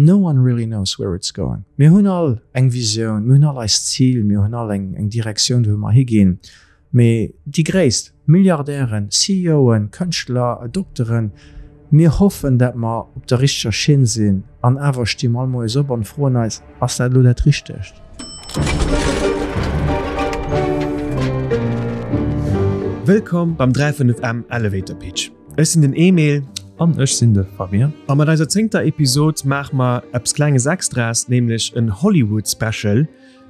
No one really knows where it's going. Mir hunn all eng Visioun, mir hunn all eist Zil, mir hunn all eng eng Direktioun, wou mer higinn. Mee déi gréisst Milliardären, CEOen, Kënschtler, Dokteren, mir hoffen, dat mer op der richteger Schinn sinn an awer sti mer all moies op an froen eis, Ass dat elo dat Richtegt? Wëllkomm beim 35M Elevator Pitch. Ech sinn den Emil. An ech sinn de Fabien. A mat eiser zéngter Episod maache mer eppes klenges Extraes, nämlech en Hollywood Special,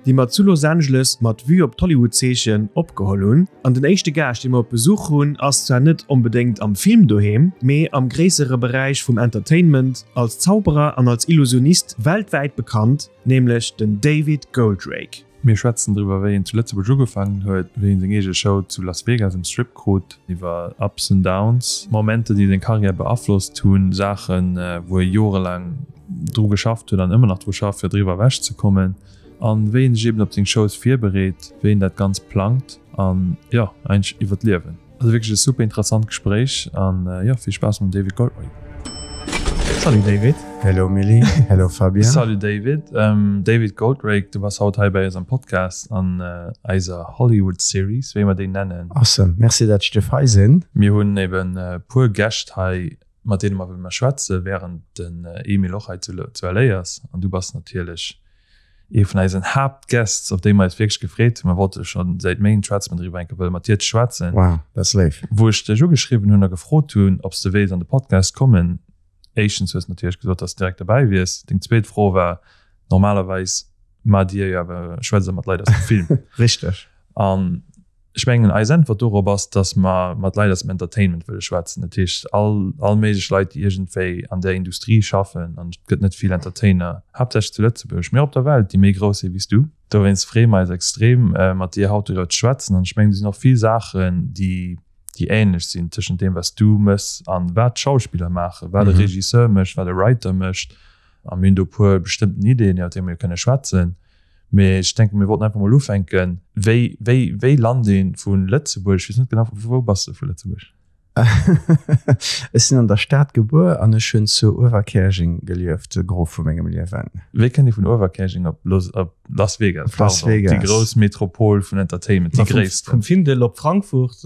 déi mer zu Los Angeles mat Vue op d'Hollywood-Zeechen opgeholl hunn. An den éischte Gaascht, dee mer op Besuch hunn, ass zwar net onbedéngt am Film doheem, mee am gréissere Beräich vum Entertainment als Zauberer an als Illusionist weltwäit bekannt, nämlech den David Goldrake. Mir schwätzen driwwer, wéi en zu Lëtzebuerg ugefaangen huet, wéi en seng eege Show zu Las Vegas um Strip krut, iwwer Ups and Downs, Momenter, déi seng Karriär beaflosst hunn, Saachen, wou e jorelaang dru geschafft huet an ëmmer nach dru schafft, fir driwwer ewech ze kommen, an wéi en sech eben op seng Shows virbereet, wéi en dat Ganzt plangt an jo, eigentlech iwwer d'Liewen. Also wierklech e super interessant Gespréich an jo, vill Spaass mam David Goldwyn. Salut David. Hello Milly, hello Fabien. Salut David. David Goldrake, du bass haut hei bei eis am Podcast an eiser Hollywood Series, wéi mer déi nennen. Awesome, merci dat ech duerf hei sinn. Mir hunn eben e puer Gäscht hei, mat deene mer wëlle schwätzen, wärend den Emil och hei zu LA ass. An du bass natierlech ee vun eisen Haaptguests, op déi mer eis wierklech gefreet hunn. Mer wollte scho säit Méint schwätze mer driwwer, eng Kéier wëlle mat dir ze schwätzen. Wow, dat ass léif. Wou ech dech ugeschriwwen hunn a gefrot hunn, ob s de wéilts an de Podcast kommen, éischtens hues de natierlech gesot, dass de direkt derbäi wiers. Deng zweet Fro war, normalerweis maacht dir jo awer, schwätzt der mat Leit aus dem Film. Richteg. An Ech mengen, eis Äntwert dorop ass, dass mer mat Leit aus dem Entertainment wëlle schwätzen. Dat heescht, all, all méiglech Leit, déi iergendwéi an där Industrie schaffen, an et gëtt net vill Entertainer, haaptsächlech zu Lëtzebuerg, mee och op der Welt, déi méi grouss si wéi s du. Dowéinst freeë mer eis extrem, mat dir haut doriwwer ze schwätzen. An ech mengen, do sinn och vill Saachen, déi, déi änlech sinn tëschent deem, wat s du méchs an wat d'Schauspiller maachen, wat e Regisseur mécht, wat e Writer mécht. A mir hunn do e puer bestëmmten Ideeën, iwwer déi mer jo kënne schwätzen. Mee ech denken, mir wollten einfach mol ufänken. Wéi, wéi, wéi lant ee vu Lëtzebuerg, ech weess net genau, vu wou bass de vu Lëtzebuerg? Ech sinn an der Stad gebuer an ech hunn zu Uewerkäerjeng gelieft, de Gros vu mengem Liewen. Wéi kënnt ee vun Uewerkäerjeng op Los, op Las Vegas, Op Las Vegas. Déi grouss Metropol vun Entertainment, déi gréissten. Vum Findel op Frankfurt.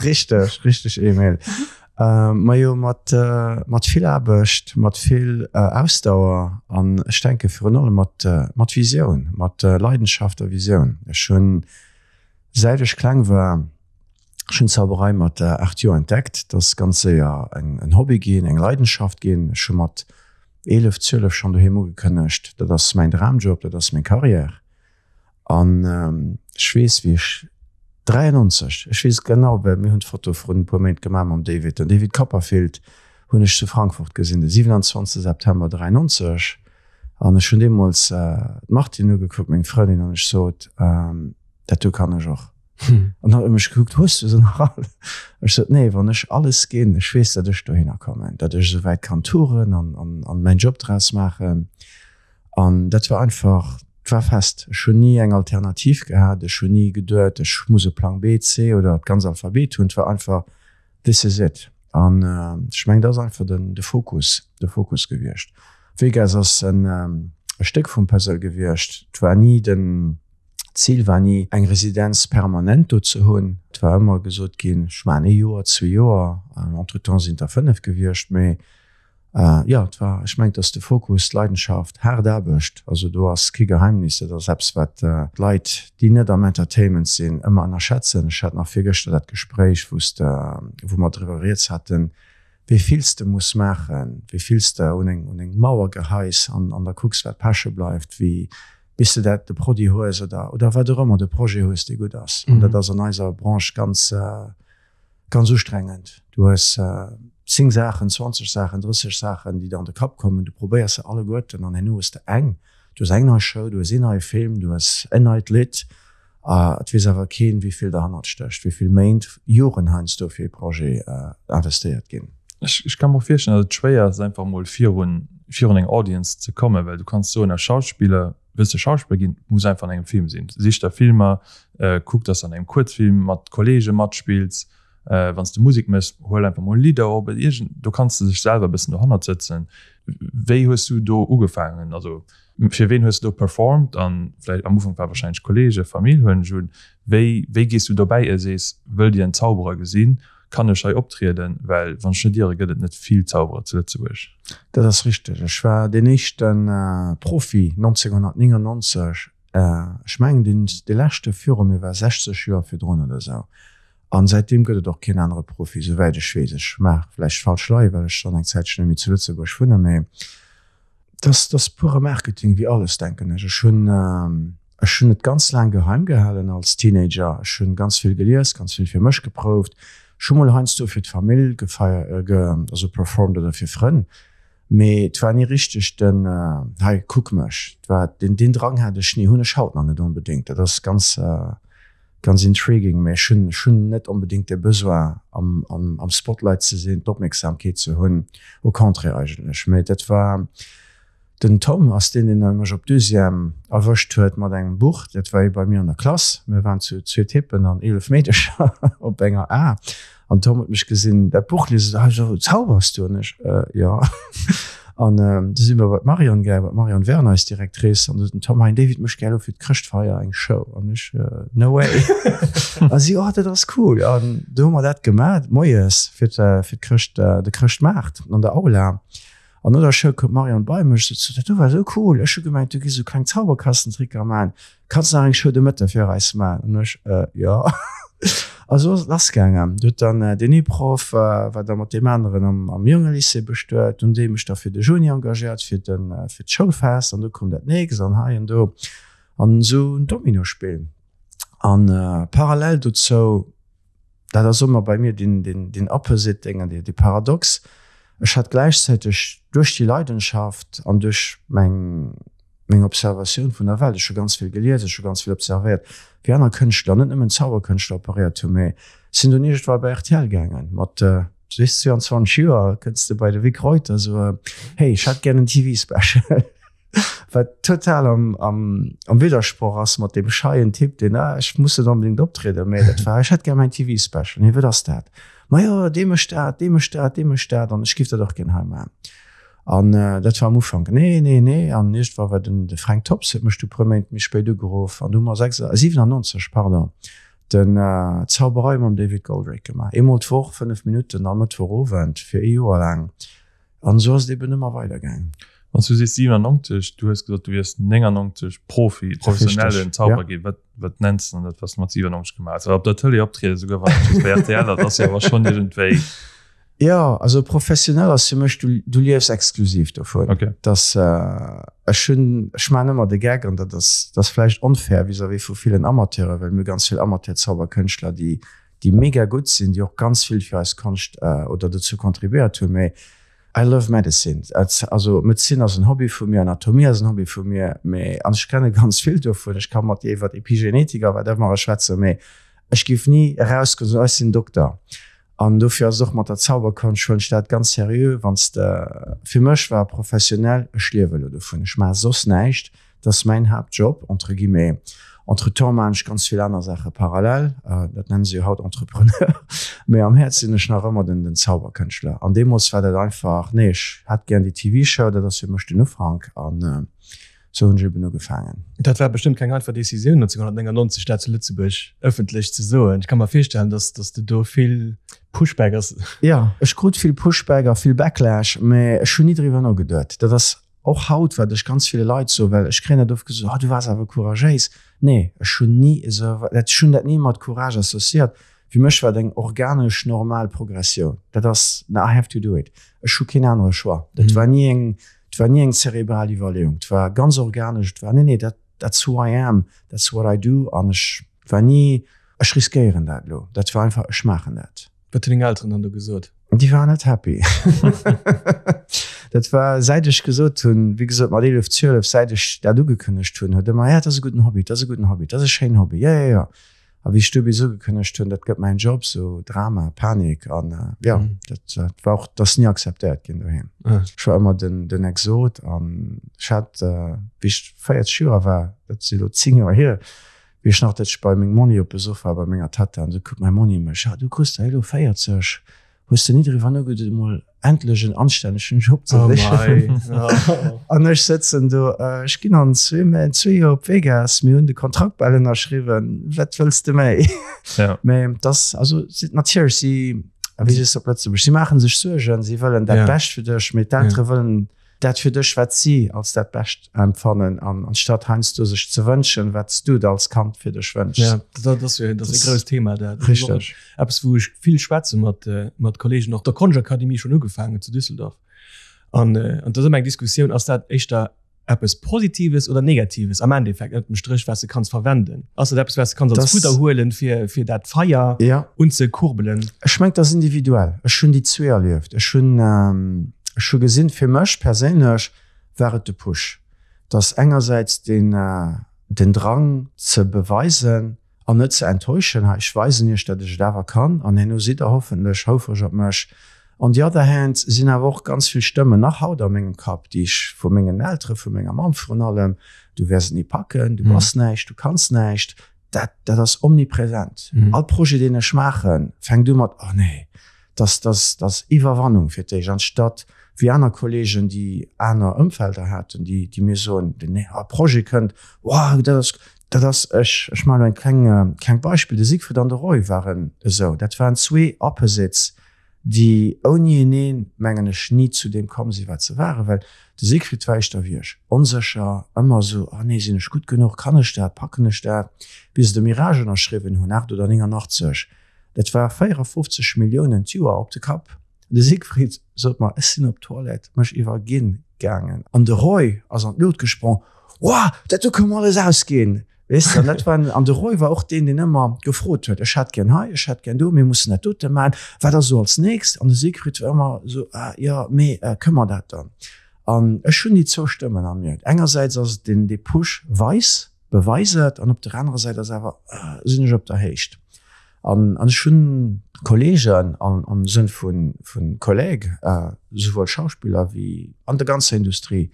Richteg, richteg Emil. Majo mat mat vill Aarbecht, mat vill Ausdauer an ech denke virun allem mat mat Visioun, mat Leidenschaft a Visioun. Ech hunn säit ech kleng war, ech hunn d'Zauberei mat 8 Joer entdeckt, dat ass ganz séier en en Hobby ginn, eng Leidenschaft ginn. Ech hu mat 11, 12 schonn doheem ugekënnegt, dat ass mäin Dramjob, dat ass meng Carrière. An ech weess, wéi ech 93, ech weess et genau, well mir hunn d'Foto vrun e puer Méint gemaach mam David, den David Copperfield hunn ech zu Frankfurt gesinn, de 27 September 93. An ech hunn deemools d'Martine ugekuckt, meng Frëndin, an ech sot, Dat do kann ech och. An hatt huet mech gekuckt, Hues du se nach all? Ech sot, Nee, wann ech alles ginn, ech weess, datt ech dohinner kommen, datt ech esou wäit kann touren an, an mäin Job draus maachen. An dat war einfach, et war fest. Ech hunn ni eng Alternativ gehat. Ech hunn ni geduet, ech muss e Plang B, C oder d'ganz Alphabet hunn. Et war einfach, this is it. An ech mengen, dat ass einfach den, de Fokus, de Fokus gewiescht. Vegas ass en e Stéck vum Puzzle gewiescht. Et war ni den, d'Zil war ni, eng Residenz permanent do ze hunn. Et war ëmmer gesot ginn, ech maachen ee Joer, zwee Joer. Entretemps sinn et der 5 gewiescht. Mee Jo, et war, ech mengen, et ass de Fokus, d'Leidenschaft, haart Aarbecht. Also do ass kee Geheimnis, dat ass eppes, wat d'Leit, déi net am Entertainment sinn, ëmmer ënnerschätzen. Ech hat nach virgëschter dat Gespréich, wou s de, wou mer driwwer rieds haten, wéi vill s de muss maachen, wéi vill s de un eng, un eng Mauer geheis an, an da kucks, wat peche bleift, wéi, bis de dat, de Produit hues oder, oder wat och ëmmer, de Projet hues, dee gutt ass. An dat ass an eiser Branche ganz, Ganz ustrengend. Du hues 10 Saachen, 20 Saachen, 30 Saachen, déi der an de Kapp kommen. Du probéiers se alleguerten an herno hues de eng. Du hues eng nei Show, du hues een neie Film, du hues en neit Lidd. A et weess awer keen, wéi vill derhannert stécht, wéi vill Méint, Joren heiansdo fir ee Projet investéiert ginn. Ech ka mer och virstellen, datt et schwéier ass, einfach emol virun virun eng Audience ze kommen, well du kanns soen, als Schauspiller wëlls de Schauspiller ginn, muss einfach an engem Film sinn. Sich der Filmer, kuck, datt s de an engem Kuerzfilm mat Kollege matspills. Wann s de Musek méchs, huel einfach mol Lidder op. Iergend, do kanns de dech selwer e bëssen dohannert sëtzen. Wéi hues du do ugefaangen? Also fir ween hues du do performt? An vläicht am Ufank war wahrscheinlech Kollege, Famill huelen ech un. Wéi, wéi gees du dobäi a sees, wëllt Dir en Zauberer gesinn? Kann ech hei optrieden? Well wann ech net iere gëtt et net vill Zauberer zu Lëtzebuerg. Dat ass richteg. Ech war deen éischte Profi 1999. Ech mengen deen, dee leschte viru mir war 60 Joer virdrun oder esou. An säitdeem gëtt et och keen anere Profi, souwäit ech weess. Ech maach vläicht falsch leien, well ech schonn eng Zäitchen net méi zu Lëtzebuerg wunnen, mee dat ass pure Marketing, wéi alles, denken ech. Ech hunn, ech hunn et ganz laang geheim gehalen als Teenager. Ech hunn ganz vill gelies, ganz vill fir mech geprouft. Ech hu mol heiansdo fir d'Famill gefeiert, also performt oder fir Frënn, mee et war ni richteg den, hei kuck mech. Et war, deen, deen Drang hat ech ni, hunn ech haut nach net onbedéngt. Dat ass ganz. Ganz intriguing, mä ech hunn ech hunn net onbedéngt de Besoin am am am Spotlight ze sinn, d'Opmierksamkeet ze hunn, au contraire eigentlech. Mä dat war den Tom ass deen, deen mech op Deuxième erwëscht huet mat engem Buch. Dat war ee bei mir an der Klass. Mir waren zu zwee Typen an 11 Meedercher op enger A. An Tom huet mech gesinn dat Buch liesen, ah so zaubers du? An ech, äh, jo. An du si mir bei d'Marion gaangen, bei d'Marion Werner, eis Directrice, an du sot den Tom, hei den David mécht gär elo fir d'Chrëschtfeier eng Show. An ech, äh, no way. A si, oh dat ass cool. An du hu mer dat gemaat, moies fir fir d'Chrëscht, de Chrëschtmaart an der Aula. An no der Show koum d'Marion bei mech, sot se, dat do war esou cool, ech hu gemengt du giss esou kleng Zauberkastentricker man. Kanns nach eng Show de Mëtte fir eis man? An ech, äh, jo. A sou ass et lass gaangen. Du huet dann deen ee Proff war da mat deem aneren am, am Jongelycée bestuet. Dunn déi mech da fir de Juni engagéiert, fir den, fir d'Schoulfest. An du koum dat nächst an hei an do. An esou en Dominospill. An parallel dozou, dat ass ëmmer bei mir deen, deen, deen opposite Ding an dee, dee Paradox, ech hat gläichzäiteg duerch déi Leidenschaft an duerch meng, meng Observatioun vun der Welt, ech hu ganz vill gelies, ech hu ganz vill observéiert, wéi aner Kënschtler, net nëmmen Zauberkënschtler operéiert hunn, mee sinn dunn iergendwa bei rtl gaangen mat, du weess, 22 Joer kënns de bei de Vic Reuter soe, hey, ech hätt gär en TV-Special, wat total am, am, am Widdersproch ass mat deem scheien Typ, deen, ah, ech muss net onbedéngt optrieden, mee dat war, ech hätt gär mäin TV-Special. Nee, wat ass dat? Majo, dee mécht dat, dee mécht dat, dee mécht dat an ech giff dat och gär hei maachen. An dat war am Ufank, nee, nee, nee. An iergendwa war den de Fränk Tops huet mech du puer Méint méi spéit ugeruff an du hu mer 97, pardon, den Zauberei mam David Goldrake gemaach. Eemol d'Woch, 5 Minutten all Mëttwochowend fir ee Joer laang. An esou ass et eben ëmmer weidergaangen. Wann s du sees 97, du hues gesot, du wiers 99 Profi, professionellen Zauberer ginn. Wat, wat nenns de dann dat, wat s du mat 97 gemaach hues? Well op der Tëlee optrieden, esouguer wann et just bei rtl ass, ass jo awer schonn iergendwéi. Jo, also professionell ass fir mech, du, du liefs exklusiv dovun. Okay. Dass, ech hunn, ech maachen ëmmer de Gag, an dat ass, dat ass vläicht onfair vis-à-vis vu villen Amateuren, well mir hu ganz vill Amateur-Zauberkënschtler, déi, déi mega gutt sinn, déi och ganz vill fir eis Konscht oder dozou contribuéiert hunn, mee I love medicine. Also Medezin ass en Hobby vu mir, Anatomie ass en Hobby vu mir, mee, an ech kenne ganz vill dovun, ech ka mat dir iwwer Epigenetik a wat ëmmer schwätzen, mee ech géif ni erausgoen a soen, ech sinn Dokter. An dofir ass et och mat der Zauberkonscht, huelen ech dat ganz seriö, wann s de, fir mech war professionell, ech liewe elo dovun, ech maache soss näischt, dat ass mäin Haaptjob, entre guillemets. Entretemps maachen ech ganz vill aner Saache parallel, dat nennen se jo haut Entrepreneur, mee am Häerz sinn ech nach ëmmer den den Zauberkënschtler. An deemools war dat einfach, nee, ech hätt gären déi TV-Show, dat ass fir mech den Ufank an Sou hunn ech eben ugefaangen. Dat war bestëmmt keng einfach Decisioun 1999 dat zu Lëtzebuerg ëffentlech ze soen. Ech ka mer virstellen, dass dass de do vill Pushback ass. Jo, ech krut vill Pushback a vill Backlash, mä ech hunn ni driwwer nogeduet. Dat ass och haut, wat ech ganz ville Leit soen, well ech kréien dat oft gesot, Oh, du waars awer couragéis. Nee, ech hunn ni esou, ech hunn dat ni mat Courage associéiert. Fir mech war et eng organesch, normal Progressioun. Dat ass, I have to do it. Ech hu keen anere Choix. Dat war ni eng Et war ni eng zerebral Iwwerleeung, et war ganz organesch, et war, nee, nee, dat, that's who I am, that's what I do an ech war ni, ech riskéieren dat elo, dat war einfach, ech maachen dat. Wat hunn deng Elteren dann do gesot? Déi waren net happy. Dat war, säit ech gesot hunn, wéi gesot mat 11, 12, säit ech dat ugekënnegt hunn, huet ëmmer, ja, dat ass e gudden Hobby, dat ass e gudden Hobby, dat ass e schéinen Hobby, jo, jo, jo. A wéi ech du bis ugekënnegt hunn, dat gëtt mäin Job, sou Drama, Panik an jo, dat war och, dat ass ni akzeptéiert ginn doheem. Ech war ëmmer den, den Exot an ech hat, wéi ech 40 Joer war, dat si lo 10 Joer hier, Wéi ech nach dat ech bei meng Monni op Besuch war bei menger Tatta an du kuckt mei Monni mech, ah du kriss der elo 40, hues de ni driwwer nogeduet emol endlech en anstännegen Job ze sichen? An ech sëtzen do, ech ginn an zwee Méint, zwee Joer op Vegas, mir hunn de Kontrakt bal ënnerschriwwen, wat wëlls de méi? Mä dass, also si natierlech si, wéi sees de op Lëtzebuerg, si maachen sech Suergen, si wëllen dat Bescht fir dech, mee d'Eltere wëllen dat fir dech, wat si als dat Bescht empfannen, an anstatt heiansdo sech ze wënschen, wat s du der als Kand fir dech wënschs. Ja, dat ass jo, dat ass e grousst Thema dat. Richteg. Eppes, wou ech vill schwätze mat, mat Kollegen, och der Konschtakademie schonn ugefaangen zu Düsseldorf. An, an dat ass ëmmer eng Diskussioun, ass dat éischter eppes Positives oder Negatives am Endeffekt ënnert dem Stréch, wat s de kanns verwenden? Ass dat eppes, wat s de kanns als Fudder huelen, fir, fir dat Feier ja. unzekurbelen? Ech mengen, dat ass individuell. Ech hunn déi zwee erlieft. Ech hunn, ech hu gesinn, fir mech perséinlech war et de Push, dass engersäits den, den Drang ze beweisen, An net ze enttäuschen, ha ech weisen iech dat ech et awer kann an herno sidd der hoffentlech houfreg op mech. On the other hand sinn awer och ganz vill Stëmmen nach haut a mengem Kapp, déi ech vu mengen Eltere, vu menger Mamm virun allem, du wäers et ni packen, du bass näischt, du kanns näischt, dat dat ass omnipresent. All Projet deen ech maachen, fänkt u mat, oh nee, dass dass dass Iwwerwannung fir d'éischt, anstatt wéi aner Kollegen, déi aner Ëmfelder haten, déi déi mir soen, den Projet kënnt, wow, dat ass Dat ass, ech, ech maachen elo eng kleng, klengt Beispill, de Siegfried an de Roy waren esou, dat waren zwee Opposites, déi ouni eneen, mengen ech, ni zu deem komm sinn, wat se waren, well de Siegfried war éischter wéi ech, onsécher, ëmmer esou, oh nee, sinn ech gutt genuch, kann ech dat, packen ech dat, bis se de Mirage ënnerschriwwen hunn, 8 oder 89, dat war 54 Milliounen d'Joer op de Kapp. De Siegfried sot mer, ech sinn op d'Toilette mech iwwerginn gaangen an de Roy ass an d'Luut gesprong, Woah, dat do kënne mer alles ausginn! Weess de, an dat war, an de Roy war och deen, deen ëmmer gefrot huet, ech hätt gär hei, ech hätt gär do, mir mussen dat dote maachen, wat ass elo als nächst? An de Siegfried war ëmmer esou, Ah jo, mee kënne mer dat dann? An ech hunn déi zwou Stëmmen a mir. Engersäits ass et deen, dee Push, weis, beweis et, an op der anerer Säit ass awer, sinn ech op der Héicht? An ech hunn Kollegen am Sënn vu Collègues, souwuel Schauspiller wéi an der ganzer Industrie,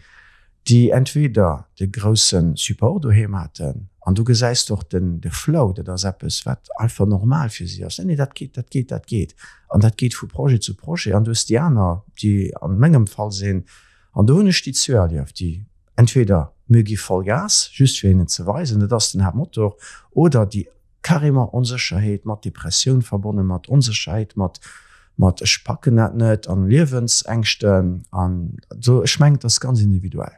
déi entweder de grousse Support doheem haten, an du gesäis och de Flow, dat ass eppes, wat einfach normal fir si ass, nee, nee, dat geet, dat geet, dat geet, an dat geet vu Projet zu Projet. An du hues déi aner, déi a mengem Fall sinn, an do hunn ech déi zwee erlieft, déi entweder mir gi voll Gas, just fir hinnen ze weisen, dat ass den Haaptmotor, oder déi Carrément Onsécherheet, mat Depressioun verbonnen, mat Onsécherheet, mat mat ech packen dat net an Liewensängschten an esou. Ech mengen, et ass ganz individuell.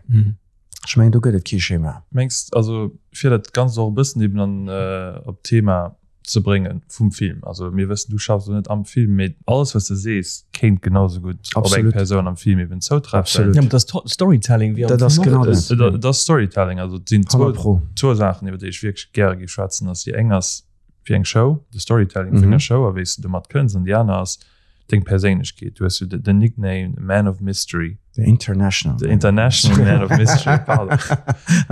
Ech mengen, do gëtt et kee Schema. Mengs also fir dat Ganzt och e bëssen eben an op d'Thema ze bréngen vum Film, also mir wëssen du schaffs elo net am Film, mee alles wat s de sees kéint genau sou gutt op eng Persoun am Film eben zoutreffen. Absolut. Ja, dat ass Storytelling wéi am Film och. Dat ass genau dat. Et ass Storytelling, also et sinn zwou Saachen iwwer déi ech wierklech gäre géif schwätzen, ass déi eng ass wéi eng Show, de Storytelling vun enger Show a wéi s de domat kënns an déi aner ass deng Perséinlechkeet. Du hues jo den Nickname Man of Mystery. The International. The International Man of Mystery, pardon.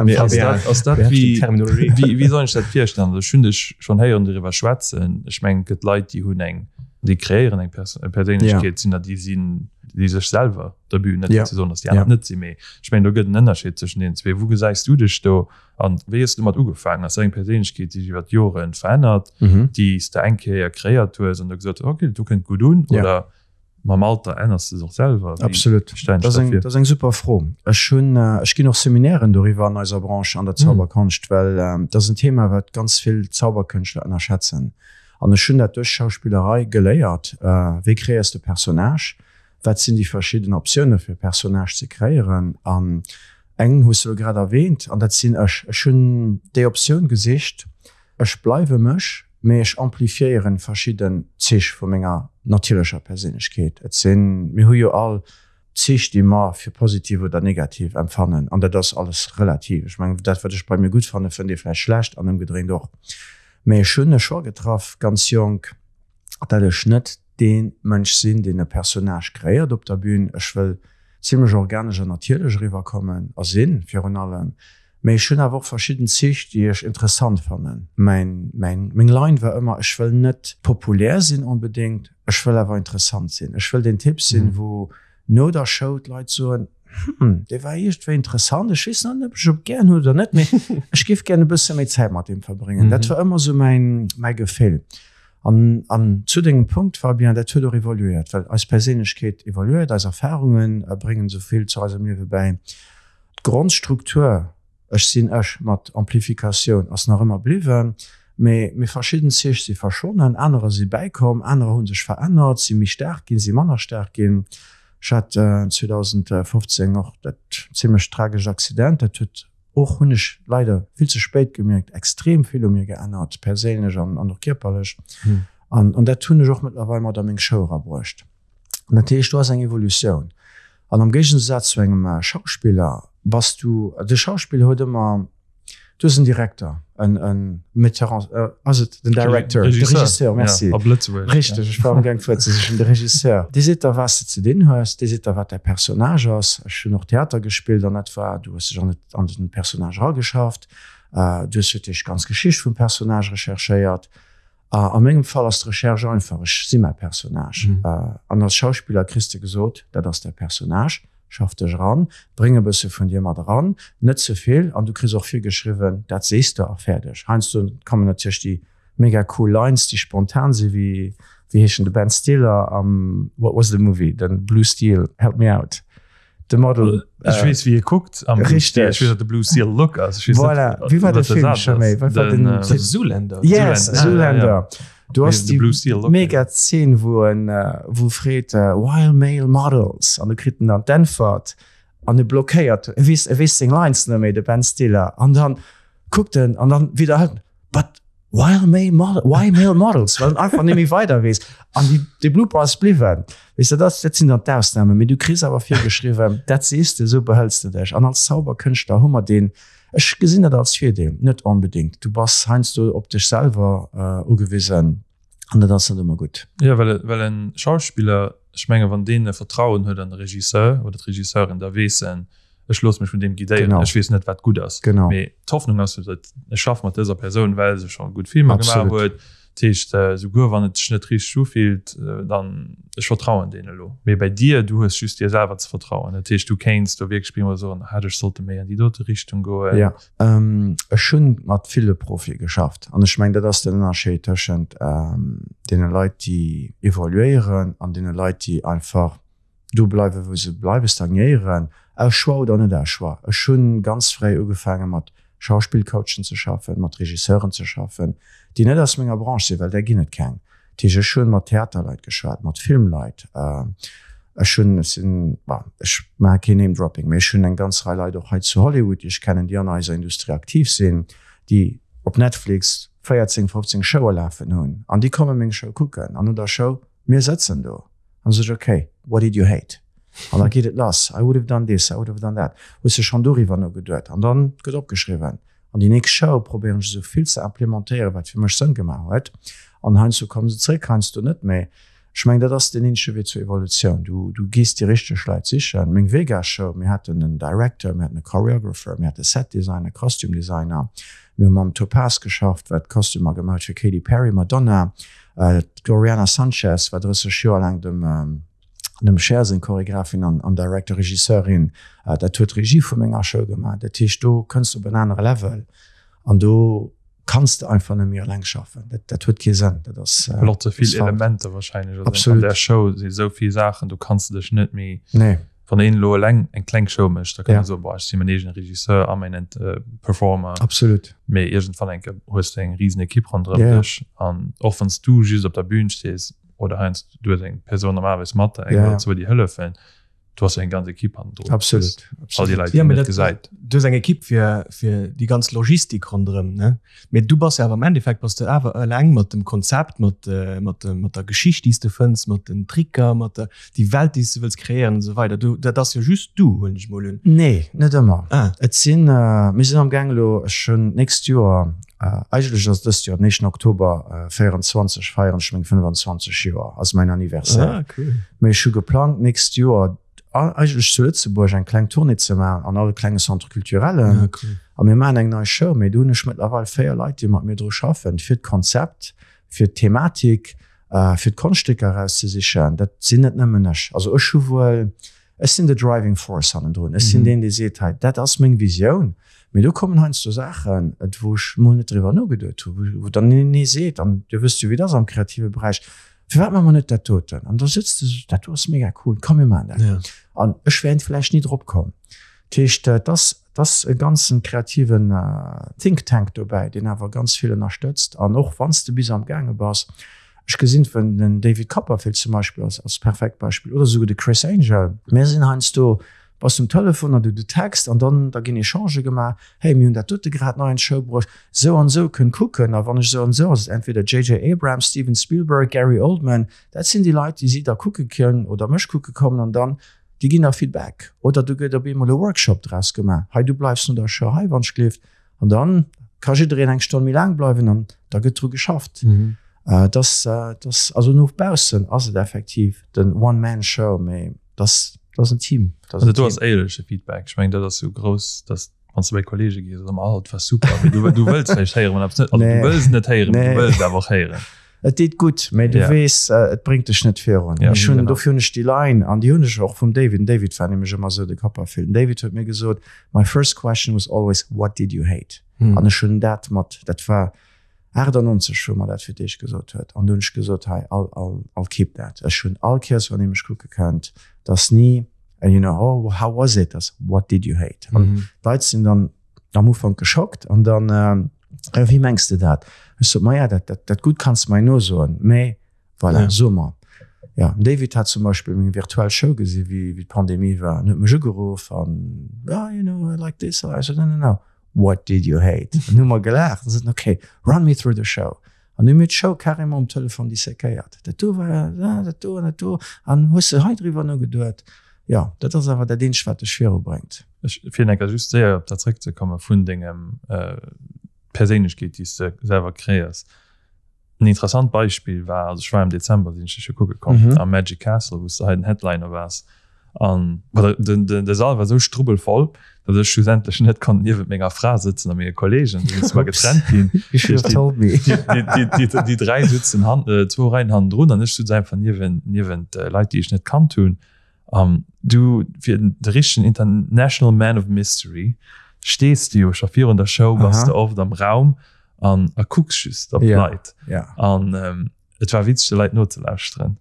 Mee ass dat, ass dat wéi, wéi, wéi soll ech dat virstellen? Also ech hunn dech schonn héieren doriwwer schwätzen. Ech mengen, et gëtt Leit, déi hunn eng, déi kreéieren eng Perséinlechkeet, sinn der, déi sinn, déi sech selwer op der Bühn, net fir ze soen, datt déi aner et net sinn, mee ech mengen, do gëtt en Ënnerscheed zwëschen deenen zwee. Wou gesäis du dech do An wéi hues du domat ugefaangen? Ass dat eng Perséinlechkeet, déi sech iwwer d'Joren verännert, déi s de eng Kéier kreéiert hues an da gesot hues, ok, do kënnt gutt un? Oder mam Alter änners de se och selwer? Wéi Absolut. stellen ech dat vir? Dat ass eng super Fro. Ech hunn, ech ginn och Seminairen doriwwer an eiser Branche, an der Zauberkonscht, well dat ass en Thema, wat ganz vill Zauberkënschtler ënnerschätzen. An ech hunn dat duerch Schauspillerei geléiert, Wéi kreéiers de Personnage? Wat sinn déi verschidden Optioune fir e Personnage ze kreéieren? An eng hues de elo grad erwähnt, an dat sinn ech. Ech hunn déi Optioun gesicht, ech bleiwe mech, mee ech amplifiéieren verschidden Zich vu menger natierlecher Perséinlechkeet. Et sinn, mir hu jo all Zich, déi mer fir positiv oder negativ empfannen, an dat ass alles relativ. Ech mengen, dat wat ech bei mir gutt fannen, fënnt ee vläicht schlecht an ëmgedréint och. Mee ech hunn e Choix getraff, ganz jonk, dat ech net dee Mënsch sinn, deen e Personnage kreéiert op der Bühn. Ech wëll zimlech organesch an natierlech eriwwer kommen a sinn, virun allem. Mee ech hunn awer och verschidden Zich, déi ech interessant fannen. Mäin, mäin, meng Line war ëmmer, ech wëll net populär sinn onbedéngt, ech wëll awer interessant sinn. Ech wëll deen Typ sinn, wou no der Show d'Leit soen. Hm, dee war iergendwéi interessant. Ech weess nach net, ob ech e gären hunn oder net, mee ech géif gären e bësse méi Zäit mat deem verbréngen. Dat war ëmmer esou mäin, mäi Gefill. An, an zu dengem Punkt, Fabien, dat huet och evoluéiert, well eis Perséinlechkeet evoluéiert, eis Erfarunge bréngen esou vill zu eisem Liewe bäi. D'Grondstruktur, Ech sinn ech mat Amplifikatioun ass nach ëmmer bliwwen, mee mee verschidden Zich si verschwonnen, anerer si bäikomm, anerer hu sech verännert, si méi staark ginn, si manner staark ginn. Ech hat 2015 och dat zimmlech tragescht Accident, dat huet och, hunn ech leider vill ze spéit gemierkt, extrem vill u mir geännert, perséinlech an an och kierperlech. An an dat hunn ech och mëttlerweil mat a meng Show erabruecht. Dat heescht, do ass eng Evolutioun. An am Géigensaz zu engem Schauspiller bass du, de Schauspiller huet ëmmer, du hues en Direkter, en, en Metteur en, ass et den Director, de Regisseur, merci, richteg, ech war amgaang d'Wuert ze sichen, de Regisseur, dee seet der, wat s de ze dinn hues, dee seet der, wat däi Personnage ass. Ech hunn och Theater gespillt an dat war, du hues dech an an den Personnage erageschafft, du hues fir d'éischt d'ganz Geschicht vum Personnage recherchéiert. A mengem Fall ass d'Recherche einfach, ech si mäi Personnage. An als Schauspiller kriss de gesot, dat ass däi Personnage, schaff dech eran, bréng e bësse vun dir mat eran, net ze vill, an du kriss och virgeschriwwen, dat sees de a fäerdeg. Heiansdo kommen natierlech déi mega cool Lines, déi spontan sinn, wéi, wéi heescht en, de Ben Stiller am, what was the movie, den Blue Steel, help me out. De Model. Ech weess wéi e kuckt am Blue Steel. Ech weess wat de Blue Steel Look ass. Ech weess net, Voilà. Wéi war de Film scho méi? Wat war den Titel? Zoolander. Yes, Zoolander. Do ass déi Blue Steel Look. mega Zeen, wou en wou freet Why male models? An du kritt en dann d'Äntwert an e blockéiert. E weess e weess seng Lines net méi, de Ben Stiller. An dann kuckt en an dann widderhëlt en, But Why male model, why male models? Well en einfach net méi weider weess. An déi, dee Blooper ass bliwwen. Weess de, dat, dat sinn dann d'Ausnamen. Mee du kriss awer virgeschriwwen, dat sees de, esou behëls de dech. An als Zauberkënschtler hu mer deen, ech gesinn dat als Virdeel, net onbedéngt. Du bass heiansdo op dech selwer ugewisen an dat ass net ëmmer gutt. Jo, well, well en Schauspiller, ech menge wann deen e Vertrauen huet an de Regisseur oder d'Regisseurin, da weess en, ech loosse mech vun deem guidéieren, Genau. ech weess net wat gutt ass. Genau. Mee d'Hoffnung ass jo, datt ech schaff mat dëser Persoun, well se scho gutt Filmer gemaach Absolut. huet. Dat heescht, souguer wann et sech net richteg ufillt, dann ech vertrauen deen elo. Mee bei dir, du hues just dir selwer ze vertrauen. Dat heescht, du kéints do wierklech bemol soen, hätt ech sollte méi an déi dote Richtung goen. Ja, ech hunn mat ville Profie geschafft an ech mengen, dat ass den Ënnerscheed tëschent deene Leit, déi evoluéieren an deene Leit, déi einfach do bleiwen, wou se bleiwen, stagnéieren, aus Choix oder net aus Choix. Ech hu ganz fréi ugefaange mat Schauspillcoachen ze schaffen, mat Regisseuren ze schaffen, déi net aus menger Branche sinn, well där ginn et keng. Dat heescht, ech hu mat Theaterleit geschwat, mat Filmleit. Ech hunn, ech sinn, bon, ech maache keen Name-Dropping, mee ech hunn eng ganz Rei Leit och hei zu Hollywood, déi ech kennen, déi an eiser Industrie aktiv sinn, déi op Netflix 14, 15 Showe lafen hunn an déi komme meng Show kucken an no der Show, mir sëtzen do An da sot ech, ok, what did you hate? An da geet et lass, I would have done this, I would have done that. Hues de schonn doriwwer nogeduet? An dann gëtt opgeschriwwen. An déi nächst Show probéieren ech esou vill ze implementéieren, wat fir mech Sënn gemaach huet. An heiansdo komme se zréck, heiansdo net. Mee ech mengen, dat ass deen eenzege Wee zur Evolutioun. Du, du gees déi richteg Leit sichen. Meng Vegas-Show, mir haten en Director, mir haten e Choreographer, mir hate Set Designer, Costume Designer. Mir hu mam Topaz geschafft, wat d'Kostümer gemaach huet fir Katy Perry, Madonna. D'Gloriana Sanchez war 30 Joer laang dem dem Cher seng Choregrafin an an Director Regisseurin. Dat huet d'Regie vu menger Show gemaach. Dat heescht do kënns de op en anere Level an do kanns de einfach net méi eleng schaffen. Dat dat huet kee Sënn. Dat ass Well och ze vill Elementer wahrscheinlech. Also an der Show si sou vill Saachen, do kanns de dech net méi. Nee. Wann een elo eleng eng kleng Show mécht, da kann ee soen, boah, ech si mäin eegene Regisseur a mäin Performer. Absolut. Mee iergendwann eng Kéier hues de eng risen Ekipp ronderëm dech. An och wann s du just op der Bühn stees oder heiansdo du hues eng Persoun normalerweis mat der, eng oder zwou, déi hëllefen, du has jo eng ganz Ekipp hannendrun. Absolut. All déi Leit, déi een net gesäit. Du hues eng Ekipp fir, fir déi ganz Logistik ronderëm, ne? Mee du bass jo awer am Endeffekt bass de awer eleng mat dem Konzept, mat, mat dem, mat der Geschicht, déi s de fënns, mat den Tricker, mat der, déi Welt, déi s de wëlls kreéieren an esou weider. Du, dat ass jo just du, huelen ech mol un. Nee, net ëmmer. Ah. Et sinn, mir sinn am Gaang elo, ech hunn d'nächst Joer, eigentlech ass et dëst Joer, den éischten Oktober 24 feieren ech meng 25 Joer, ass mäin Anniversaire. Ah, cool. Mee ech hu geplangt, d'nächst Joer eigentlech zu Lëtzebuerg eng kleng Tournée ze maachen an alle klenge Centre culturellen. Ah, cool. A mir maachen eng nei Show, mee do hunn ech mëttlerweil 4 Leit, déi mat mir dru schaffen, fir d'Konzept, fir d'Thematik, fir d'Konschtstécker erauszesichen. Dat sinn net nëmmen ech. Also ech hu wuel. Ech sinn de Driving Force hannendrun. Ech sinn deen, dee seet, hei, dat ass meng Visioun. Mee do kommen heiansdo Saachen, wou ech mol net driwwer nogeduet hu, wou dann een nee seet. An Dir wësst jo, wéi et ass am kreative Beräich, Firwat maache mer net dat doten? An da sëtzt de esou, dat do ass mega cool, komm mir maachen dat. An ech wär vläicht ni drop komm. Dat heescht, et ass, et ass e ganzen kreativen Think Tank dobäi, deen awer ganz vill ënnerstëtzt. An och wann s de bis am gaange bass, ech gesinn, wenn den David Copperfield zum Beispill als, als perfekt Beispill oder esouguer de Criss Angel, mir sinn heiansdo, bass um Telefon an du de Text an dann, da ginn Echangë gemaach, hey, mir hunn dat dote grad nei an d'Show bruecht, esou an esou kënnt kucken. A wann ech esou an esou, ass et entweder JJ Abrams, Steven Spielberg, Gary Oldman, dat sinn déi Leit, déi si da kucke kënnen oder mech kucke kommen an dann, Déi ginn da Feedback oder do gëtt op eemol e Workshop draus gemaach. Hei, du bleifs no der Show hei, wann ech gleeft. An dann ka jiddereen eng Stonn méi laang bleiwen an da gëtt dru geschafft. Et ass, et ass, also no baussen ass et effektiv den One-Man-Show, mee et ass, et ass en Team. Et ass en Team. Do ass éierleche Feedback. Ech mengen, dat ass sou grouss, dass wann s du bei Kollege gees, ëmmer, oh, et war super, mee du, du wëlls vläicht héieren, wann eppes net, also du wëlls net héieren, mee du wëlls awer och héieren. Et deet gutt, mee du weess, et bréngt dech net virun. Ech hunn, dofir hunn ech déi Line, an déi hunn ech och vum David, den David war nämlech ëmmer esou, de Copperfield, den David huet mir gesot, My first question was always, what did you hate? An ech hunn dat mat, dat war 98, wou e mer dat fir d'éischt gesot huet, an du hunn ech gesot, hei, I'll, I'll, I'll keep that. Ech hunn all Kéiers, wann ee mech kucke kënnt, dass ni, you know, oh, how was it, dass, what did you hate? An d'Leit sinn dann am Ufank geschockt an dann, wéi mengs de dat? Ech sot, maja, dat, dat, dat Gutt kanns de mer herno soen, mä voilà, so mer. Ja, den David hat zum Beispill meng virtuell Show gesi wéi, wéi d'Pandemie war an huet mech ugeruff an, oh, you know, I like this, I sot, no, no, no, what did you hate? An hu mer gelaacht an sot, okay, run me through the show. An hu mir d'Show carrément um Telefon dissekéiert. Dat do war, dat do an dat do an hues de hei driwwer nogeduet? Jo, dat ass awer dat eenzegt, wat dech virubréngt. Ech, fir eng Kéier just séier op dat zréckzekomme vun dengem Perséinlechkeet, déi s de selwer kreéiers. En interessant Beispill war, also ech war am Dezember, sinn ech dech jo kucke komm am Magic Castle, wou s de hei den Headliner waars. An de Sall war esou strubbelvoll, datt ech schlussendlech net konnt niewent menger Fra sëtzen a menge Kolleegen. Du sinn zwar getrennt ginn. Déi 3 sutzen zwou Reien hannendrun an ech sutz einfach niewent Leit, déi ech net kannt hunn. An du, fir de richtegen International Man of Mystery, stees de jo scho virun der Show, bass de oft am Raum an a kucks just op d'Leit. An Et war witzeg de Leit nozelauschteren,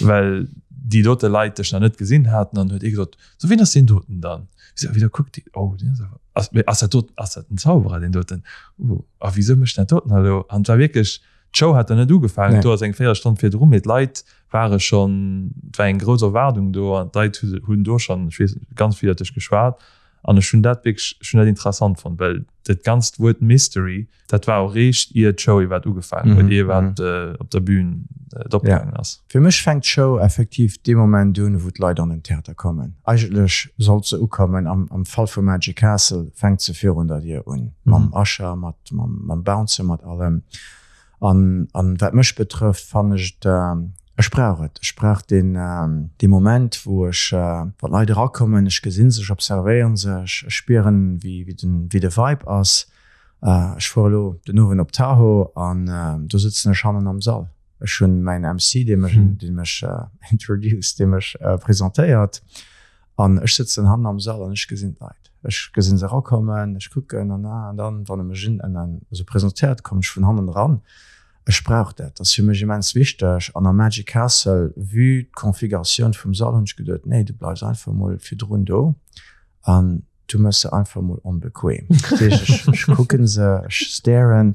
well déi dote Leit dech nach net gesinn haten an huet ee gesot, so wien ass deen doten dann? Wéi se wieder kuckt déi, oh deen ass awer, ass, mee ass dat doten, ass dat den Zauberer deen doten? Uh, a wisou mécht dat doten elo? An et war wierklech, d'Show hat dann net ugefaangen, Nee. do ass eng Véierelstonn virdru, mee d'Leit ware schonn, et war eng grouss Erwaardung do an d'Leit hu hunn do schonn, ech weess net, ganz vill iwwer dech geschwat an ech hunn dat wierklech, ech hunn dat interessant fonnt, well dat ganzt Wuert Mystery, Dat war och réischt ier d'Show iwwerhaapt ugefaangen huet, ier iwwerhaapt op der Bühn et opgaangen ass. Fir mech fänkt d'Show effektiv dee Moment un, wou d'Leit an den Theater kommen. Eigentlech sollt se ukommen, am Fall vu Magic Castle fänkt se virun der Dier un, mam Usher, mat mam Bouncer, mat allem. An wat mech betrëfft, fannen ech et, ech brauch et. Ech brauch deen dee Moment, wou ech, wann d'Leit erakommen, ech gesinn se, ech observéieren se, ech spieren, wéi wéi de Vibe ass. Ech fuere elo den Owend op Tahoe an do sëtzen ech hannen am Sall. Ech hunn mäin MC, dee mech, dee mech introduced, dee mech presentéiert an ech sëtzen hannen am Sall an ech gesinn d'Leit. Ech gesinn se erakommen, ech kucken an an dann, wann e mech esou presentéiert, kommen ech vun hannen eran. Ech brauch dat, dat ass fir mech immens wichteg. An am Magic Castle, vue d'Configuratioun vum Sall, hunn ech geduet, nee, du bleifs einfach emol virdrun do an Du mëss se einfach mol onbequem. Ech, ech kucken se, ech staren.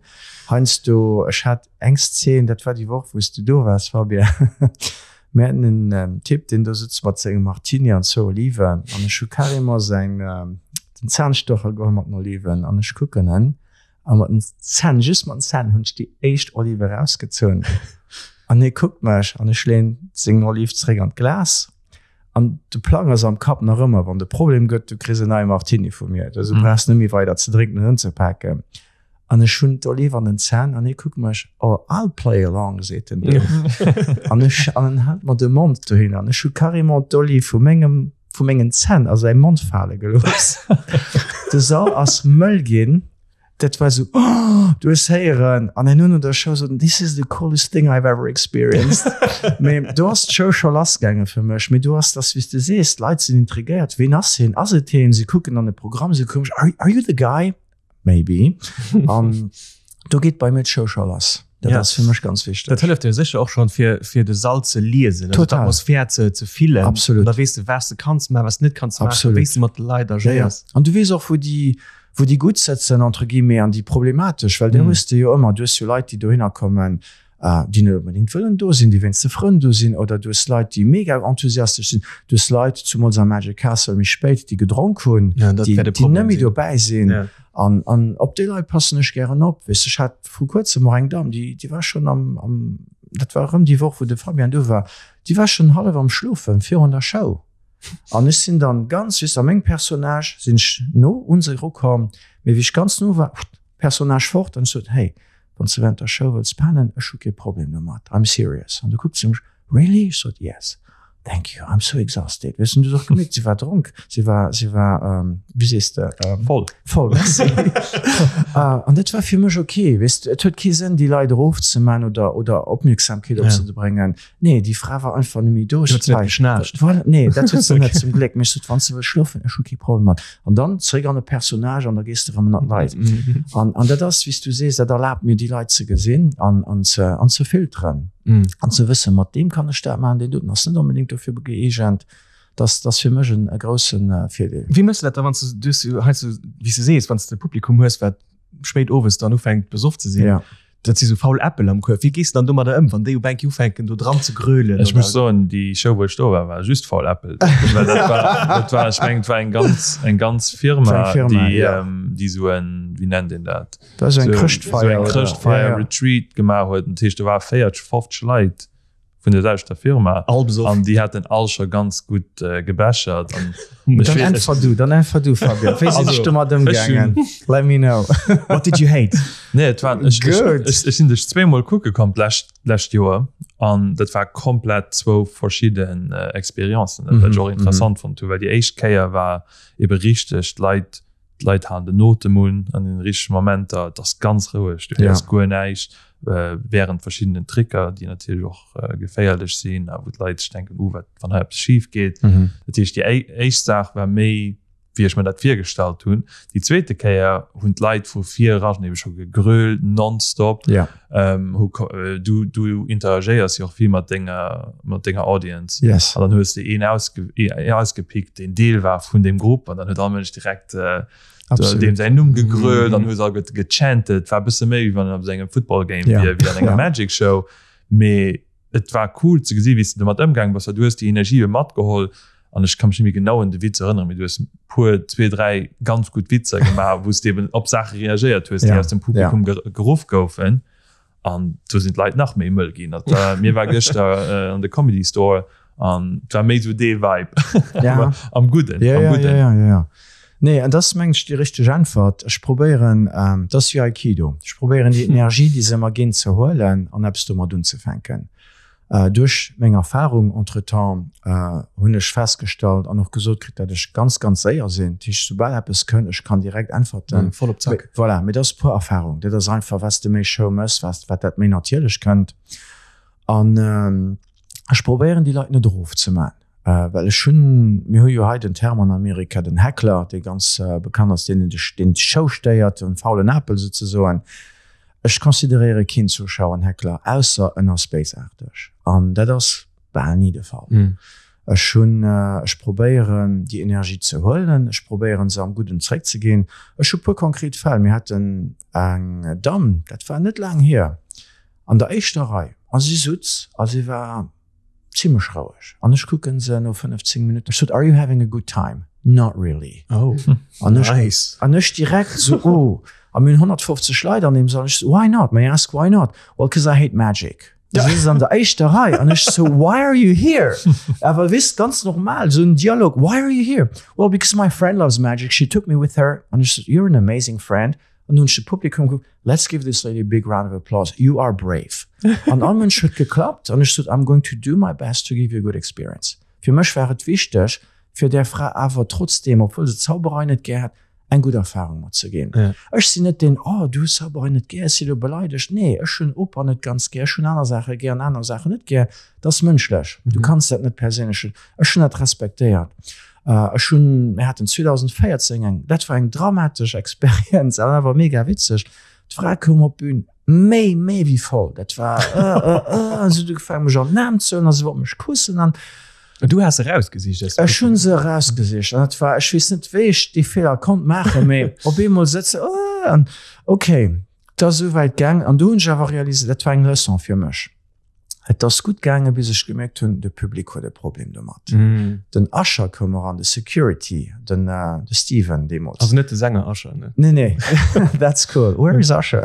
Heiansdo, ech hat eng Szene, dat war déi Woch, wou s du do waars, Fabien. Mir haten en ähm, Typ, deen do sëtzt mat sengem Martini an zwou Oliven. An ech hu carrément säin, ähm, den Zahnstocher geholl mat den Oliven an ech kucken en. A mat den Zänn, just mat den Zänn hunn ech déi éischt Olive erausgezunn. An hie kuckt mech an ech leen seng Oliv zeréck an d'Glas. An de Plang ass am Kapp nach ëmmer, wann de Problem gëtt, du kriss en neie Martini vu mir. Also du brauchs net méi weider ze drénken an ëmzepaken. An ech hunn d'Oliv an den Zänn an hie kuckt mech, oh, I'll play along, seet en du. An ech, an en hält mer de Mond dohin an ech hu carrément d'Oliv vu mengem, vu mengen Zänn a säi Mond fale gelooss. De Sall ass mëll ginn. Dat war esou, oh, du hues héieren. An herno no der Show sot en, this is the coolest thing I've ever experienced. Mee do ass d'Show scho lassgaange fir mech. Mee do ass das, wéi s de sees, d'Leit sinn intrigéiert, ween ass hien, ass et hien? Si kucken an de Programm, si kucken, are, are you the guy? Maybe. An do geet bei mir d'Show scho lass. Dat ja. ass fir mech ganz wichteg. Dat hëlleft dir sécher och schon fir fir de Sall ze liesen, also d'Atmosphär ze ze fillen. Absolut. Da weess de was de kanns maachen, was net kanns maachen, wéi s de mat de Leit agéiers. Ja, ja. An du weess och wou déi wou déi gutt sëtzen entre guillemets an déi problematesch, well där hues de jo ëmmer. Du hues jo Leit déi dohinner kommen, déi net onbedéngt wëllen do sinn, déi wéinst de Frënn do sinn, oder du hues Leit, déi mega enthusiastesch sinn. Du hues Leit, zumools am Magic Castle méi spéit, déi gedronk hunn, déi déi net méi dobäi sinn. An an op déi Leit passen ech gären op. Weess de, ech hat vru kuerzem och eng Damm, déi déi war schonn am am, dat war erëm déi Woch, wou de Fabian do war, déi war schonn hallef am Schlofen virun der Show. An ech sinn dann ganz just a mengem Personnage sinn ech no un se erukomm, mee wéi ech ganz no war, Personnage fort an ech sot, hey, wann s de während der Show wëlls pennen, ech hu kee Problem domat, I'm serious. An du kuckt se mech, really? Ech sot, yes, thank you, I'm so exhausted. Weess du, du hues och gemierkt, si war dronk, si war, si war, wéi sees de? Voll. Voll, merci. An dat war fir mech ok, weess de, et huet kee Sënn déi Leit erofzeman oder, oder Opmierksamkeet op se ze bréngen. Nee, déi Fra war einfach net méi do. Huet se net geschnaarcht? Voilà, nee, dat huet se net, zum Gléck. Mee ech sot, wann s de wëlls schlofen, ech hu kee Problem mat. An dann zeréck an de Personnage an da gees de erëm ënnert d'Leit. An, an dat ass, wéi s du sees, dat erlaabt mir, déi Leit ze gesinn an, an ze, an ze filteren. An ze wëssen, mat deem kann ech dat maachen, deen doten ass net onbedéngt dofir gëeegent. Dat, dat ass fir mech en, e grousse Virdeel. Wéi méchs de dat da, wann s du, du hues jo heiansdo, wéi s du sees, wann s de e Publikum hues, wat spéit owes dann ufänkt besoff ze sinn? Ja. Dat si sou faul Äppel am Kuerf. Wéi gees de dann domadder ëm, wann déi op eng Kéier ufänken do dran ze grölen? Ech muss soen, déi Show wou ech do war, war just faul Äppel. Well dat war, dat war, ech mengen et war eng ganz, eng ganz Firma, Eng Firma, déi, ja. déi sou en, wéi nennt een dat? Dat ass eng Chrëschtfeier, Sou eng oder? Chrëschtfeier Ja, ja. Retreat gemaach huet. Dat heescht do ware 40, 50 Leit vun der selwechter Firma. All besoff. An déi haten all scho ganz gutt gebechert. An ech Dann weess, äntwer du, dann äntwer du, Fabian. Wéi sinn ech domat ëmgaangen? Let me know. What did you hate? Nee, et war, ech, ech, Good. ech, ech sinn dech zweemol kucke komm d'lescht, d'lescht Joer an dat war komplett zwou verschidden Experiencen, wat ech och interessant fonnt hunn, well déi éischt Kéier war ebe richteg, d'Leit, D'Leit halen den Otem un an den richtege Momenter, et ass ganz roueg, du héiers guer näischt wärend verschiddenen Tricker, déi natierlech och geféierlech sinn a wou d'Leit sech denken, uh wat wann hei eppes schif geet. Dat heescht déi éischt Saach war méi wéi ech mer dat virgestallt hunn. Déi zweete Kéier hunn d'Leit vu vir eran ebe scho gegrölt nonstop. Hu du interagéiers jo och vill mat denger mat denger Audience. Yes. An dann hues de een ausge ausgepickt, deen Deel war vun deem Grupp an dann huet all Mënsch direkt äh, deem säin Numm gegrölt an hues all get gechantet. War bësse méi wéi wann en op sengem Football Game Ja. wier wéi an enger Ja. Magic Show. Mee et war cool ze gesi wéi s de domat ëmgaang bass, well du hues déi Energie jo matgeholl an ech ka mech net méi genau un de Witz erënneren, mee du hues puer, zwee, dräi ganz gutt Witzer gemaach, wou s de eben op Saache reagéiert hues, déi Ja, aus dem Publikum ja. geruff goufen. An do sinn d'Leit nach méi mëll ginn. Dat war, mir war gëschter äh, an de Comedy Store an et war méi sou dee Vibe. Ja. Am Gudden. Ja, am ja, Gudden. ja, ja, ja, ja. Nee, an das mengt ech déi richteg Äntwert. Ech probéieren, ähm, dat ass wéi Aikido, ech probéieren déi Energie, déi se mer ginn, ze huelen an eppes domat unzefänken. Duerch meng Erfahrung entretemps hunn ech festgestallt an och gesot kritt, dat ech ganz, ganz séier sinn. Dat heescht, soubal eppes kënnt, ech kann direkt äntwerten. Voll op Zack. Voilà, mee dat ass puer Erfahrung. Dat ass einfach, wat s de méi Show méchs, wat wat dat méi natierlech kënnt. An ech probéieren déi Leit net erofzeman, well ech hunn, mir hu jo hei den Term an Amerika, den Heckler, dee ganz bekannt ass, deen deen d'Show stéiert, den faulen Apel souzesoen. Ech consideréiere keen Zuschauer en Heckler, ausser en ass béisaarteg. An dat ass bal ni de Fall. Ech hunn, ech probéieren déi Energie ze huelen, ech probéieren se am Gudden zréckzeginn. Ech hu puer konkret Fäll. Mir haten eng Damm, dat war net laang hier, an der éischter Rei, a si sutz a si war Zimlech roueg. An ech kucken se no 15 Minutten, ech sot, Are you having a good time? Not really. Oh, An ech, nice. an ech direkt sou, oh. A mir hunn 150 Leit an deem Sall. Ech sou, Why not? May I ask why not? Well, 'cause I hate magic. Si sëtzt an der éischter Rei. An ech sou, Why are you here? Awer weess, ganz normal, sou en Dialog, Why are you here? Well, because my friend loves magic, she took me with her. An ech sou, You're an amazing friend. An hunn ech de Publikum gekuckt, Let's give this lady a big round of applause, you are brave. An all Mënsch huet geklappt an ech sot, I'm going to do my best to give you a good experience. Fir mech war et wichteg, fir där Fra awer trotzdeem, obwuel se Zauberei net gär hat, Eng gutt Erfarung mat ze ginn. Ech sinn net deen, oh du hues Zauberei net gär, ech si lo beleidegt. Nee, ech hunn Oper net ganz gär, ech hunn aner Saache gär an aner Saachen net gär. Dat ass mënschlech, du kanns dat net perséinlech hunn. Ech hunn dat respektéiert. Ech hunn, mir haten 2014 eng, dat war eng dramatesch Experienz, awer awer mega witzeg. D'Fra koum op d'Bün, méi, méi wéi voll, dat war, äh, äh, äh, an se huet ugefaangen mech an den Aarm ze huelen a se wollt mech kussen an. An du has se erausgesicht aus dem Ech hunn se erausgesicht an dat war, ech weess net wéi ech dee Feeler konnt maachen, mee op eemol sëtz se äh, an okay, et ass esou wäit gaang an du hunn ech awer realiséiert, dat war eng Leçon fir mech. Et ass gutt gaangen, bis ech gemierkt hunn, de Public huet e Problem domat. Den Usher koum eran, de Security, den de Steven deemools. Also net de Sänger Usher, ne? Nee, nee, that's cool. Where is Usher?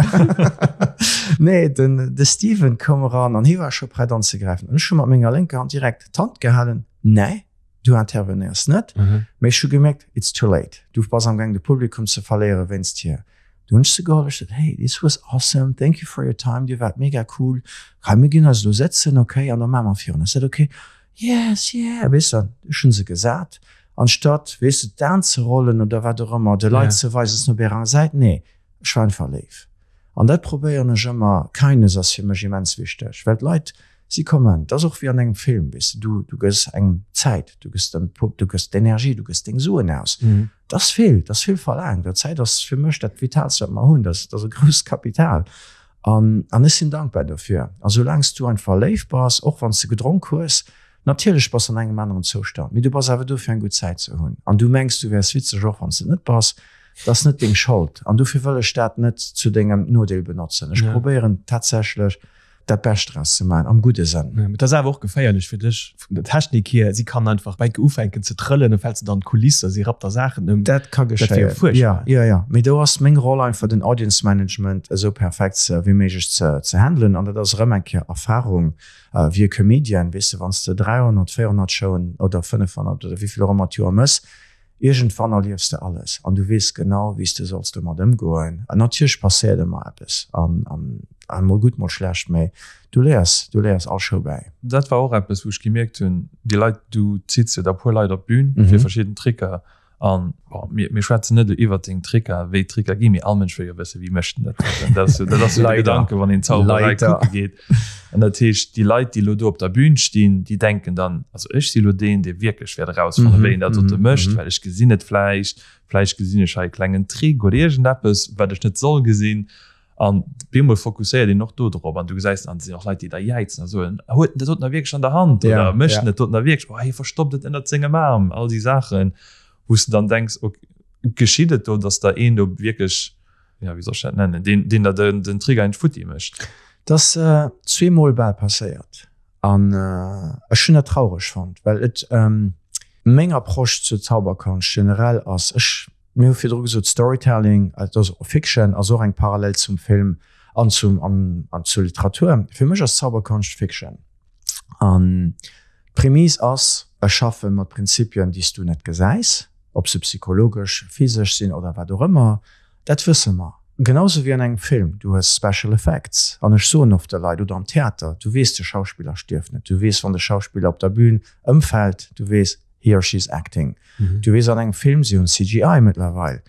Nee, den de Steven koum eran an hie war scho prett anzegräifen. An ech hu mat menger lénker Hand direkt d'Hand gehalen, Nee, du intervenéiers net. Mee ech hu gemierkt, it's too late. Du bass am gaang de Publikum ze verléiere wéinst hir. Du hunn ech se geholl, ech sot, hey, this was awesome, thank you for your time, dir waart mega cool, hei mir ginn eis elo sëtzen, okay, an da maache mer virun. Ech sot, okay, yes, yeah, weess de, ech hunn se gesat, anstatt, weess de, d'Aen ze rollen oder wat och ëmmer, de Leit ze weisen, dass se op ärer Säit, nee, ech war einfach léif. An dat probéieren ech ëmmer, Kindness ass fir mech immens wichteg, well d'Leit, si kommen, et ass och wéi an engem Film, weess de, du, du gëss engem Zäit, du gëss dem Pub, du gëss d'Energie, du gëss deng Suen aus. Dat ass vill, dat ass vill verlaangt. A Zäit ass fir mech dat Vitaalst, wat mer hunn. Dat ass e grousst Kapital. An, an ech sinn dankbar dofir. A soulaang s du einfach léif bass, och wann s de gedronk hues, natierlech bass de an engem aneren Zoustand, mee du bass awer do fir eng gutt Zäit ze hunn. An du mengs, du wäers witzeg, och wann s de et net bass. Dat ass net deng Schold. An dofir wëll ech dat net zu dengem Nodeel benotzen. Ech probéieren tatsächlech, dat Bescht draus ze maachen, am gudde Sënn. Mee et ass awer och geféierlech fir dech vun der Technik hier. Si kann einfach bäi ufänken ze trëllen, da fält se dann d'Kulisse, si rappt da Saachen ëm. Dat ka geschéien, jo, jo, jo. Mee do ass meng Roll einfach den Audience Management esou perfekt wéi méiglech ze handelen. An dat ass erëm eng Kéier Erfarung wéi e Comedian, weess de, wann s de 300, 400 Showen oder 500 oder wéi vill och ëmmer d'Joer mëss, Iergendwann erliefs de alles an du weess genau, wéi s de solls domat ëmgoen. An natierlech passéiert ëmmer eppes an an mol gutt, mol schlecht, mä du léiers, du léiers all Show bäi. Dat war och eppes, wou ech gemierkt hunn, déi Leit, du zitts jo da puer Leit op d'Bün fir verschidden Tricker an, bon, mir, mir schwätzen net elo iwwert deng Tricker, wéi d'Tricker ginn, mee all Mënsch wëll jo wëssen, wéi mécht en dat doten. Dat ass jo, dat ass jo de Gedanke, wann een Zauberei kucke geet. An dat heescht, déi Leit, déi elo do op der Bühn stinn, déi denken dann, also ech si lo deen, dee wierklech wäert erausfannen, wéi een dat dote mécht, well ech gesinn et vläicht, vläicht gesinn ech hei e klengen Trick oder iergendeppes, wat ech net soll gesinn. An op eemol fokusséiert een och do drop an du gesäis dann, et sinn och Leit, déi da jäizen a soen, huet en dat doten da wierklech an der Hand oder mécht en dat doten da wierklech, oh hie verstoppt et ënnert sengem Aarm, all déi Saachen, wou s de dann denks, ok, geschitt et do, datt da een do wierklech ja, wéi soll ech dat nennen, deen, deen der den, den Trick eigentlech futti mécht. Dat ass zweemol bal passéiert an ech hunn dat traureg fonnt, well et meng Approche zur Zauberkonscht generell ass, ech, mir hu virdru gesot Storytelling, et ass Fiction, ass och eng Parallel zum Film an zum, an, an zur Literatur. Fir mech ass Zauberkonscht Fiction an d'Prämisse ass, ech schaffe mat Prinzipien, déi s du net gesäis. Ob se psychologesch, physesch sinn oder wat och ëmmer, dat wësse mer. Genau sou wéi an engem Film, du hues Special Effects, an ech soen oft de Leit, oder am Theater, du weess, de Schauspiller stierft net, du weess, wann de Schauspiller op der Bühn ëmfält, du weess, he or she is acting. Du weess an engem Film, si hunn CGI mëttlerweil.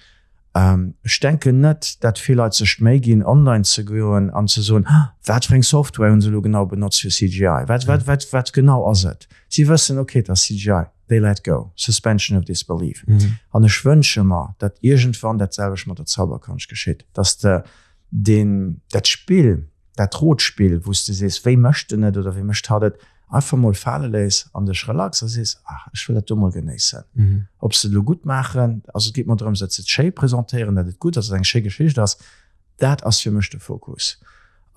Ech denken net, dat vill Leit sech d'Méi ginn, online ze goen an ze soen, wat fir eng Software hunn se elo genau benotzt fir CGI, wat, wat, wat, wat genau ass et? Si wëssen, okay, et ass CGI. They let go, suspension of disbelief. An ech wënsche mer, datt iergendwann dat selwecht mat der Zauberkonscht geschitt, datt de deen, dat Spill, dat Rotspill, wou s de sees, wéi mécht en et oder wéi mécht hatt et, einfach mol fale léiss an dech relax a sees, ach, ech wëll dat do mol genéissen. Ob se et elo gutt maachen, also et geet mer drëms, datt se et schéi presentéieren, datt et gutt ass, datt et eng schéi Geschicht ass, dat ass fir mech de Fokus.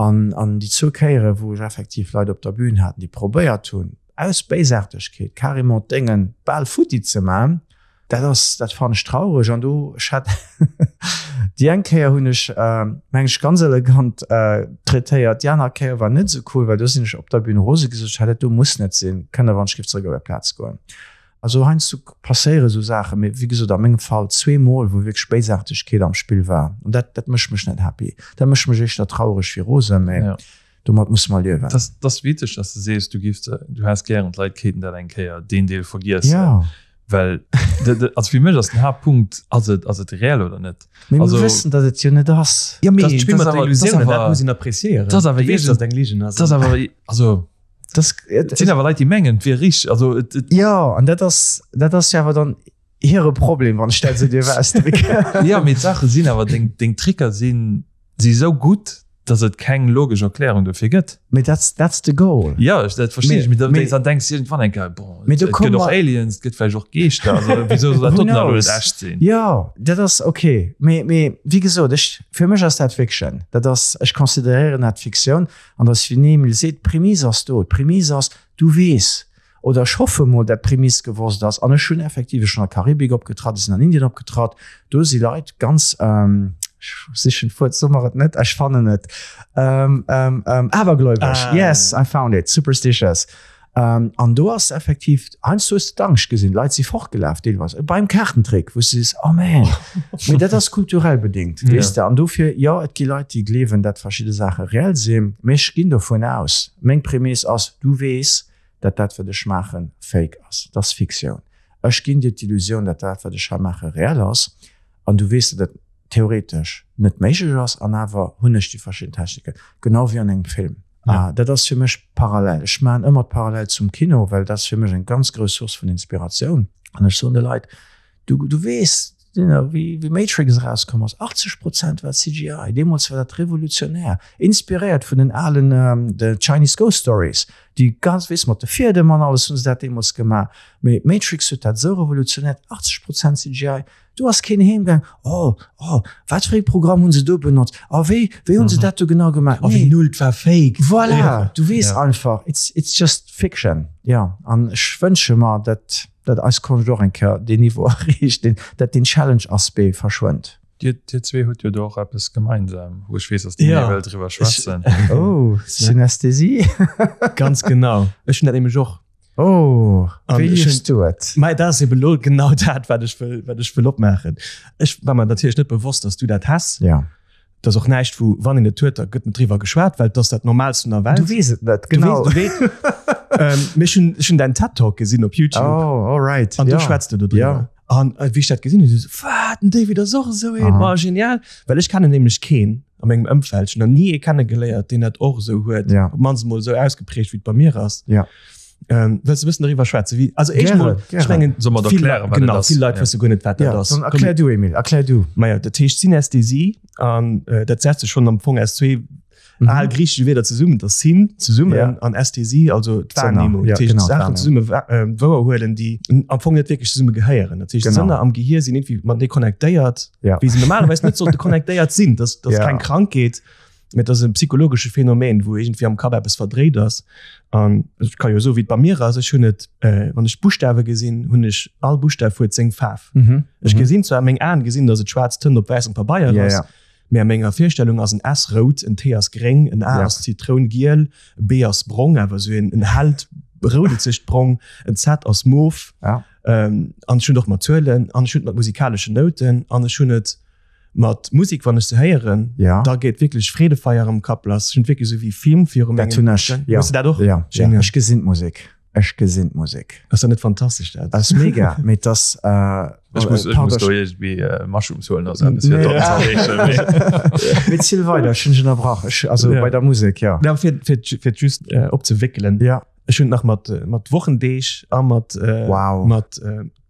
An, an déi zwou Kéiere wou ech effektiv Leit op der Bühn haten, déi probéiert hunn, aus Béisaartegkeet carrément d'Déngen bal futti ze man, dat ass, dat fannen ech traureg. An do, ech hat déi eng Kéier hunn ech, meng ech, ganz elegant traitéiert, déi aner Kéier war net esou cool, well do sinn ech op der Bühn rose gesot, ech hat, dat do muss net sinn, kënnt der wann ech géif zeréck op är Plaz goen. Also heiansdo passéiere sou Saachen, mee wéi gesot a mengem Fall zweemol, wou wierklech Béisaartegkeet am Spill war. An dat, dat mécht mech net happy. Dat mécht mech éischter traureg wéi rosen, mee. Domat musse mer liewen. Dat ass witzeg, dass de sees, du giffs, du häss gären, d'Leit kéinten dat eng Kéier, deen Deel vergiessen. Ja. Well also fir mech ass den Haaptpunkt, ass et, ass et reell oder net? Mee mir wëssen, datt et jo net ass. Jo, mee d'Spill mat der Illusioun, dat muss een appreciéieren. Dat ass awer iergend, eng Ligen ass. Dat ass awer, also et sinn awer Leit, déi mengen, et wier richteg. Also et, et. Jo, an dat ass, dat ass jo awer dann hire Problem, wann ech dat esou dierf ausdrécken. Jo, mee d'Saache sinn awer, deng, deng Tricker sinn, si sou gutt, dass et keng logesch Erklärung dofir gëtt. Mee that's, that's the goal. Ja, ech, dat verstinn ech, mee da, dann denkst du iergendwann eng Kéier, bon, et gëtt och Aliens, et gëtt vläicht och Geeschter, also wéisou soll dat doten elo net echt sinn? Jo, dat ass ok, mee, mee wéi gesot, ech, fir mech ass dat Fiction, dat ass, ech consideréieren dat Fiktioun an dass, wéi den Emile seet, d'Prämisse ass do, d'Prämisse ass, du weess, oder ech hoffe mol, dat d'Prämiss gewosst ass, an ech hunn effektiv, ech hunn an der Karibik opgetratt, ech sinn an Indien opgetratt, do si Leit ganz, ech sichen d'Wuert, so mer et net, ech fannen et, abergläubesch, yes, I found it, superstitious. An do ass effektiv, heiansdo hues de d'Angscht gesinn, d'Leit si fortgelaf deelweis, beim Kaartentrick, wou s de sees, oh man, mee dat ass kulturell bedéngt, weess de, an dofir, jo, et gi Leit, déi gleewen, dat verschidde Saache reell sinn, mee ech ginn dovun aus, meng Prämiss ass, du weess, dat dat wat ech maachen fake ass, dat ass Fiktioun. Ech ginn dir d'Illusioun, dat dat wat ech hei maache reell ass an du weess, dat et theoretesch net méiglech ass an awer hunn ech déi verschidden Techniken, genau wéi an engem Film. Ja. Dat ass fir mech parallel. Ech maachen ëmmer d'Parallel zum Kino, well dat ass fir mech eng ganz grouss Source vun Inspiratioun an ech soen de Leit, Du, du weess, wéi, wéi Matrix erauskomm ass, 80 Prozent war CGI. Deemools war dat revolutionär. Inspiréiert vun den alen, ähm, de Chinese Ghost Stories, déi ganz, weess, mat de Fiedem an alles hunn se dat deemools gemaach. Mee Matrix huet dat esou revolutionäert, 80 Prozent CGI. Do ass keen heem gaang, oh, oh, wat fir ee Programm hunn se do benotzt? Oh, wéi, wéi hunn se dat do genau gemaach? Oh, wéi null, 't war fake. Voilà, du weess einfach, it's, it's just fiction. Ja, an ech wënsche mer, dat. Dat eis Konscht och eng Kéier deen Niveau erreecht, deen, dat deen Challenge-Aspect verschwënnt. Dir, dir zwee hutt jo do och eppes gemeinsam, wou ech weess, dass de Ja. méi wëllt driwwer schwätzen. Oh, Synästhesie? Ganz genau. Ech hunn dat nämlech och. Oh, An wéi ech liefs hunn- du et? Mei, dat ass eben elo genau dat, wat ech wëll, wat ech wëll opmaachen. Ech war mer natierlech net bewosst, dass du dat häss. Ja. Dat ass och näischt, wou, wann een et huet, da gëtt net driwwer geschwat, well et ass dat Normaalst vun der Welt. Du weess et net, genau. Du weess, du weess. ähm, mee ech hunn, ech hunn däin TED Talk gesinn op YouTube. Oh, all right. An do ja. schwätzt du dodriwwer. Ja. An äh, wéi ech dat gesinn hunn, so, wat, den David ass och esou een, Aha. ma genial. Well ech kennen nämlech keen a mengem Ëmfeld, ech hunn nach ni ee kennegeléiert, deen dat och esou huet. Ja. Op d'mannst emol esou ausgeprägt, wéi et bei mir ass. Ja. Ähm, wëlls du e bëssen doriwwer schwätzen? Wéi, also éischt Gäre, mol, ech gäre. mengen, Soll mer et vill erklären, Leit, wat et genau, ass? vill Leit Ja. wësse guer net, wat dat Ja, ass. dann erklär du, Emil, erklär du. Maja, dat heescht Synästhesie an äh, dat setzt sech schonn am Fong aus zwee Mhm. al griichesche Wierder zesummen, dat Syn zesummen Ja. an Ästhesie, also d'Wahrnehmung, Ja, dat heescht genau, Saachen d'Wahrnehmung. zesumme wa äh, wouerhuelen, déi am Fong net wierklech zesumme gehéieren. Dat heescht Genau. d'Sënner am Gehir sinn irgendwie matenee connectéiert, Ja. wéi se normalerweis net sollte connectéiert sinn. Dat ass Ja. keng Krankheet, Mee et ass e psychologesche Phänomen, wou iergendwéi am Kapp eppes verdréit ass. An ech ka jo soen, wéi et bei mir ass, Ech hunn et, wann ech Buschtawe gesinn, hunn ech, all Buschtaf huet seng Faarf. Ech gesinn zwar, meng Aen gesinn, datt et schwaarz Tënt op wäissem Pabeier ass, mee a menger Virstellung ass en S rout, en T ass gréng, en A ass zitroungiel, e B ass brong, awer esou en hellt roudelzegt Brong, en Z ass mof. An ech hunn et och mat Zuelen an ech hunn et mat musikaleschen Nouten an ech hunn et Mat Musik, wann ech se héieren, ja. da geet wierklech Freedefeier am Kapp lass. Ech hunn wierklech esou wéi Film viru mengem. Dat hunn ech, ja. Hues de dat och? Ja, ja. Ech gesinn d'Musek. Ech gesinn d'Musek. Ass dat net fantastesch dat? Ass mega, mee et ass. Ech muss, ech muss do iergendwéi Mushrooms huelen oder sou eppes fir dat ze erreechen. Mee ziel weider, ech hunn dech ënnerbrach. Ech, also Ja. bei der Musek, ja. Ja, fir, fir, fir et just opzewéckelen. Ja. Ech hunn et nach mat, mat Wochendeeg a mat, Wow. mat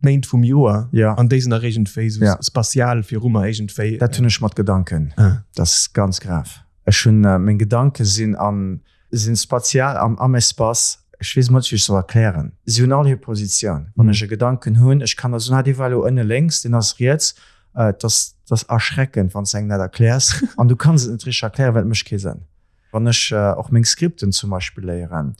Méint vum Joer ja. an déi sinn nach iergendwéi sou ja. spatial viru mer iergendwéi. Dat hunn ech mat Gedanken. Ah. Dat ass ganz grav. Ech hunn, meng Gedanke sinn an, sinn spatial am, am Espace. Ech weess emol net, wéi ech soll erklären. Si hunn all hir Positioun. Wann ech e Gedanken hunn, ech kann da soen, ah, dee war elo ënne lénks, deen ass riets. Et ass, dat ass erschreckend, wann s de engem dat erkläers an du kanns et net richteg erklären, well et mécht kee Sënn. Wann ech och meng Skripten zum Beispill léieren,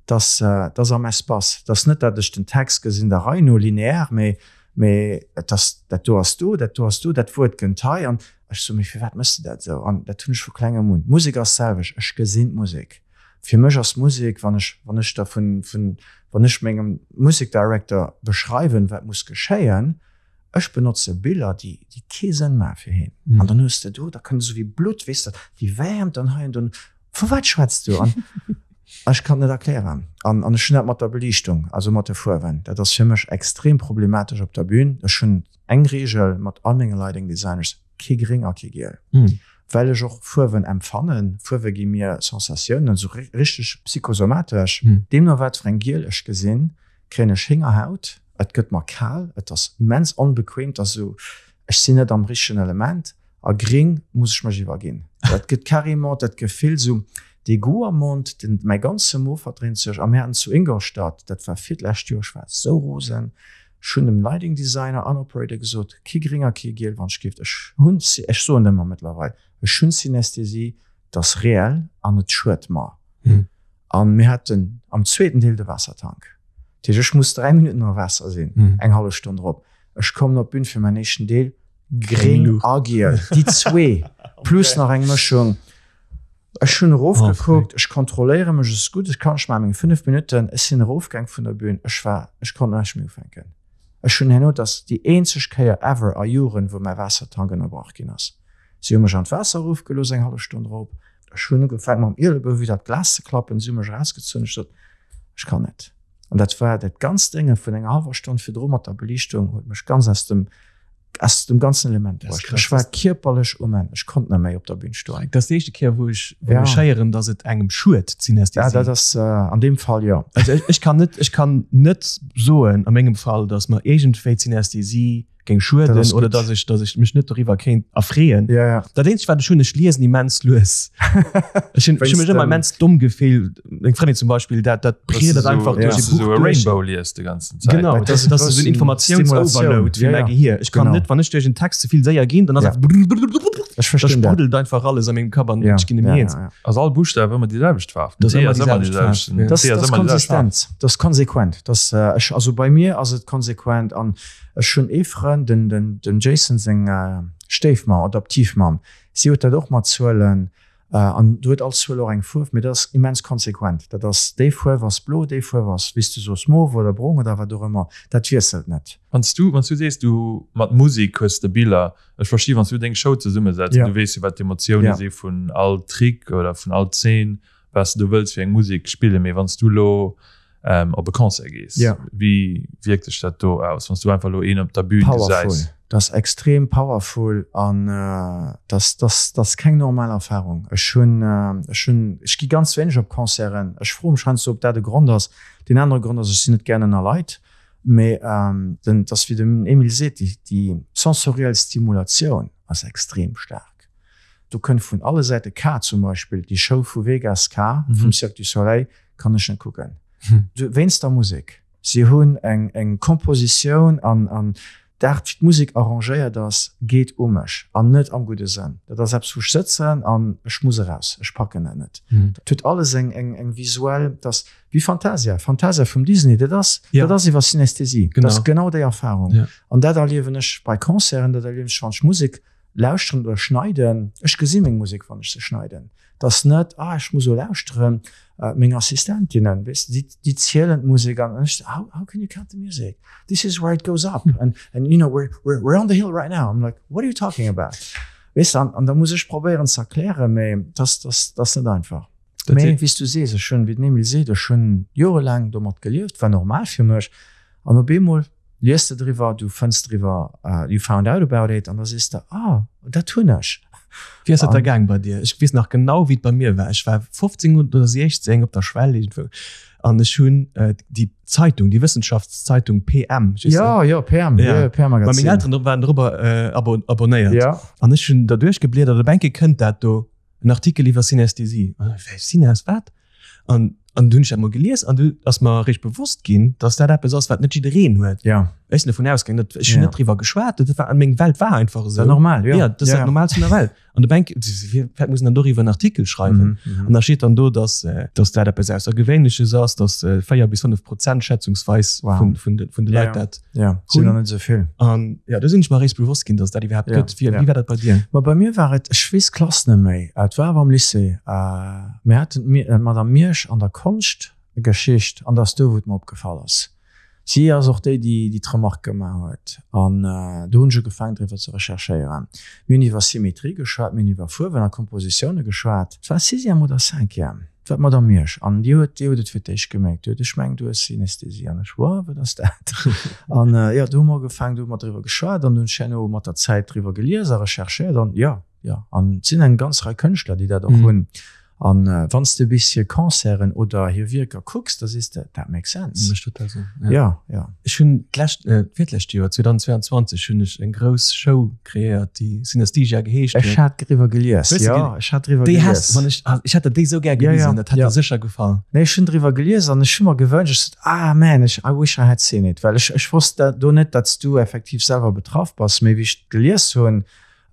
dass dass am Espace, dass net dat ech den Text gesinn der Rei no linear, mee mee et ass dat do ass do, dat do ass do, dat Wuert kënnt hei an ech soe mee firwat méchs de dat esou? An dat hunn ech vu klengem un. D'Musek ass d'selwecht, ech gesinn d'Musek. Fir mech ass Musek, wann ech wann ech da vun vun wann ech mengem Musekdirector beschreiwen, wat muss geschéien, Ech benotze Biller, déi, déi kee Sënn maache fir heen. An dann hues de do, da kënnt esou wéi Blutt, weess de, déi Wäermt an hei an do. Vu wat schwätz du? An Ech kann et net erklären. An an ech hunn dat mat der Beliichtung, also mat de Fuerwen. Dat ass fir mech extrem problematesch op der Bühn. Ech hunn eng Reegel mat all menge Lighting Designers, kee Gréng a kee Giel. Well ech och Fuerwen empfannen. Fuerwe gi mir Sensatiounen, esou richteg psychosomatesch. Deemno wat fir eng Giel ech gesinn, kréien ech Héngerhaut, et gëtt mer kal, et ass immens onbequem, et ass esou, ech sinn net am richtegen Element. A gréng muss ech mech iwwerginn. Dat gëtt carrément dat Gefill esou dee Goût am Mond, den, mäi ganze Mo verdréint sech. A mir haten zu Ingolstadt, dat war virlescht Joer, ech war esou rosen, ech hunn dem Lighting Designer an Operator gesot, kee gréng a kee giel, wann ech gift, ech hunn, ech soen ëmmer mëttlerweil, ech hunn Synästhesie, 't ass reell an et schued mer. A mir haten am zweeten Deel de Waassertank. Dat heescht, ech muss 3 Minutten am Waasser sinn, eng hallef Stonn drop. Ech kommen op d'Bün fir mäin éischten Deel, gréng a giel, déi zwee, plus nach eng Mëschung. Ech hunn erofgekuckt, ech kontrolléiere mech esou gutt ech kann, ech maache meng 5 Minutten, ech sinn erofgaang vun der Bün, ech war, ech konnt näischt méi ufänken. Ech hunn herno, et ass déi eenzeg Kéier ever a Joren, wou mäi Waassertank ënnerbrach ginn ass. Si hu mech an d'Waasser erofgelooss eng hallef Stonn drop. Ech hunn ugefaangen mam Ielebou widder d'Glas ze klappen. Si hu mech erausgezunn. Ech sot, Ech kann net. An dat war dat ganzt Dénge vun enger hallwer Stonn virdru mat der Beliichtung huet mech ganz aus dem, aus dem ganzen Element bruecht. Ech war kierperlech um Enn. Ech konnt net méi op der Bün stoen. Dat ass déi éischte Kéier, wou ech, wou ech héieren, datt et engem schued, d'Synästhesie. Ja, dat ass an deem Fall, jo. Also ech, ech kann net, ech kann net soen a mengem Fall, datt mer iergendwéi d'Synästhesie géing schueden oder dass ech dass ech mech net doriwwer kéint erfreeën. Ja, ja. Dat eenzegt wat ech hunn, ech liesen immens lues. Ech hunn ech hunn mech ëmmer immens domm gefillt. Meng Frëndin zum Beispill, dat dat briedert einfach duerch e Buch duerch. Rainbow liest de ganzen Zäit. Genau, dat ass esou en Informatiounsoverload fir mäi Gehier. Ech kann net, wann ech duerch en Text ze vill séier ginn, dann ass einfach Ech verstinn dat. Da spruddelt einfach alles a mengem Kapp an ech ginn net méi eens. Ass all Buschtaf ëmmer déi selwecht Faarf? Den T ass ëmmer déi selwecht. Dat ass konsistent, dat ass konsequent. Dat ech, also bei mir ass et konsequent an ech hunn ee Frënd, den den dem Jason seng Stéifmamm, Adoptivmamm, si huet dat och mat Zuelen an do huet all Zuel och eng Fuerf, mee dat ass immens konsequent. Dat ass déi Fuerf ass blo, déi Fuerf ass, wéi s du soos, mauve oder brong oder wat och ëmmer, dat wiesselt net. Wann s du, wann s du sees, du mat Musek hues de Biller, Ech versti wann s du deng Show zesummesetz, du weess jo wat d'Emotioune si vun all Trick oder vun all Zeen, wat s du wëlls fir eng Musek spillen. Mee wann s du elo op e Concert gees, wéi wierkt sech dat do aus, wann s du einfach elo een op der Bün gesäis? Dat ass extrem powerful an dat ass keng normal Erfarung. Ech hunn, ech hunn, ech gi ganz wéineg op Concerten. Ech froe mech heiansdo, ob dat e Grond ass. Deen anere Grond ass, ech sinn net gär ënner Leit. Mee den, dass wéi den Emile seet, déi, déi sensoriell Stimulatioun ass extrem staark. Do kënnt vun alle Säite K zum Beispill, déi Show vu Vegas K vum Cirque du Soleil kann ech net kucken. Wéinst der Musek. Si hunn eng, eng Kompositioun an, an d'Aart wéi d'Musek arrangéiert ass, geet u mech an net am gudde Sënn. Dat ass eppes wou ech sëtzen an ech muss eraus, ech packen dat net. Dat huet alles eng, eng, eng visuell, dass Wéi Fantasia, Fantasia vum Disney, dat ass, ja. dat ass iwwer Synästhesie. Genau. Dat ass genau déi Erfahrung. Ja. An dat erliewen ech bei Concerten, dat erliewen ech, wann ech Musek lauschteren oder schneiden. Ech gesi meng Musek, wann ech se schneiden. Dat ass net, ah, ech muss elo lauschteren. Äh, meng Assistentinnen, weess de, déi, déi zielen d'Musek an ech, how, how can you count the music? This is where it goes up. And, and you know, we're, we're, we're on the hill right now. I'm like, what are you talking about? Weess de, an, an da muss ech probéieren ze erklären, mee dat, dat, dat ass net einfach. Mee wéi s du sees, ech hunn, wéi den Emile seet, ech hunn jorelaang domat gelieft, war normal fir mech. An op eemol liest de driwwer, du fënns driwwer, you found out about it, an da sees de, ah, dat hunn ech. Wéi ass dat da gaang bei dir? Ech weess nach genau, wéi et bei mir war. Ech war 15 oder 16, op der Schwell iergendwou, an ech hunn déi Zeitung, déi Wëssenschaftszeitung PM, weess de? Jo, jo, PM, jo, jo, PM-Magazin. Meng Elteren waren dorobber abonnéiert. An ech hunn da duerchgebliedert, op eng Kéier kënnt dat do. en Artikel iwwer Synästhesie. Synes wat? An an du hunn ech dat mol gelies an du ass mer eréischt bewosst ginn, dass dat eppes ass, wat net jiddereen huet. Ja. Ech sinn dovun ausgaangen, dat ech hunn net driwwer geschwat, dat war meng Welt war einfach esou. Dat normal, jo. Ja, dat ass dat Normaalst vun der Welt. An de Bank, firwat muss en dann doriwwer en Artikel schreiwen? An da steet dann do, dass dass dat eppes Aussergewéinleches ass, dass 4 bis 5 Prozent schätzungsweis vun vun de vun de Leit dat. Ja, sinn der net esou vill. An ja, do sinn ech mer eréischt bewosst ginn, dass et dat iwwerhaapt gëtt. Wéi, wéi war dat bei dir? Ma bei mir war et, ech weess d'Klass net méi, et war awer am Lycée. Mir haten d'Madame Miersch an der Konschtgeschicht an dat ass do, wou et mer opgefall ass. Si ass och déi, déi déi d'Remarque gemaach huet. An do hunn ech ugefaangen, driwwer ze recherchéieren. Mir hunn iwwer Symmetrie geschwat, mir hunn iwwer Fuerwen a Kompositioune geschwat. Et war Sixième oder Cinquième. Et war d'Madame Miersch an déi huet, déi huet et fir d'éischt gemierkt. Déi huet, ech mengen, du hues Synästhesie. An ech, What, wat ass dat? An jo, do hu mer ugefaangen, do hu mer driwwer geschwat an du hunn ech herno mat der Zäit driwwer gelies a recherchéiert an jo, jo. An et sinn eng ganz Rei Kënschtler, déi dat och hunn. An wann s de bis hir Concerten oder hir Wierker kucks, da sees de, that makes sense. Mécht total Sënn, ja. Jo, jo. Ech hunn d'lescht, virtlescht Joer, 2022, hunn ech eng grouss Show kreéiert, déi Synesthesia geheescht huet. Ech hat driwwer gelies, jo, ech hat driwwer gelies. Déi has, wann ech, ech hätt der déi sou gär gewisen, dat hätt der sécher gefall. Nee, ech hunn driwwer gelies an ech hu mer gewënscht, ech sot, ah man, ech, I wish I had seen it, well ech, ech wosst dat do net, datt s du effektiv selwer betraff bass, mee wéi ech gelies hunn,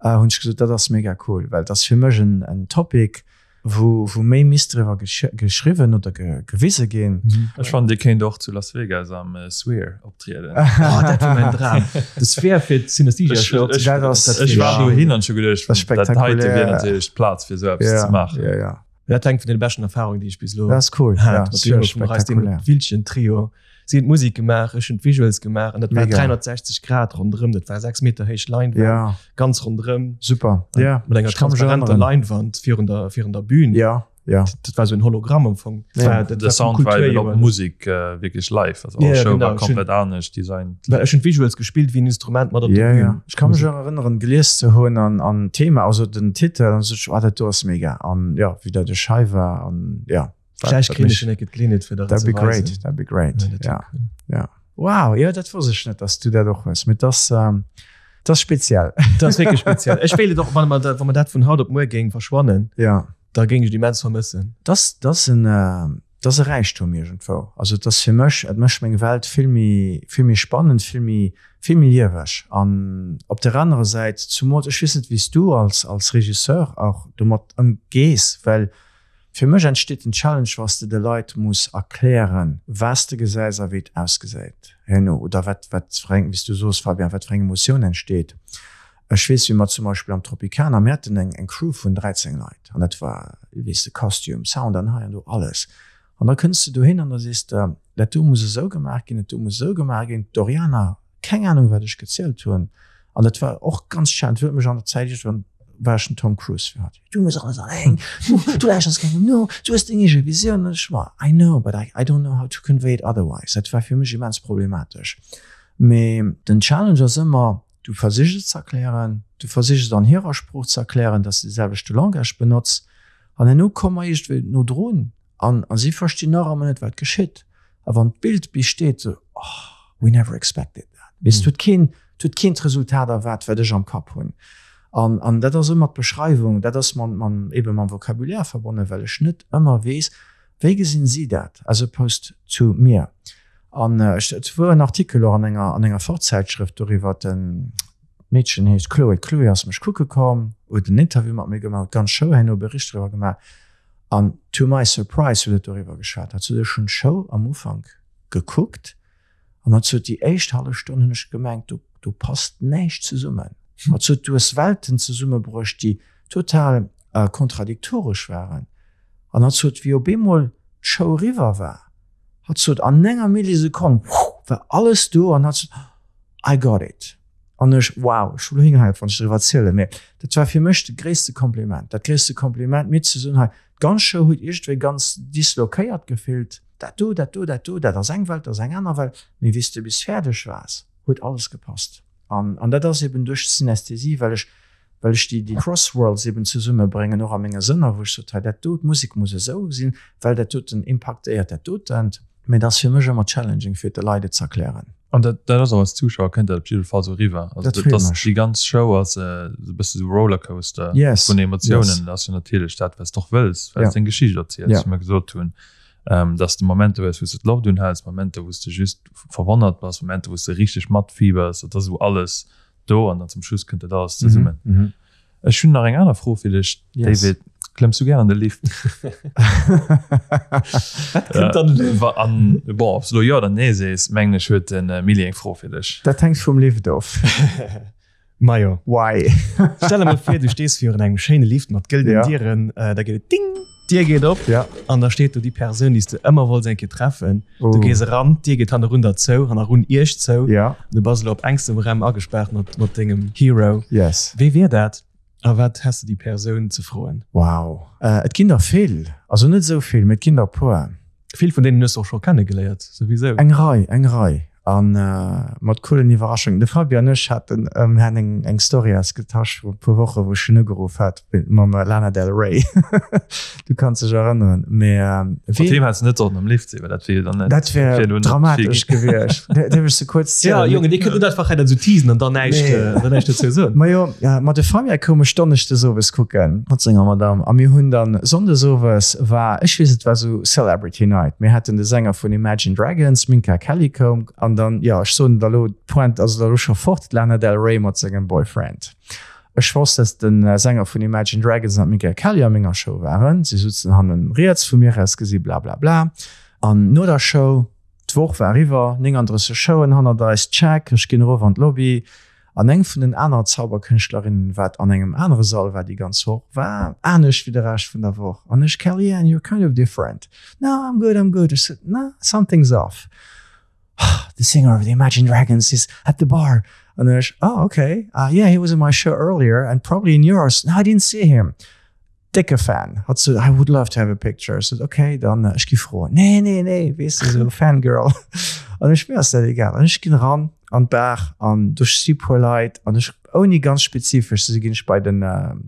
hunn ech gesot, dat ass mega cool, well et ass fir mech en, en Topic, wou, wou méi misst driwwer geschriwwen oder gewise ginn. Ech fannen, Dir kéint och zu Las Vegas am Sphere optrieden. Oh, dat wier mäin Dram. De Sphere fir d'Synesthesia Show. Ech, ech, ech war dohin an ech hu geduecht, dat heite wier natierlech d'Plaz fir esou eppes ze maachen. Ja, ja. Dat war eng vun den beschten Erfahrungen, déi ech bis elo hat. Dat ass cool, ja. Mat de Jonge vum Reis, dem Wiltgen Trio. Si hunn d'Musek gemaach, ech hunn d'Visuals gemaach an dat war 360 Grad ronderëm. Dat war 6 Meter héich Leinwand, ja. ganz ronderëm. Super, ja. Mat enger transparenter Leinwand virun der, virun der Bühn. Ja, ja. Dat war sou en Hologramm am Fong. Ja. De Sound war eben op Musek äh, wierklech live. Also all ja, Show genau. war komplett anescht designt. Ech hunn d'Visuals gespillt wéi en Instrument mat op der ja, Bühn. Ja. Ech ka mech och erënneren, gelies ze hunn an, an Thema, also den Titel, an sech, oh, dat do ass mega. An ja, wéi dat ech hei war an ja. Vläicht kréien ech en ecke d'Geleeënheet fir der et ze weisen. That'd be great, that'd be great, ja. Ja. Wow, jo, dat wosst ech net, dass du dat och hues. Mee dat ass speziell. Dat ass wierklech speziell. Ech wéilt et och, wann mer dat, wa mer dat vun haut op muer géing verschwannen, ja. da géing ech et immens vermëssen. Dat ass en, dat ass e Räichtum iergendwou. Also et ass fir mech, et mécht meng Welt vill méi, vill méi spannend, vill méi, vill méi lieweg. An op der anerer Säit, zumools, ech weess net, wéi s du als, als Regisseur och domat ëmgees, well Fir mech entsteet den Challenge wanns de de Leit muss erklären was de gesäis a wéi et ausgesäit herno oder wat wat fir eng, wéi s du soos Fabien, wat fir eng Emotioun entsteet. Ech weess wéi mer zum Beispill am Tropicana, mir haten eng eng Crew vun 13 Leit an dat war, weess de, Costume, Sound an hei an do alles. An da kënns de dohin an da sees de, dat do muss esou gemaach ginn, dat do muss esou gemaach ginn. D'Doriana Keng Ahnung wat ech gezielt hunn an dat war och ganz schön, huet mech an der Zäit iergendwann war ech den Tom Cruise fir hatt, du muss alles alleng, du du lauschters kengem no, du hues deng eege Visioun an ech war I know but I I don't know how to convey it otherwise. Dat war fir mech immens problematesch. Mee den Challenge ass ëmmer, du versichs et ze erklären, du versichs et an hirer Sprooch ze erklären, dass se de selwechte Langage benotz an herno komme mer iergendwéi no drun An a si verstinn nach ëmmer net, wat geschitt. A wann d'Bild bis steet, sou, Oh, we never expected that. Weess, et huet keen, et huet keen d'Resultat erwaart, wat ech am Kapp hunn. An, an dat ass ëmmer d'Beschreiwung, dat ass mam, mam, ebe mam Vocabulaire verbonnen, well ech net ëmmer weess, wéi gesinn si dat as opposed to mir. An ech, et wor en Artikel och an enger, an enger Fachzäitschrëft doriwwer, den, d'Meedchen heescht Chloé, d'Chloé ass mech kucke komm, huet en Interview mat mir gemaach, huet d'ganz Show herno Bericht driwwer gemaach. An to my surprise huet et doriwwer geschwat. Hat sot, ech hunn d'Show am Ufank gekuckt an hat sot, déi éischt hallef Stonn hunn ech gemengt, do, do passt näischt zesummen. Hat sot, du hues Welten zesummebruecht, déi total kontradiktoresch waren. An hat sot, wéi op eemol d'Show eriwwer war, hat sot, an enger Millisekonn, wuh, war alles do an hat sot, I got it. An ech, wow, ech hu lo hingehäit, wann ech driwwer erzielen, mä dat war fir mech de gréisste Kompliment, dat gréisste Kompliment, mir ze soen, hei, d'ganz Show huet iergendwéi ganz disloquéiert gefillt, dat do, dat do, dat do, dat ass eng Welt, dat ass eng aner Welt, mee wéi s de bis fäerdeg waars, huet alles gepasst. An, an dat ass eben duerch d'Synästhesie, well ech, well ech déi, déi Crossworlds eben zesummebréngen, och a menge Sënner, wou ech sot, hei, dat do, d'Musek muss esou sinn, well dat doten impaktéiert dat dotent. Mee et ass fir mech ëmmer challenging, fir et de Leit et z'erklären. An dat, dat ass och als Zuschauer kënnt dat op jidde Fall sou eriwwer. Also dat, dat ass, déi ganz Show ass esou e bësse sou Rollercoaster yes. vun Emotiounen. Yes. Dat ass jo natierlech dat, wat s de och wëlls, well s ja. deng Geschicht erziels, ja. wéi mer gesot hunn, ähm, dass de Momenter hues, wou s de d'Loft unhäls, Momenter, wou s de just verwonnert bass, Momenter, wou s de richteg matfiebers. Dat ass esou alles do an dann zum Schluss kënnt dat alles zesummen. Mhm. Mhm. Ech hunn nach eng aner Fro fir dech, yes. David. Klëmms du gär an de Lift? Wat kënnt an de Lift? An, bon, ob s du elo jo oder nee sees, mengen ech, huet de Milly eng Fro fir dech. Dat hänkt vum Lift of. Majo. Why? Stell der mol vir, du stees virun engem schéine Lift mat gëllenen ja. Dieren, äh, da geet et ding, d'Dier geet op ja. an da steet do déi Persoun, déi s du ëmmer wollts eng Kéier treffen. Oh. Du gees eran, d'Dier geet hannerun der zou, hannerun iech zou. Ja. Du bass elo op engstem Raum agespaart mat, mat dengem Hero. Yes. Wee wier dat? A wat häss de déi Persoun ze froen? Wow, et ginn der vill, also net esou vill, mee et ginn der e puer. Vill vun deenen hues de och scho kennegeléiert, souwisou. Eng Rei, eng Rei. A mat coolen Iwwerraschungen. De Fabi an ech haten haten eng Story ausgetasch vru e puer Woche wou ech en ugeruff hat mam Lana Del Rey. Du kanns dech erënneren. Mee Mat deem häss de net sollten am Lift sinn, well dat wier jo dann net. Dat wär dramatesch gewiescht. Däerf ech se kuerz zielen? Jo, Jongen, dir kënnt net einfach hei dat esou teasen an dann näischt, dann näischt dozou soen. Majo, ma de Fabien koum ech donneschdes owes kucken mat senger Madame a mir hunn dann sonndes owes war, ech weess et war esou Celebrity Night, mir haten de Sänger vun Imagine Dragons, Minka Kelly koum an dann, jo ech soen et elo, d'Pointe ass elo scho fort, d'Lana Del Rey mat sengem Boyfriend. Ech wosst, dass de Sänger vun Imagine Dragons an d'Minka Kelly a menger Show waren, si sutzen hannen riets vu mir aus gesi, blablabla. An no der Show, d'Woch war eriwwer, 39 Showen hannert eis, check, ech ginn erof an d'Lobby an eng vun den aner Zauberkënschtlerinnen, wat an engem anere Sall war déi ganz Woch, war anescht wéi de Rescht vun der Woch. An ech, Kellyanne, you're kind of different. No, I'm good, I'm good. Ech sot, no, something's off. The singer of the Imagine Dragons is at the bar. An ech, oh, okay, uh, yeah, he was in my show earlier and probably in yours. No, I didn't see him. Décke Fan. Hat sot, I would love to have a picture. Ech sot, okay, dann ech gi froen. Nee, nee, nee, weess de, sou Fangirl. An ech, mir ass dat egal. An ech ginn eran an d'Bar an do sti puer Leit an ech, ouni ganz spezifesch ze si, ginn ech bei den,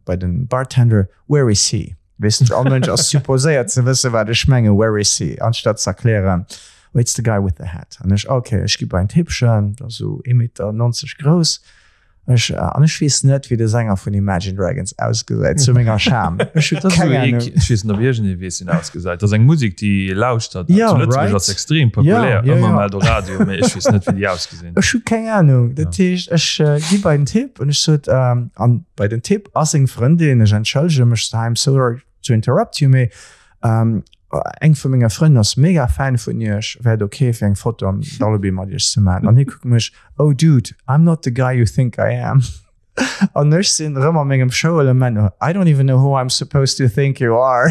bei den Bartender, where is he? Weess de, all Mënsch ass supposéiert ze wëssen, wat ech mengen, where is he? Anstatt ze erklären, oh, it's the guy with the hat. An ech, okay, ech gi bei en Typchen, der ass esou ee Meter 90 grouss. Ech, an ech weess net, wéi de Sänger vun Imagine Dragons ausgesäit, zu menger Scham. Ech hu keng Ahnung. Ech weess net, ob iergendee weess, wéi en ausgesäit. Dat ass eng Musek, déi ee lauschtert. Ja, Zu Lëtzebuerg right? ass se extrem populär, Ja, ja, ëmmer ja. Eldoradio, mee ech weess net, wéi déi ausgesinn. Ech hu keng Ahnung. Dat heescht, ech gi bei den Typ an ech sot, an bei den Typ a seng Frëndin, ech entschëllege mech, I'm sorry to interrupt you, mee Eng vu menger Frënn ass mega Fan vun iech, wär et ok fir eng Foto am Dalleby mat iech ze maachen? An hie kuckt mech, Oh dude, I'm not the guy you think I am. An ech sinn erëm a mengem Show-Element, I don't even know who I'm supposed to think you are.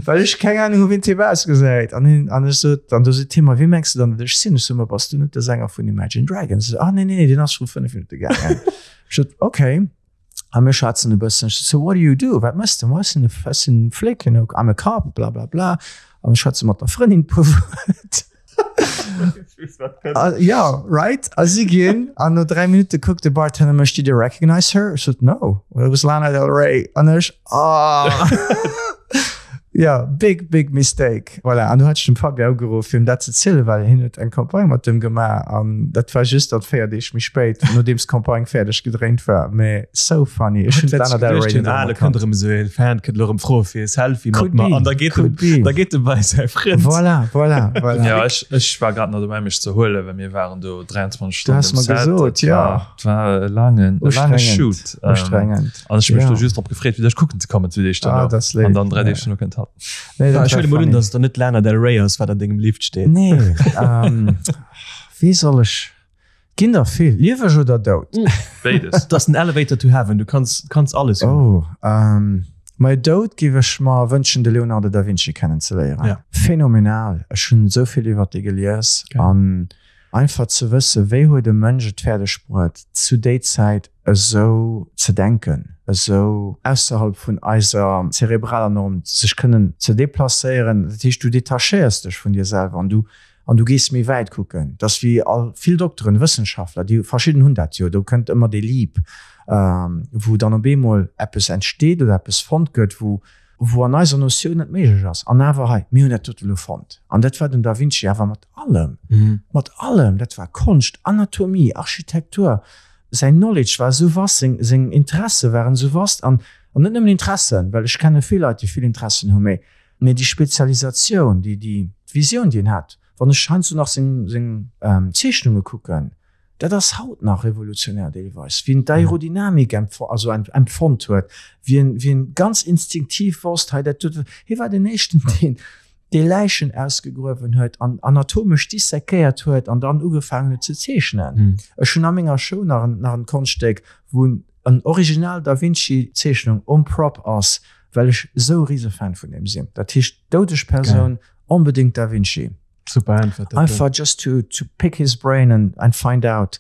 Well ech keng Ahnung hu wéi den Typ ausgesäit. An hien, an ech sot, an du seet hie mer, Wie mengs de dann, datt ech sinn? Ech sot, Ma bass du net de Sänger vun Imagine Dragons? Ah nee, nee, nee, deen ass vru 5 Minutte gaangen. Ech sot, Ok. A mir schwätzen e bëssen. Ech so, what do you do? Wat mëss de? Ech sinn ech sinn Flic, you know, I'm a cop, bla bla bla. A mir schwätze mat der Frëndin puer Wuert. Ah, ja, right? A si ginn an no 3 Minutte kuckt de Bartender mech, did you recognize her? Ech sot, no, it was Lana Del Rey. An ech, ah. Ja, big, big mistake. Voilà, an du hat ech dem Fabien ugeruff, fir him dat ze zielen, well hien huet eng Campagne mat dem gemaach an dat war just dann 4 Deeg méi spéit, nodeems d'Campagne fäerdeg gedréint war. Mee so funny. Ech hunn d'Lana Del Rey net Ah, da kënnt erëm esou e Fan, kënnt elo erëm froe fir e Selfie mat mer an da geet en, da geet e bei säi Frënd. Voilà, voilà, voilà. Ja, ech, ech war grad nach dobäi mech ze huelen, well mir waren do 23 Stonnen Du has mer gesot, ja. Et war e laangen, e laange Shoot. Ustrengend. An ech hu mech do just drop gefreet, fir dech kucken ze kommen zu Deeg duerno. Ah, dat ass léif. An dann 3 Deeg duerno kënnt hatt. Nee, dat Ech huele mol un, dass et dann net Lana Del Rey ass, wat an dengem Lift steet. Nee, ähm, wee soll ech? Ginn der vill. Lieweg oder dout? Béides. Dat ass den Elevator to Heaven, du kanns, kanns alles hunn. Oh, ähm, mei dout géif ech mer wënschen, de Leonardo da Vinci kennenzeléieren. Ja. Phänomenal. Ech hunn esou vill iwwert dee gelies. Geil. An einfach ze wëssen, wéi huet e Mënsch et fäerdeg bruet, zu déi Zäit esou ze denken, esou ausserhalb vun eiser zerebraler Norm sech kënnen ze deplacéieren. Dat heescht, du detachéiers dech vun dir selwer an du an du gees méi wäit kucken. Dat ass wéi all vill Dokteren, Wëssenschaftler, déi verschidden hunn dat jo, do kënnt ëmmer dee Leap, wou dann op eemol eppes entsteet oder eppes fonnt gëtt, wou wou an eiser Notioun net méiglech ass. An awer hei, mir hunn dat dote elo fonnt. An dat war den Da Vinci awer mat allem, mat allem. Dat war Konscht, Anatomie, Architektur. Säin Knowledge war esou vast, seng, seng Interesse waren esou vast an, an net nëmmen Interessen, well ech kenne vill Leit, déi vill Interessen hunn, mee, mee déi Spezialisatioun, déi, déi Visioun, déi en hat, wann ech heiansdo nach seng, seng Zeechnunge kucken, dat ass haut nach revolutionär deelweis, wéi en d'Aerodynamik empf, also empfonnt huet, wéi en, wéi en ganz instinktiv wosst, hei dat dote, hie war den éischten, deen, dee Läichen ausgegruewen huet an anatomesch dissekéiert huet an dann ugefaangen huet ze zeechnen. Ech hunn a menger Show nach en, nach en Konschtstéck, wou en original Da Vinci Zeechnung um Prop ass, well ech esou e Risefan vun deem sinn. Dat heescht, doudeg Persoun, onbedéngt Da Vinci. Super Äntwert. Einfach just to, to pick his brain and, and find out.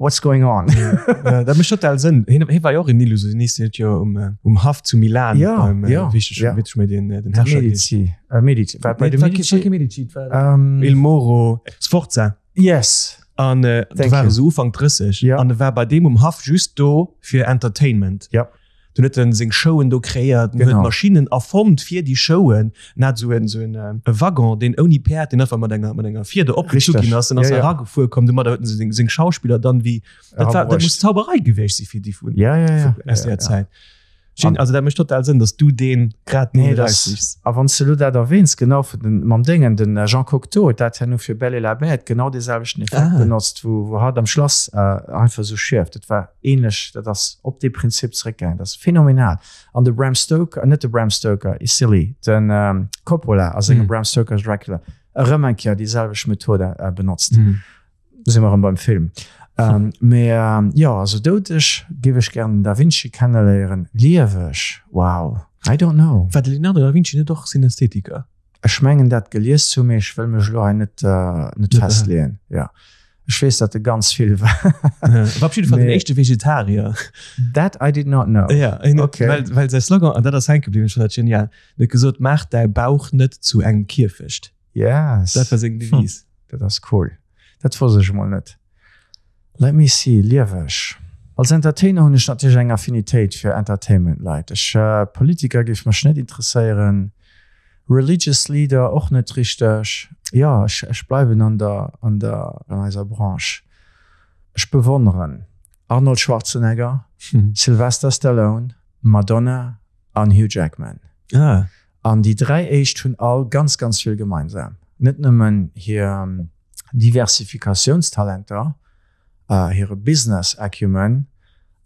What's going on? Ja, dat mécht total Sënn. Hien, hie war jo och en Illusionist, hien huet jo um, äh, um Haff zu Milan Ja, beim, äh, ja, wéi ich, ja. wéi ich méi den, äh, den Herrscher Medici. Äh, Medici. War bei Nee, de et war Medici? kee Medici, et war Ähm, Il Moro Sforza. yes. An äh, do Thank war you. e sou Ufank 30 Ja. an e war bei deem um Haff just do fir Entertainment. Ja. Dunn huet en seng Showen do kreéiert, en huet Genau. Maschinnen erfonnt fir déi Showen. En hat esou en, esou en, e Waggon, deen ouni Päerd, deen einfach mat enger, mat enger Fieder opgezu Richteg. ginn ass. Den ass Ja, ja. eragefuer komm, domadder huet en seng, seng Schauspiller dann wéi, dat war, dat Erabruecht. muss Zauberei gewiescht si fir déi vun, Ja, ja, ja. vun aus ja, där ja. Zäit. Schön, An- also dat mécht total Sënn, dass du deen grad Nee, deen das, eraussichs. a wann s de elo dat erwähns, genau vun den, mam Déngen, den Jean Cocteau huet dat herno fir Belle et la Bête genau dee selwechten Effekt Ah. benotzt, wou, wou hatt am Schlass äh, einfach esou schierft. Dat war ähnlech, dat ass op dee Prinzip zeréckgaangen. Dat ass phänomenal. An de Bram Stoker, net de Bram Stoker, silly, den Coppola a sengem Bram Stoker's Dracula, erëm eng Kéier déi selwecht Method benotzt. Do si mer erëm beim Film. Mee jo, also doudeg géif ech gären den Da Vinci kenneléieren. Lieweg, wow, I don't know. War de Leonardo da Vinci net och Synästhetiker? Ech mengen dat gelies ze hu, mee ech wëll mech elo hei net net festleeën. Jo, ech weess dat e ganz vill war. War op jidde Fall den éischte Vegetarier. That I did not know. Ja, okay. Well, well säi Slogan, an dat ass hänke bliwwen, ech fannen dat genial, en huet gesot, Maach däi Bauch net zu engem Kierfecht. Yes. Dat war seng Devise. Dat ass cool. Dat wosst ech emol net. Let me see, lieweg. Als Entertainer hunn ech natierlech eng Affinitéit fir Entertainment-Leit. Ech, Politiker géif mech net interesséieren, religious Leader och net richteg. Jo, ech, ech bleiwen an der, an der, an eiser Branche. Ech bewonneren Arnold Schwarzenegger, Sylvester Stallone, Madonna an Hugh Jackman. Ah. An déi 3 éischt hunn all ganz, ganz vill gemeinsam. Net nëmmen hir Diversifikatiounstalenter, hire Business Acumen,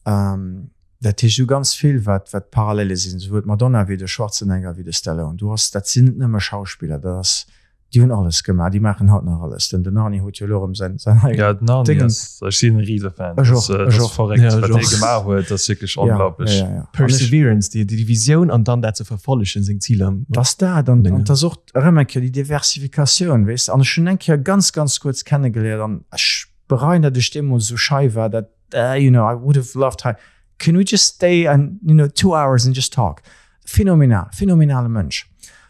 dat heescht, esou ganz vill, wat wat Parallele sinn, souwuel d'Madonna wéi de Schwarzenegger wéi de Stallone. Du has, dat sinn net nëmme Schauspiller, dat ass Déi hunn alles gemaach, déi maachen haut nach alles. Den den Arnie huet jo elo erëm säin säin eegent Ja, den Arnie Déngen. ass, ech sinn e Risefan. Ech och, Dat ech ass och. verréckt, Ja, ech wat dee och. gemaach huet, dat ass wierklech Ja, onglaublech. ja, ja, ja. An ech, Perseverance, déi déi Visioun an dann dat ze verfollegen, seng Ziler mat T'ass dat, an Déngen. an t'ass och erëm eng Kéier déi Diversifikatioun, weess de. An ech hunn en eng Kéier ganz, ganz kuerz kennegeléiert an ech bereien, datt ech deemools esou schei war, dat, you know, I would have loved hei, can we just stay and, you know, two hours and just talk. Phänomenal, phänomenale Mënsch.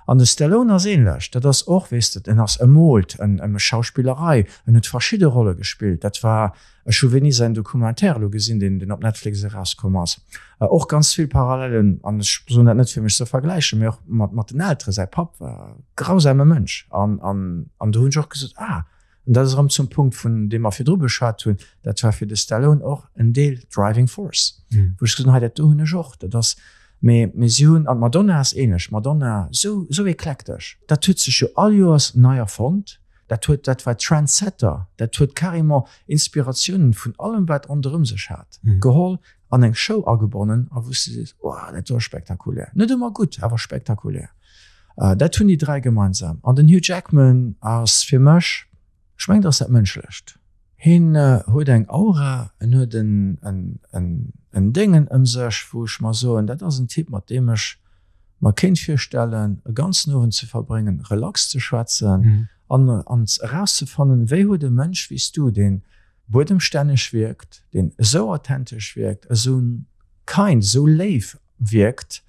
An de Stallone ass ähnlech, dat ass och, weess de, en ass emoolt, en e mécht Schauspillerei, en huet verschidde Rolle gespillt. Dat war, ech hu wéini säin Documentaire elo gesinn, deen, deen op Netflix erauskomm ass, och ganz vill Parallelen, an ech soen dat net fir mech ze vergläichen, mee och mat, mat den Elteren, säi Papp war e grausame Mënsch an, an, an do hunn ech och gesot, ah, An dat ass erëm zum Punkt vun deem mer virdru beschwat hunn, dat war fir de Stallone och en Deel driving force, wou ech gesot hunn, hei dat do hunn ech och, dat ass, mee mee si hunn, an d'Madonna ass ähnlech, d'Madonna esou esou eklektesch, dat huet sech jo all Joers nei erfonnt, dat huet, dat war Trendsetter, dat huet carrément Inspiratiounen vun allem wat ronderëm sech hat geholl an eng Show agebonnen a wou s de sees, wow, dat do ass spektakulär, net ëmmer gutt, awer spektakulär. Dat hunn déi 3 gemeinsam. An den Hugh Jackman ass fir mech, ech mengen, dat ass dat Mënschlecht. Hien huet eng Aura, en huet en Déngen ëm sech, wou ech mer soen, dat ass en Typ, mat deem ech mer kéint virstellen, e ganzen Owend ze verbréngen, relax ze schwätzen an erauszefannen, wéi huet e Mënsch wéi s du, deen buedemstänneg wierkt, deen esou authentesch wierkt, esou kind, esou léif wierkt,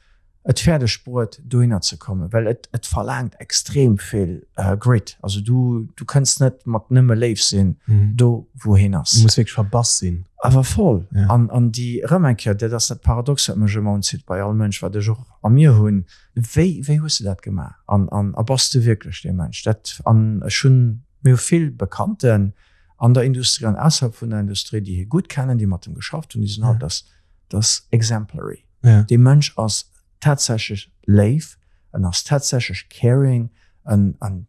et fäerdeg bruet dohinner ze kommen, well et et verlaangt extrem vill Grit. Also du du kënns net mat nëmme léif sinn do wou hien ass. Du muss wierklech verbass sinn. Awer voll. An an déi erëm eng Kéier, dat ass dat Paradox wat mech ëmmer unzitt bei all Mënsch, wat ech och a mir hunn, wéi wéi hues de dat gemaach an an a bass de wierklech dee Mënsch? Dat an ech hunn, mir hu vill Bekannten an der Industrie an ausserhalb vun der Industrie, déi hie gutt kennen, déi mat em geschafft hunn, déi soen all, dat dat ass exemplary. Ja. Dee Mënsch ass tatsächlech léif, en ass tatsächlech caring, en, en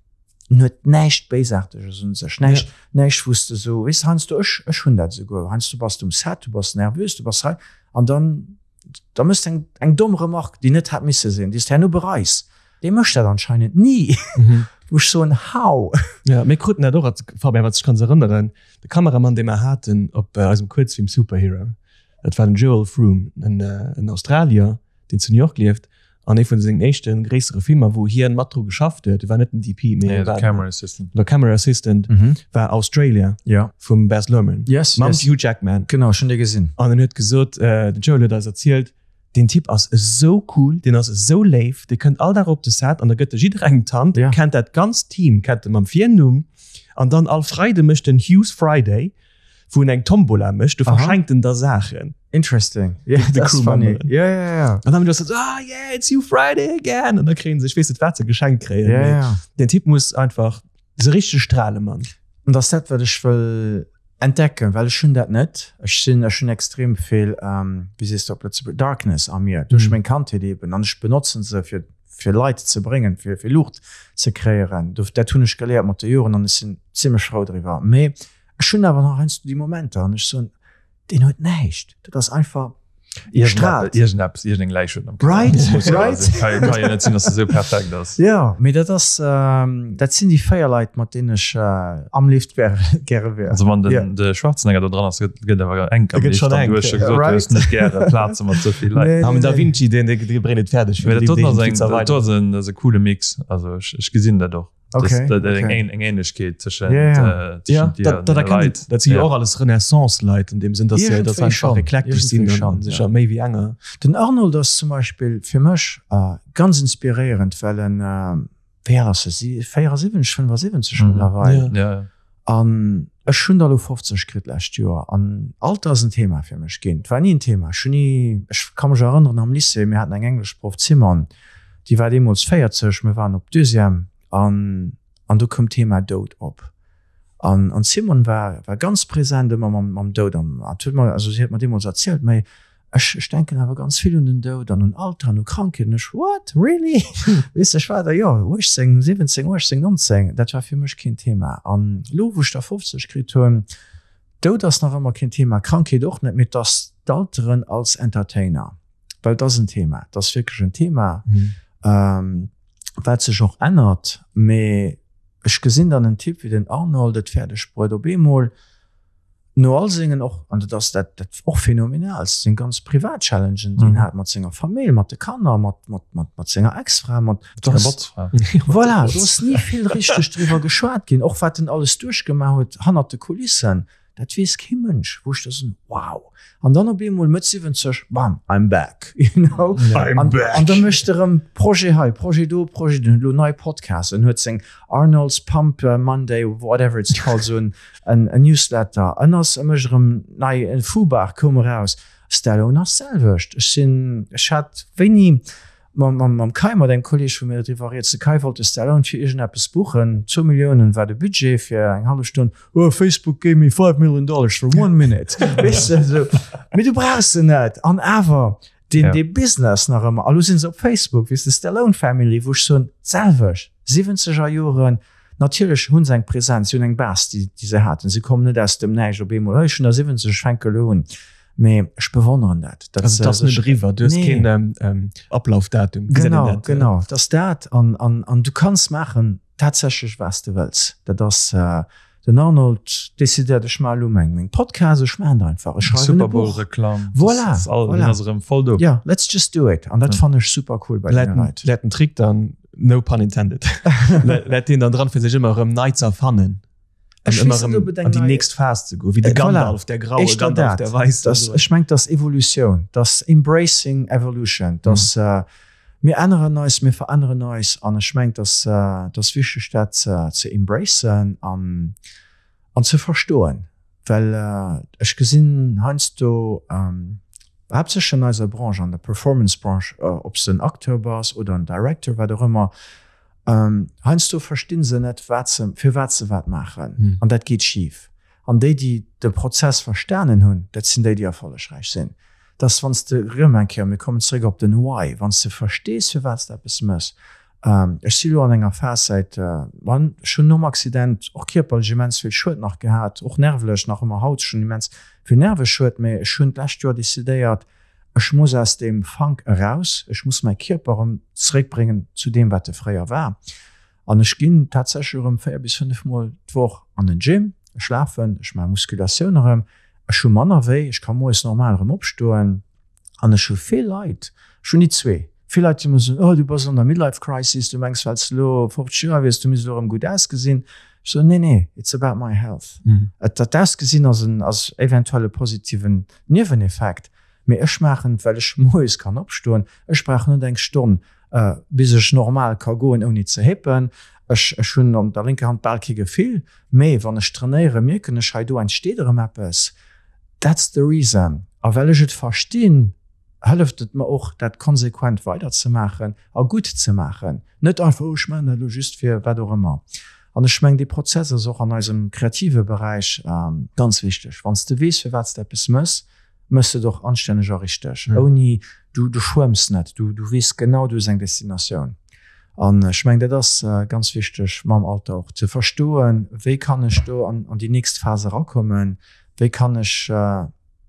huet näischt Béisaarteges un sech, näischt, ja. näischt wou s de esou, weess de, heiansdo, ech, ech hunn dat esouguer, heiansdo bass du um Set, du bass nervös, du bass hei an dann, da méchs de eng, eng domm Remarque, déi net hätt misse sinn, déi s de herno bereis. Dee mécht dat anscheinend ni, mhm. wou ech soen, how? Ja, mir kruten dat och, als, Fabian, wat sech kanns erënneren, de Kameramann, dee mer haten op äh, eisem Kuerzfilm Superhero, Dat war den Joel Froome, en, en Australier, deen zu New York lieft. An ee vun sengen éischte gréissere Filmer, wou hien mat dru geschafft huet, e war net den DP, mee e war Camera Assistant, der Camera Assistant war Australia vum Baz Luhrmann mam Hugh Jackman. Genau, ech hunn dee gesinn. An en huet gesot, den Joel huet eis erzielt, deen Typ ass esou cool, deen ass esou léif, dee kënnt all Dag op de Set an da gëtt e jidderengem d'Hand, kennt dat ganzt Team, kennt e mam Virnumm an dann all Freide mécht en Hugh's Friday, wou en eng Tombola mécht, do verschenkt en da Saachen. Interesting. Yeah, de that's funny. Yeah, yeah, yeah. An dann du so, ah yeah, it's Hugh Friday again. An da kréien se, ech weess net wat se geschenkt kréien. Yeah, yeah. Den Typ muss einfach se richteg strahlen, Mann. An dat ass dat wat ech wëll entdecken, well ech hunn dat net. Ech sinn, ech hunn extrem vill, ähm, wéi sees de op Lëtzebuerg, Darkness a mir, duerch meng Kandheet eben. An ech benotzen se fir, fir Leit ze bréngen, fir, fir Luucht ze kreéieren. Dat hunn ech geléiert mat de Joren an ech sinn zimmlech frou driwwer. Mee ech hunn awer nach heiansdo déi Momenter an ech soen, deen huet näischt, dat ass einfach strahlt. Iergendeppes, iergendeng Läich huet en am Keller. Right, Muss jo right. sinn. Kann, kann jo net sinn, dass e sou perfekt ass. Jo, mee dat ass, dat sinn déi 4 Leit, mat deenen ech am Lift wär, gäre wär. Also wann den, de Schwarzenegger do dran ass, gëtt, gëtt awer enk am Gëtt Lift. schonn An du enk, hues scho gesot, du right. hues net gäre Plaze mat sou vill Leit. Nee, Am nee, Da nee. Vinci, deen, dee bréngt et fäerdeg, fir Mee de dat Lift doten ass iergendwéi eng, ze dat do erweideren. ass en, ass e coole Mix. Also ech, ech gesinn dat och. Okay, dat, dat, okay. eng, eng Ähnlechkeet tëschent, Ja, ja. äh, Ja, tëschent dir dat, an dat deene erkennt Leit. dat si jo Ja. och alles Renaissance-Leit an deem Sënn, dass se dass Iergendwéi einfach schon, eklektesch sinn iergendwéi an schon, sécher ja. méi wéi enger. Den Arnold ass zum Beispill fir mech ganz inspiréierend, well en, wéi al ass e? Si 74, 75 mëttlerweil. Ja. Ja, ja. An ech hunn der elo 50 kritt d'lescht Joer an Alter ass en Thema fir mech ginn. Et war ni en Thema. Ech hunn ni, ech ka mech erënneren am Lycée, mir haten eng Engleschproff, d'Simone, déi war deemools 40, mir waren op Deuxième an an do koum d'Thema Doud op. An an d'Simone war war ganz present ëmmer mam mam Doud an an huet mer, also si huet mer deemools erzielt, mais Ech, ech denken awer ganz vill un den Doud an un Alter an u Krankheet. An ech, What? Really? Weess de, ech war da, jo, 18, 17, 18, 19, dat war fir mech keen Thema. An elo, wou ech da 50 kritt hunn, Doud ass nach ëmmer keen Thema, Krankheet och net, mee et ass d'Alteren als Entertainer, well et ass en Thema, et ass wierklech en Thema, wat sech och ännert. Mee ech gesinn dann en Typ wéi den Arnold et fäerdeg bruet, op eemol No all sengen och, an dat ass dat dat och phänomenalst, seng ganz privat Challengen, déi en hat mat senger Famill, mat de Kanner, mat mat mat mat senger Ex-Fra, mat Mat senger Botzfra. Voilà, do ass ni vill richteg driwwer geschwat ginn, och wat en alles duerchgemaach huet hannert de Kulissen, dat weess kee Mënsch, wou ech da soen, wow. An dann op eemol Mëtt 70, bam, I'm back, you know. I'm An back. an da mécht e rëm Projet hei, Projet do, Projet do, elo nei Podcast, en huet seng Arnold's Pump Monday, whatever it's called, esou en En Newsletter, en ass, e mécht erëm nei, en Fubar koum eraus. Stallone ass d'selwecht. Ech sinn, ech hat wéini mam, mam, mam Kai, mat engem Kolleeg vu mir driwwer rieds. De Kai wollt de Stallone fir iergendeppes buchen, zwou Milliounen war de Budget fir eng hallef Stonn. Oh, Facebook gave me five million dollars for one minute. Weess de, esou. Mee du brauchs se net. An awer, deen, dee Business nach ëmmer. A lo sinn se op Facebook, weess de, Stallone Family, wou ech soen, d'selwecht, siwwenzeger Joren, Natierlech hu se eng Präsenz, si hunn eng Base, déi, déi se haten. Si kommen net aus dem Näischt op eemol, ech hunn der 70, ech fänke elo un. Mee ech bewonneren dat, datt se sech. Also et ass net eriwwer, du hues Nee. keen Ablaufdatum. Wéi seet een Genau, dat? genau, et ass dat. An, an, an du kanns maachen tatsächlech, wat s de wëlls. Dat ass, den Arnold decidéiert, ech maache elo meng, meng Podcast, ech maachen et einfach, ech schreiwen e Super Buch. Bowl-Reklamm. Voilà, Das ist all, voilà. Den ass erëm voll do. Ja, let's just do it. An dat fannen ech super cool bei Läit deene den, Leit. läit den Trick dann No pun intended. Läit deen dann dran, fir sech ëmmer erëm nei ze erfannen. An Ech ëmmer weess net, erëm ob et eng an déi nei- nächst Phas ze goen, wéi de Äh, voilà. Gandalf, der graue Éischter Gandalf, dat. der weisse. Das, ech meng, dass Evolutioun, dass Embracing Evolution, dass äh, mir änneren eis, mir veränneren eis an ech meng, dass äh, dass wichteg dat ze, ze embracen an an ze verstoen, well ech gesinn heiansdo, haaptsächlech an eiser Branche, an der Performance-Branche, ob s de en Acteur bass oder en Director, wat och ëmmer, heiansdo versti se net, wat se, firwat se wat maachen an dat geet schif. An déi, déi de Prozess verstanen hunn, dat sinn déi, déi erfollegräich sinn. Dass wann s de, erëm eng Kéier, mir kommen zréck op den Why, wann s de verstees, firwat s de eppes méchs, Ech si lo an enger Phas säit, wann, ech hunn nom Accident och kierperlech immens vill Schued nach gehat, och nervlech, nach ëmmer haut schon immens vill Nerveschued, mee ech hunn d'lescht Joer decidéiert, ech muss aus deem Funk eraus, ech muss mäi Kierper erëm zeréckbréngen zu deem wat e fréier war. An ech ginn tatsächlech erëm 4 bis 5 mol d'Woch an den Gym, ech lafen, ech maache Muskulatioun erëm, ech hu manner wéi, ech ka moies normal erëm opstoen. An ech hu vill Leit, ech hunn déi zwee. Vill Leit, déi mer soen, oh du bass an der Midlife Crisis, du mengs well s de elo 50 Joer wiers, du misst elo erëm gutt ausgesinn. Ech soen, nee, nee, it's about my health. Et dat Ausgesinn ass en ass eventuell e positiven Nieweneffekt, mee ech maachen et, well ech moies kann opstoen. Ech brauch net eng Stonn, bis ech normal ka goen ouni ze hippen. Ech ech hunn op der lénker Hand bal kee Gefill, mee wann ech trainéiere mierken ech, hei do entsteet erëm eppes. That's the reason. A well ech et verstinn, hëlleft et mer och, dat konsequent weiderzemaachen a gutt ze maachen. Net einfach, oh ech maachen dat elo just fir wat och ëmmer. An ech mengen, dee Prozess ass och an eisem kreative Beräich ganz wichteg. Wann s de weess, firwat s de eppes méchs, méchs de et och anstänneg a richteg, ouni, du du schwëmms net, du du weess genau, du hues eng Destinatioun. An ech mengen, dat ass ganz wichteg mam Alter och ze verstoen, wéi kann ech do an an déi nächst Phas erakommen, wéi kann ech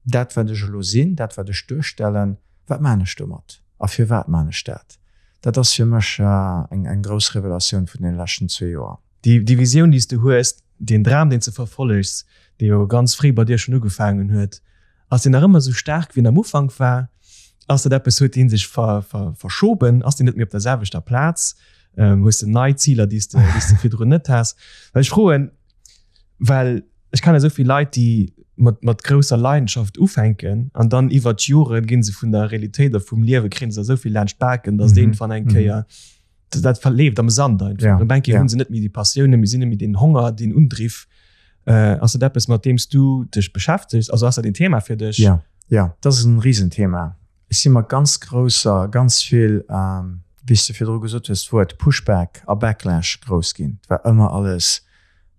Dat, wat ech elo sinn, dat, wat ech duerstellen, wat maan ech domat a firwat maan ech dat? Dat ass fir mech eng grouss Revelatioun vun deene leschten zwee Joer. Déi Visioun, déi s de hues, deen Dram, deen s de verfollegs, dee jo ganz fréi bei dir schonn ugefaangen huet, ass deen nach ëmmer esou staark, wéi en am Ufank war? Ass dat eppes, huet dee sech verschoben? Ass deen net méi op der selwechter Plaz? Hues de nei Ziler, déi s de virdrun net has? Well ech froen, well ech kenne esou vill Leit, déi mat, mat grousser Leidenschaft ufänken an dann iwwer d'Jore ginn se vun der Realitéit a vum Liewe kréien se esou vill laanscht d'Baken, datt mm -hmm. iergendwann eng mhm. Kéier mm -hmm. dat verleeft am Sand einfach. Ja. Eng Kéier ja. hunn se net méi déi Passioun, méi sinn net méi den Honger, den Undriff. Äh, ass dat eppes, mat deem s du dech beschäftegs? Also ass dat een Thema fir dech? Ja, ja, dat ass en Riesenthema. Ech si mat ganz grousser, ganz vill, wéi s de virdru gesot hues, d'Wuert Pushback a Backlash grouss ginn. Et war ëmmer alles,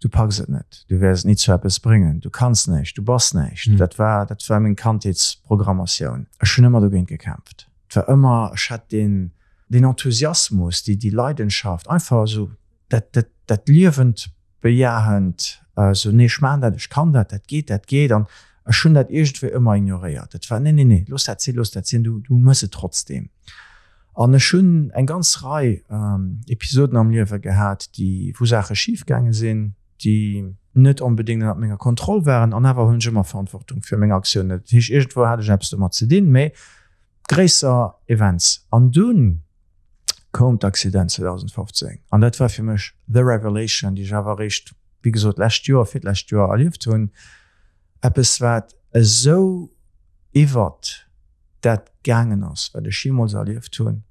du packs et net, du wäers et ni zu eppes bréngen, du kanns näischt, du bass näischt. Dat war, dat war meng Kandheetsprogrammatioun. Ech hunn ëmmer dogéint gekämpft. Et war ëmmer, ech hat deen, deen Enthusiasmus, déi, déi Leidenschaft, einfach esou dat, dat, dat liewend bejahend, esou, nee, ech maachen dat, ech kann dat, dat geet, dat geet. An ech hunn dat iergendwéi ëmmer ignoréiert. Et war, nee, nee, nee, looss dat sinn, looss dat sinn, du, du méchs et trotzdeem. An ech hunn eng ganz Rei Episoden am Liewe gehat, déi, wou Saache schif gaange sinn, déi net onbedéngt ënnert menger Kontroll waren. An awer hunn ech ëmmer Verantwortung fir meng Aktiounen. Dat heescht, iergendwou hat ech eppes domat ze dinn, mee gréisser Events. An dunn koum d'Accident 2015 an dat war fir mech the revelation, déi ech awer eréischt, wéi gesot, d'lescht Joer, virlescht Joer erlieft hunn. Eppes wat esou iwwert dat gaangen ass, wat ech jeemools erlieft hunn.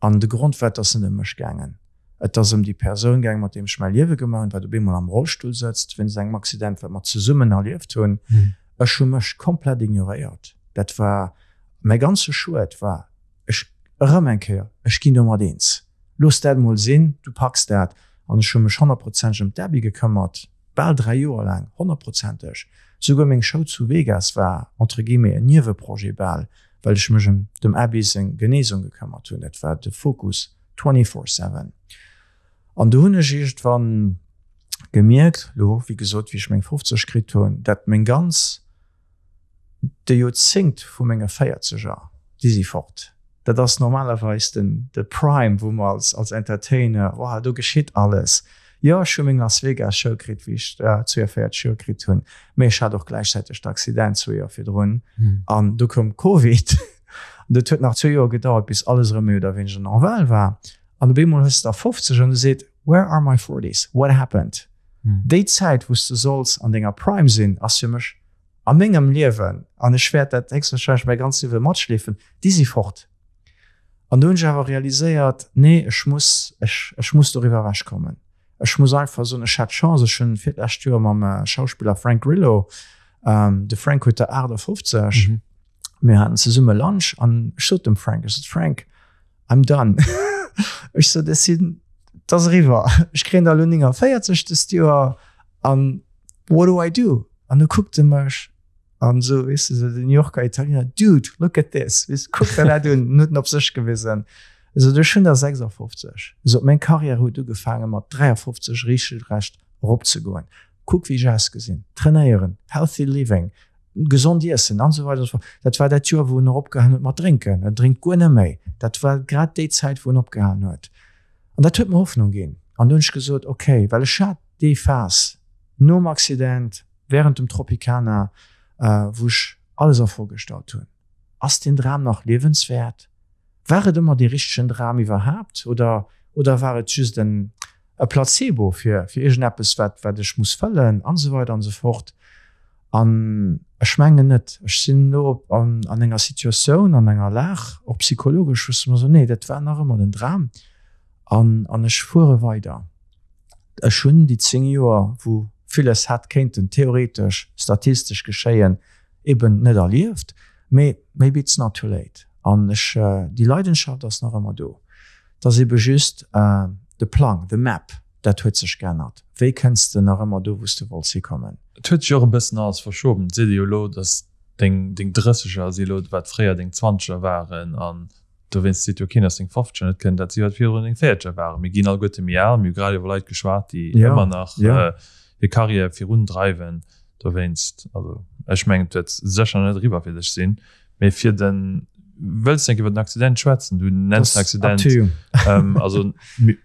An de Grond war, et ass net ëm mech gaangen, et ass ëm déi Persoun gaangen, mat deem ech mäi Liewe gemaach hunn, wat op eemol am Rollstull sëtzt wéinst engem Accident, wat mer zesummen erlieft hunn. Ech hu mech komplett ignoréiert. Dat war mäi ganze Schued war, Ech, erëm eng Kéier, ech ginn domat eens. Looss dat emol sinn, du packs dat. An ech hu mech honnertprozenteg ëm d'Abby gekëmmert, bal 3 Joer laang, honnertprozenteg. Souguer meng Show zu Vegas war, entre guillemets, en Nieweprojet bal, well ech mech ëm dem Abby seng Genesung gekëmmert hunn. Dat war de Fokus twenty-four seven. An du hunn ech iergendwann gemierkt, elo, wéi gesot, wéi ech meng 50 kritt hunn, dat meng ganz Déi Joerzéngt vu menge Véierzeger, déi si fort. Dat ass normalerweis den de Prime, wou mer als als Entertainer, wow, do geschitt alles. Jo, ech hu meng Las Vegas Show kritt, wéi ech 42 Joer kritt hunn, mee ech hat och gläichzäiteg d'Accident zwee Joer virdrun an du koum Covid. An dat huet nach zwee Joer gedauert, bis alles erëm méi oder wéineger normal war. An op eemol hues de der 50 an du seet, Where are my forties? What happened? Déi Zäit, wou s de solls an denger Prime sinn, ass fir mech a mengem Liewen, an ech wäert dat héchstwahrscheinlech mäi ganzt Liewe matschleefen, déi si fort. An do hunn ech awer realiséiert, nee, ech muss, ech, ech muss doriwwer ewechkommen. Ech muss einfach soen, ech hat d'Chance, ech hunn virlescht Joer mam Schauspiller Frank Grillo, de Frank huet der 58, mir haten zesumme Lunch an ech sot dem Frank, ech sot, Frank, I'm done. Ech sot, ech sinn, et ass eriwwer. Ech kréien der elo 49 dëst Joer an what do I do? An du kuckt e mech an esou, weess de, esou den New Yorker Italiener, Dude, look at this, weess de, kuck der dat un. En huet en op sech gewisen. E sot, ech hunn der 56. E sot, meng Karriär huet ugefaange mat 53 reegelrecht eropzegoen. Kuck wéi ech ausgesinn, trainéieren, healthy living, gesond iessen an esou weider an esou fort. Dat war dat Joer wou en och opgehalen huet mat drénken. En drénkt guer net méi. Dat war grad déi Zäit wou en opgehalen huet. An dat huet mer Hoffnung ginn. An du hunn ech gesot, ok, well ech hat déi Phas nom Accident, während dem Tropicana, wou ech alles a Fro gestallt hunn. Ass deen Dram nach liewenswäert? War et ëmmer dee richtegen Dram iwwerhaapt oder, oder war et just en, e Placebo fir, fir iergendeppes, wat, wat ech muss fëllen an esou weider an esou fort. An ech mengen net. Ech sinn elo op, an, an enger Situatioun, an enger Lag, och psychologesch, wou ech mer soen, nee, dat war nach ëmmer den Dram an, an ech fuere weider. Ech hunn déi 10 Joer, wou villes hätt kéinten theoretesch, statistesch geschéien, eben net erlieft, mee maybe it's not too late. An ech, déi Leidenschaft ass nach ëmmer do. Et ass ebe just de Plang, the map, dat huet sech geännert. Wéi kënns de nach ëmmer do, wou s de wollts hikommen? Et huet sech och e bëssen alles verschoben. Et seet ee jo elo, datt deng, deng Drësseger si elo, wat fréier deng Zwanzeger waren. An dowéinst seet jo keen, datt deng Fofzeger net kënnen dat si wat virdrun deng Véierzeger waren. Mir ginn alleguerte méi al. Mir hu grad iwwer Leit geschwat, déi ëmmer nach hir Karriär virundreiwen. Dowéinst, also ech mengen, et wäert sécher net eriwwer fir dech sinn. Mee fir den, wëlls de enk iwwer den Accident schwätzen? Du nenns den Accident. Ähm, also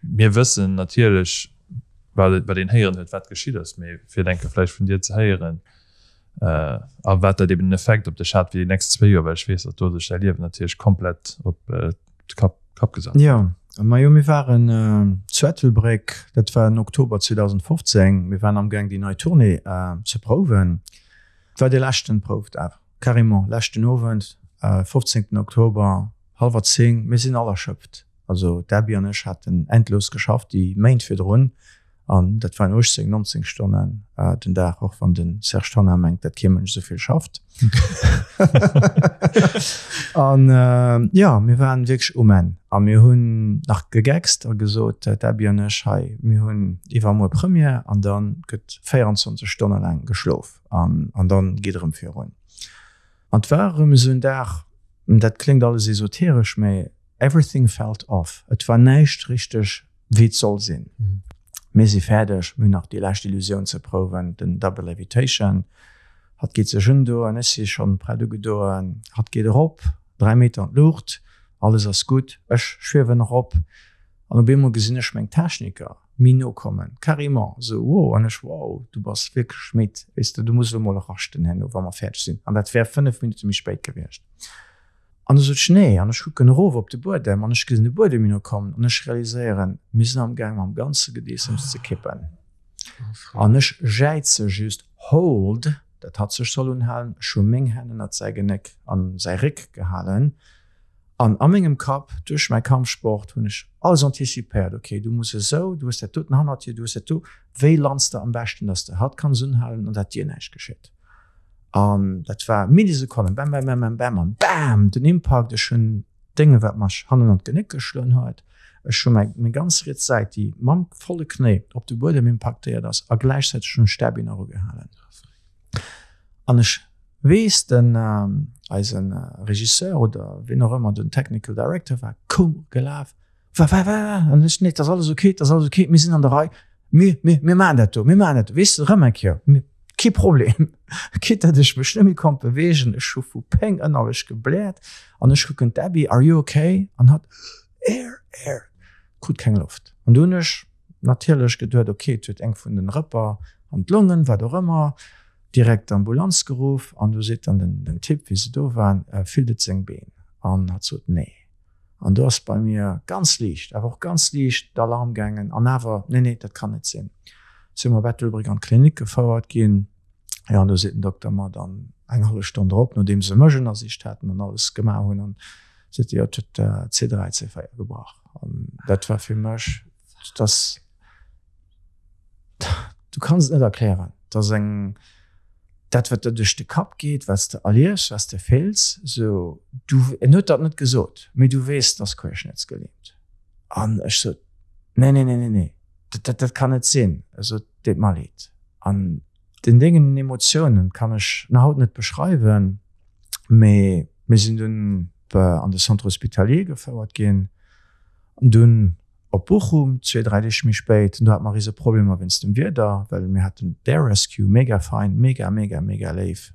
mir wëssen natierlech, wat wat een héieren huet, wat geschitt ass, mee fir enke vläicht vun dir ze héieren, äh, a wat dat eben en Effekt op dech hat fir déi nächst zwéi Joer, well ech weess, datt do sech däi Liewen natierlech komplett op äh, d'Kap Kap gesat huet. Jo, majo, mir waren äh, zu Ettelbréck, dat war en Oktober 2015, mir waren amgaang déi nei Tournée äh, ze prouwen. Et war dee leschten Proufdag. Carrément, leschten Owend, 15 Oktober, hallwer 10, mir sinn all erschöpft. Also d'Abby an ech haten endlos geschafft déi Méint virdrun an dat waren 18, 19 Stonnen den Dag, och wann de Serge Tonnar mengt, dat kee Mënsch esou vill schafft. An jo, mir waren wierklech um Enn a mir hunn nach gegeckst a gesot, d'Abby an ech, hei, mir hunn iwwermuer Première an da gëtt 24 Stonne laang geschlof. An, an dann geet erëm virun. An 't war erëm esou en Dag, dat kléngt alles esoteresch, mä everything felt off. Et war näischt richteg wéi et soll sinn. Mir si fäerdeg, mir hunn nach déi lescht Illusioun ze prouwen, den Double Levitation. Hatt geet sech undoen, ech si schonn prett ugedoen, hatt geet erop, 3 Meter an d'Luucht, alles ass gutt, ech schwiewen erop an op eemol gesinn ech meng Techniker. Méi no kommen, carrément esou wow, an ech wow, du bass wierklech midd, weess de, du muss elo mol raschten herno wa mer fäerdeg sinn, an dat wär 5 Minutte méi spéit gewiescht. An du sot ech nee, an ech kucken erof op de Buedem an ech gesinn de Buedem méi no kommen an ech realiséieren, mir sinn am gaang mam ganze Gedeessems ze kippen an ech jäize just hold, dat hatt sech soll unhalen, ech hu meng Hänn ënnert säi Genéck an säi Réck gehalen. An a mengem Kapp, duerch mäi Kampfsport, hunn ech alles antizipéiert, ok, du muss esou, du hues dat doten hannert dir, du hues dat do, wéi lands de am beschten, dass de hatt kanns unhalen an dat dir näischt geschitt. An dat war Millisekonnen, bam, bam, bam, bam, bam, an bam, den Impakt, ech hunn d'Dénge wat mech hannen an d'Genéck geschloen huet, ech hu mäi, meng ganz riets Säit, déi mam volle Knéi op de Buedem impaktéiert ass a gläichzäiteg hunn ech d'Abby nach ugehalen. An ech weess, den, eise Regisseur oder ween och ëmmer den Technical Director war, koum gelaf, Wa, wa, wa, wa? An ech, Nee, 't ass alles ok, 't ass alles ok, mir sinn an der Rei, mir, mir, mir maachen dat do, mir maachen dat do, weess de, erëm eng Kéier, mir, kee Problem. Quitte datt ech mech net méi konnt beweegen, ech hu vu Péng ënnerlech gebläert an ech kucken d'Abby, Are you ok? An hatt, Air, air, krut keng Loft. An du hunn ech natierlech geduet, ok, et huet eng vun den Rëpper an d'Longen, wat och ëmmer, direkt d'Ambulanz geruff an du seet dann den den Typ, wéi se do waren, fillt et seng Been? An hatt sot nee. An do ass bei mir ganz liicht, awer och ganz liicht d'Alarm gaangen an awer, nee, nee, dat kann net sinn. Si mer op Ettelbréck an d'Klinik gefouert ginn, jo, an do seet den Dokter mer dann eng hallef Stonn drop, nodeem se mech ënnersicht haten an alles gemaach hunn, an seet e, jo, et huet C3, C4 gebrach. An dat war fir mech, dass du kanns et net erklären, dass eng dat wat der duerch de Kapp geet, wat s de erliefs, wat s de fills, sou du, en huet dat net gesot, mee du weess, et ass querschnëttsgelähmt. An ech sot, nee, nee, nee, nee, nee, dat, dat, dat kann net sinn. E sot, deet mer leed. An den Déngen, den Emotiounen kann ech nach haut net beschreiwen, mee mir sinn dunn an de Centre hospitalier gefouert ginn an dunn Op Bochum, zwee, dräi Deeg méi spéit. Do hate mer rise Problemer wéinst dem Wieder, well mir haten d'Air Rescue, mega fein, mega, mega, mega léif.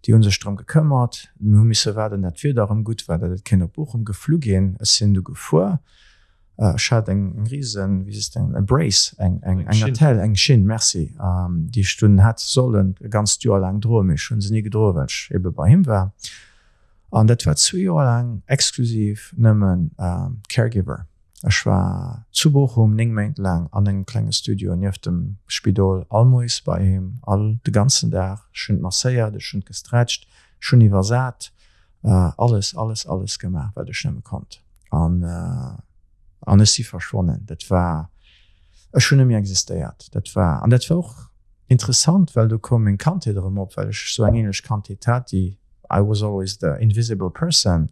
Déi hu sech drëm gekëmmert. Mir hu misse waarden, dat d'Wieder erëm gutt war, datt et kéint op Bochum geflu ginn. Ech sinn du gefuer. Ech hat eng risen, wéi sees de, eng Brace, eng, eng, eng Attelle, eng Schinn, merci, déi ech dunn hätt sollen e ganzt Joer laang droen, mee ech hu se ni gedroen, well ech ebe bei him war. An dat war zwee Joer laang exklusiv nëmmen Caregiver. Ech war zu Bochum 9 Méint laang an engem klenge Studio nieft dem Spidol, all Moies bei him, all de ganzen Dag. Ech hunn masséiert, ech hunn gestretcht, ech hunn iwwersat, alles, alles, alles gemaach, wat ech nëmme konnt. An, an ech si verschwonnen. Dat war, ech hunn net méi existéiert. Dat war, an dat war och interessant, well do koum meng Kandheet erëm op, well ech esou eng ähnlech Kandheet hat, déi I was always the invisible person.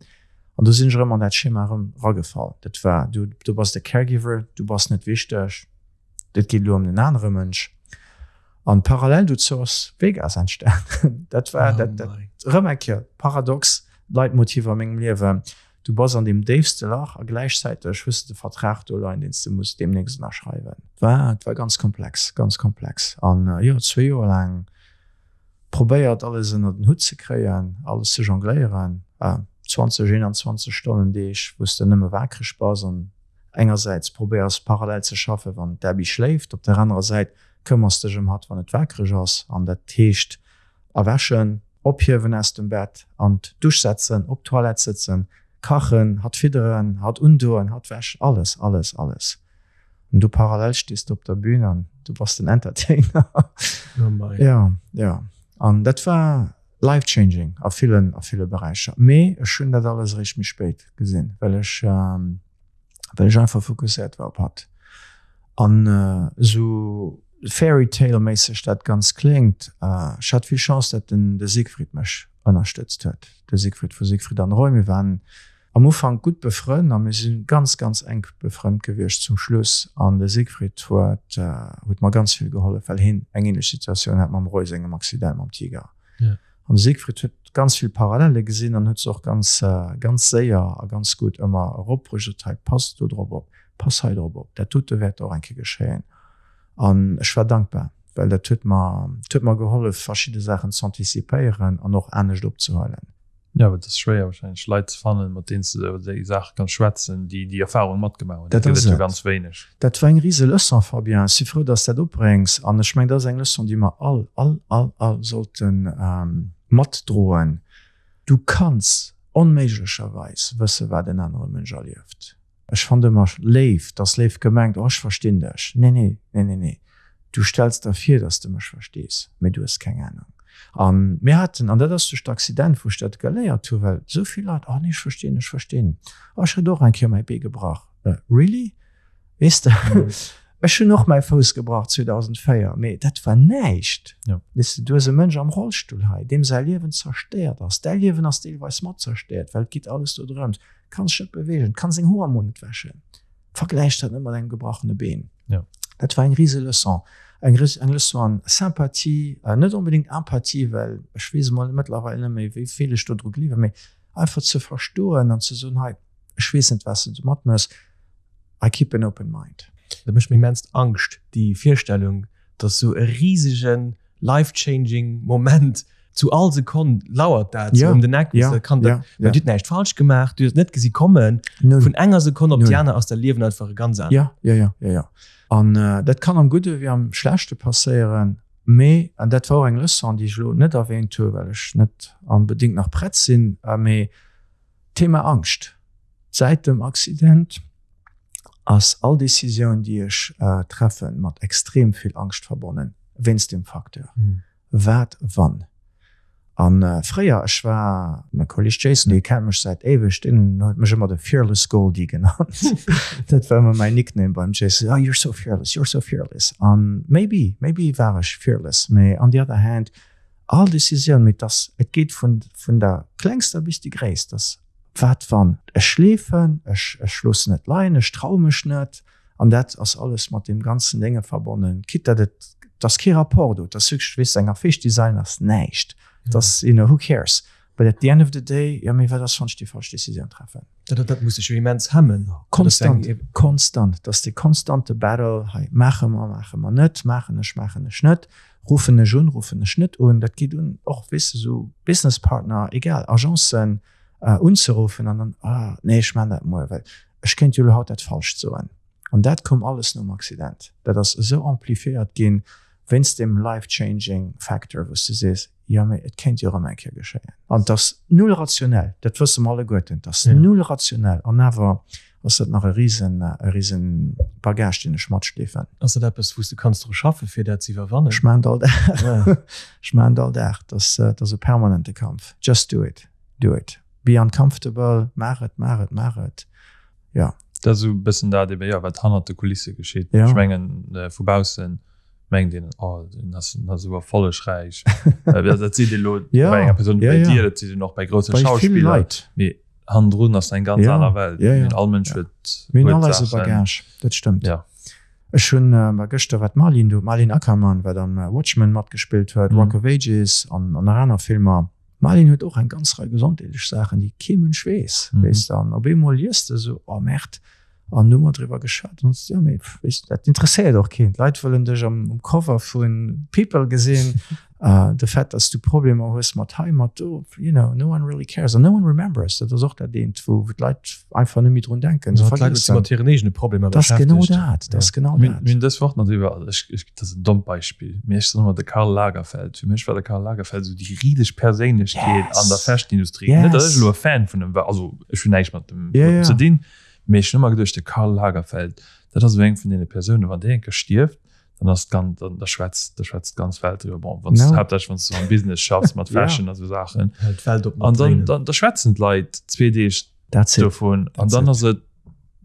An do sinn ech erëm an dat Schema erëm ragefall. Dat war, du, du bass de Caregiver, du bass net wichteg, et geet elo ëm den anere Mënsch. An parallel dozou ass Vegas entstanen. Dat war dat, dat, erëm eng Kéier paradox Leitmotiv a mengem Liewen. Du bass an deem déifste Lach a gläichzäiteg hues de de Vertrag do leien, deen s de muss deemnächst ënnerschreiwen. War, et war ganz komplex, ganz komplex. An jo, zwee Joer laang probéiert alles ënner den Hutt ze kréien, alles ze jongléieren, 20, 21 Stonnen Deeg, wou s de nëmme waakreg bass an engersäits probéiers parallel ze schaffen, wann d'Abby schléift, op der anerer Säit këmmers dech ëm hatt, wann et waakreg ass an dat heescht erwächen, ophiewen aus dem Bett, an d'Dusch setzen, op d'Toilette sëtzen, kachen, hatt fidderen, hatt undoen, hatt wäschen, alles, alles, alles. An du parallel stees du op der Bühn an du bass den Entertainer. Oh mei. Ja, ja. An dat war life changing a villen, a ville Beräicher. Mee ech hunn dat alles eréischt méi spéit gesinn, well ech, well ech einfach fokusséiert war op hatt. An esou Fairy Tale méisseg dat Ganzt kléngt, ech hat vill Chance, dat den de Siegfried mech ënnerstëtzt huet. De Siegfried vu Siegfried an Roy. Mir waren Am Ufank gutt befrënnt a mir si ganz, ganz enk befrënnt gewiescht zum Schluss. An de Siegfried huet, huet mer ganz vill gehollef, well hien eng ähnlech Situatioun hat mam Roy sengem Accident mam Tiger. An de Siegfried huet ganz vill Parallele gesinn an huet se och ganz, ganz séier a ganz gutt ëmmer eropbruecht, sot, hei, pass do drop op, pass hei drop op, dat dote wäert och eng Kéier geschéien. An ech war dankbar, well dat huet mer, huet mer gehollef, verschidde Saachen z'anticipéieren an och anescht opzehuelen. Ja, awer et ass schwéier wahrscheinlech Leit ze fannen, mat deenen s de iwwer déi Saache kanns schwätzen, déi déi Erfahrung matgemaach hunn. Dat Dat ass gëtt et jo et. ganz wéineg. Dat war eng rise Leçon, Fabien. Ech si frou, dass s dat opbréngs. An ech mengen, dat ass eng Leçon, déi mer all, all, all, all sollte matdroen. Du kanns onméiglecherweis wëssen, wat en anere Mënsch erlieft. Ech fand ëmmer léif, dass léif gemengt, oh ech verstinn dech. Nee, nee, nee, nee, nee. Du stells der vir, dass de mech verstees, mee du hues keng Ahnung. A mir haten, an dat ass duerch d'Accident, wou ech dat geléiert hu, well esou vill Leit, oh nee, ech verstinn, ech verstinn, oh ech hat och eng Kéier mäi Bee gebrach. Really? Weess de, ech hunn och mäi Fouss gebrach 2004, mee dat war näischt. Weess de, du hues e Mënsch am Rollstull hei, deem säi Liewen zerstéiert ass. Däi Liewen ass deelweis mat zerstéiert, well et geet alles do drëms. Kann sech net beweegen, kann seng Hoer mol net wäschen. Vergläich dat net mat engem gebrachene Been. Ja. Dat war eng rise Leçon. Eng, eng Leçon an Sympathie, äh, net onbedingt Empathie, well ech weess emol mëttlerweil net méi, wéi vill ech do dru gleewen, mee einfach ze verstoen an ze soen, hei, ech weess net, wat s de domat mëss, I keep an open mind. Dat mécht mir immens Angscht, déi Virstellung, dass sou e risegen life-changing Moment zu all Sekonn lauert dat ja, ëm den Eck ja, kann dat, ja, ja. du näischt falsch gemaach, du hues net gesi kommen vun enger Sekonn op déi aner ass der Liewen einfach e ganz anert. Ja, ja, ja, ja, ja. An äh, dat kann am Gudde wéi am Schlechte passéieren, mee an dat war och eng Leçon, déi ech elo net erwähnt hu, well ech net onbedéngt nach prett sinn, äh, mee Thema Angscht. Säit dem Accident ass all Decisioun, déi ech treffen, mat extrem vill Angscht verbonnen, wéinst deem Facteur. Wat wann? A fréier, ech war, mäi Kolleg Jason, dee kennt mech säit éiweg, deen huet mech ëmmer de Fearless Goldie genannt. Dat war ëmmer mäin Nickname beim Jason, Oh, you're so fearless, you're so fearless. An maybe, maybe war ech fearless, mee on the other hand, all Decisioun, mee dass et geet vun, vun der klengster bis déi gréisst, dass wat wann ech schleefen, ech, ech loossen et leien, ech traue mech net, an dat ass alles mat deem ganzen Dénge verbonnen, quitte datt et, et ass kee Rapport do, et ass wierklech, weess de, eng Affiche designen ass näischt, et ass, you know, who cares, but at the end of the day, jo mee wat ass wann ech déi falsch Decisioun treffen? Dat, dat muss dech jo immens hemmen. Konstant, konstant, et ass dee konstante Battle, hei maache mer, maache mer net, maachen ech, maachen ech net, Ruffen ech un, ruffen ech net un? Dat geet un och, weess de, esou Businesspartner, egal, Agencen unzeruffen an dann, ah nee, ech maachen dat muer, well ech kéint jo elo haut dat Falscht soen. An dat koum alles nom Accident. Dat ass esou amplifiéiert ginn. Wéinst deem life-changing factor, wou s de sees, jo mee et kéint jo erëm eng Kéier geschéien. An et ass null rationell, dat wësse mer alleguerten, et ass null rationell an awer ass dat nach e risen, e risen Bagage, deen ech matschleefen. Ass dat eppes, wou s de kanns dru schaffen, fir dat ze iwwerwannen? Ech maachen et all Dag. Ech maachen et all Dag. Et ass, et ass e permanente Kampf. Just do it. Do it. Be uncomfortable. Maach et, maach et, maach et. Jo. Dat ass esou e bëssen dat ebe, jo, wat hannert de Kulisse geschitt. Ech mengen, vu baussen mengt een, oh, deen ass, deen ass esou erfollegräich. Dat seet ee lo bei enger Persoun wéi bei dir, dat seet een och bei grousse Schauspiller. Mee hannendrun ass eng ganz aner Welt. All Mënsch huet, Mir hunn all eise Bagage, dat stëmmt. Ech hunn gëschter war d'Malin do, d'Malin Akerman, wat am Watchmen matgespillt huet, Rock of Ages an nach aner Filmer. D'Malin huet och eng ganz Rei gesondheetlech Saachen, déi kee Mënsch weess, weess de. An op eemol liest de esou, oh Merde, an hu mer driwwer geschwat an jo mee weess de, dat interesséiert och keen. D'Leit wëllen dech am um Cover vu People gesinn, de Fait, datt s du Problemer hues mat hei, mat do, you know, no one really cares an no one remembers. Dat ass och dat eent, wou wou d'Leit einfach net méi drun denken. Se vergiessen. D'Leit si mat hiren eegene Problemer beschäftegt. Dat ass genau dat, dat ass genau dat. Mir hunn dës Woch nach driwwer, also ech, ech, dat ass en dommt Beispill, mee ech soen ëmmer de Karl Lagerfeld. Fir mech war de Karl Lagerfeld esou déi riseg Perséinlechkeet an der Fashion-Industrie. Net, datt ech elo e Fan vun em war, also ech hunn näischt mat em ze dinn, Mee ech hunn ëmmer geduecht, de Karl Lagerfeld, dat ass esou eng vun deene Persounen, wann déi eng Kéier stierft, dann ass d'gan-, dann da schwätzt, da schwätzt d'ganz Welt driwwer. Bon, wann s du, haaptsächlech wann s du am Business schaffs mat Fashion a sou Saachen. Hält d'Welt op mat An dann, dann, da schwätzen d'Leit zwee Deeg That's it. dovun an dann ass et,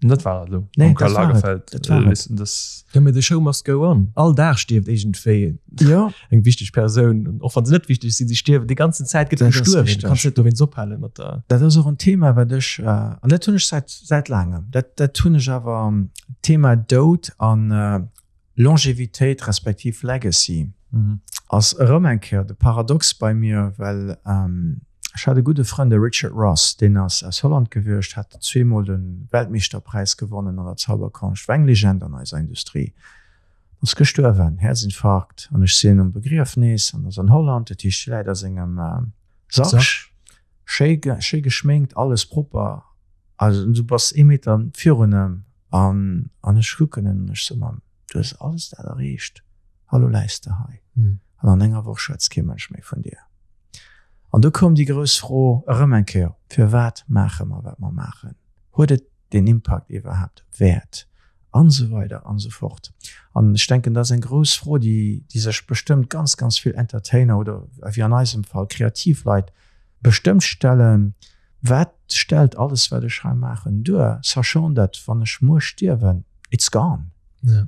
dat war et elo Nee, mam Karl dat war et. Lagerfeld. Dat war et. Weess de, das. Jo, mee the show must go on. All Dag stierft iergendwéi Jo. eng wichteg Persoun. Och wann se net wichteg sinn, si stierwen. Déi ganzen Zäit gëtt gestuerwen. Du kanns net dowéinst ophale mat der. Dat ass och en Thema, wat ech, an dat hunn ech säit, säit laangem, dat, dat hunn ech awer, Thema Doud an Longevitéit respektiv Legacy ass erëm eng Kéier de Paradox bei mir, well ech hat e gudde Frënd, de Richard Ross, deen ass aus Holland gewiescht, hat zweemol de Weltmeeschterpräis gewonnen an der Zauberkonscht, war eng Legend an eiser Industrie. Ass gestuerwen, Häerzinfarkt, an ech sinn um Begriefnis, an ass an Holland, dat heescht, hie läit a sengem Sarg, schéi, schéi geschminkt, alles propper, also du bass ee Meter virun em, an, an ech kucken en an ech soe mam, du hues alles dat erreecht, hallo läis de hei, an an enger Woch schwätzt kee Mënsch méi vun dir. An do koum déi grouss Fro erëm eng Kéier, Firwat maache mer, wat mer maachen? Huet et deen Impakt iwwerhaapt wäert? An esou weider an esou fort. An ech denken, dat ass eng grouss Fro, déi, déi sech bestëmmt ganz, ganz vill Entertainer oder wéi an eisem Fall kreativ Leit bestëmmt stellen, Wat stellt alles, wat ech hei maachen, duer, sachant dat, wann ech muer stierwen, it's gone.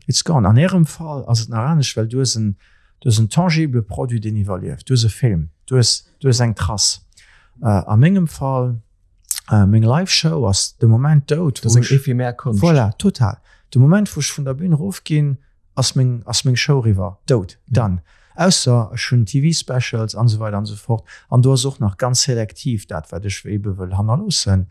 It's gone. An Ärem Fall ass et nach anescht, well du hues en, du hues en tangible Produit, deen iwwerlieft. Du hues e Film, du hues, du hues eng Trace. A mengem Fall, meng Live-Show ass de Moment dout, wou ech. Ephemer Konscht. Voilà, total. De Moment, wou ech vun der Bühn erofginn, ass meng, ass meng Show eriwwer, dout, done. Ausser ech hunn TV-Specials an esou weider an esou fort. An do ass och nach ganz selektiv dat, wat ech ebe wëll hannerloossen.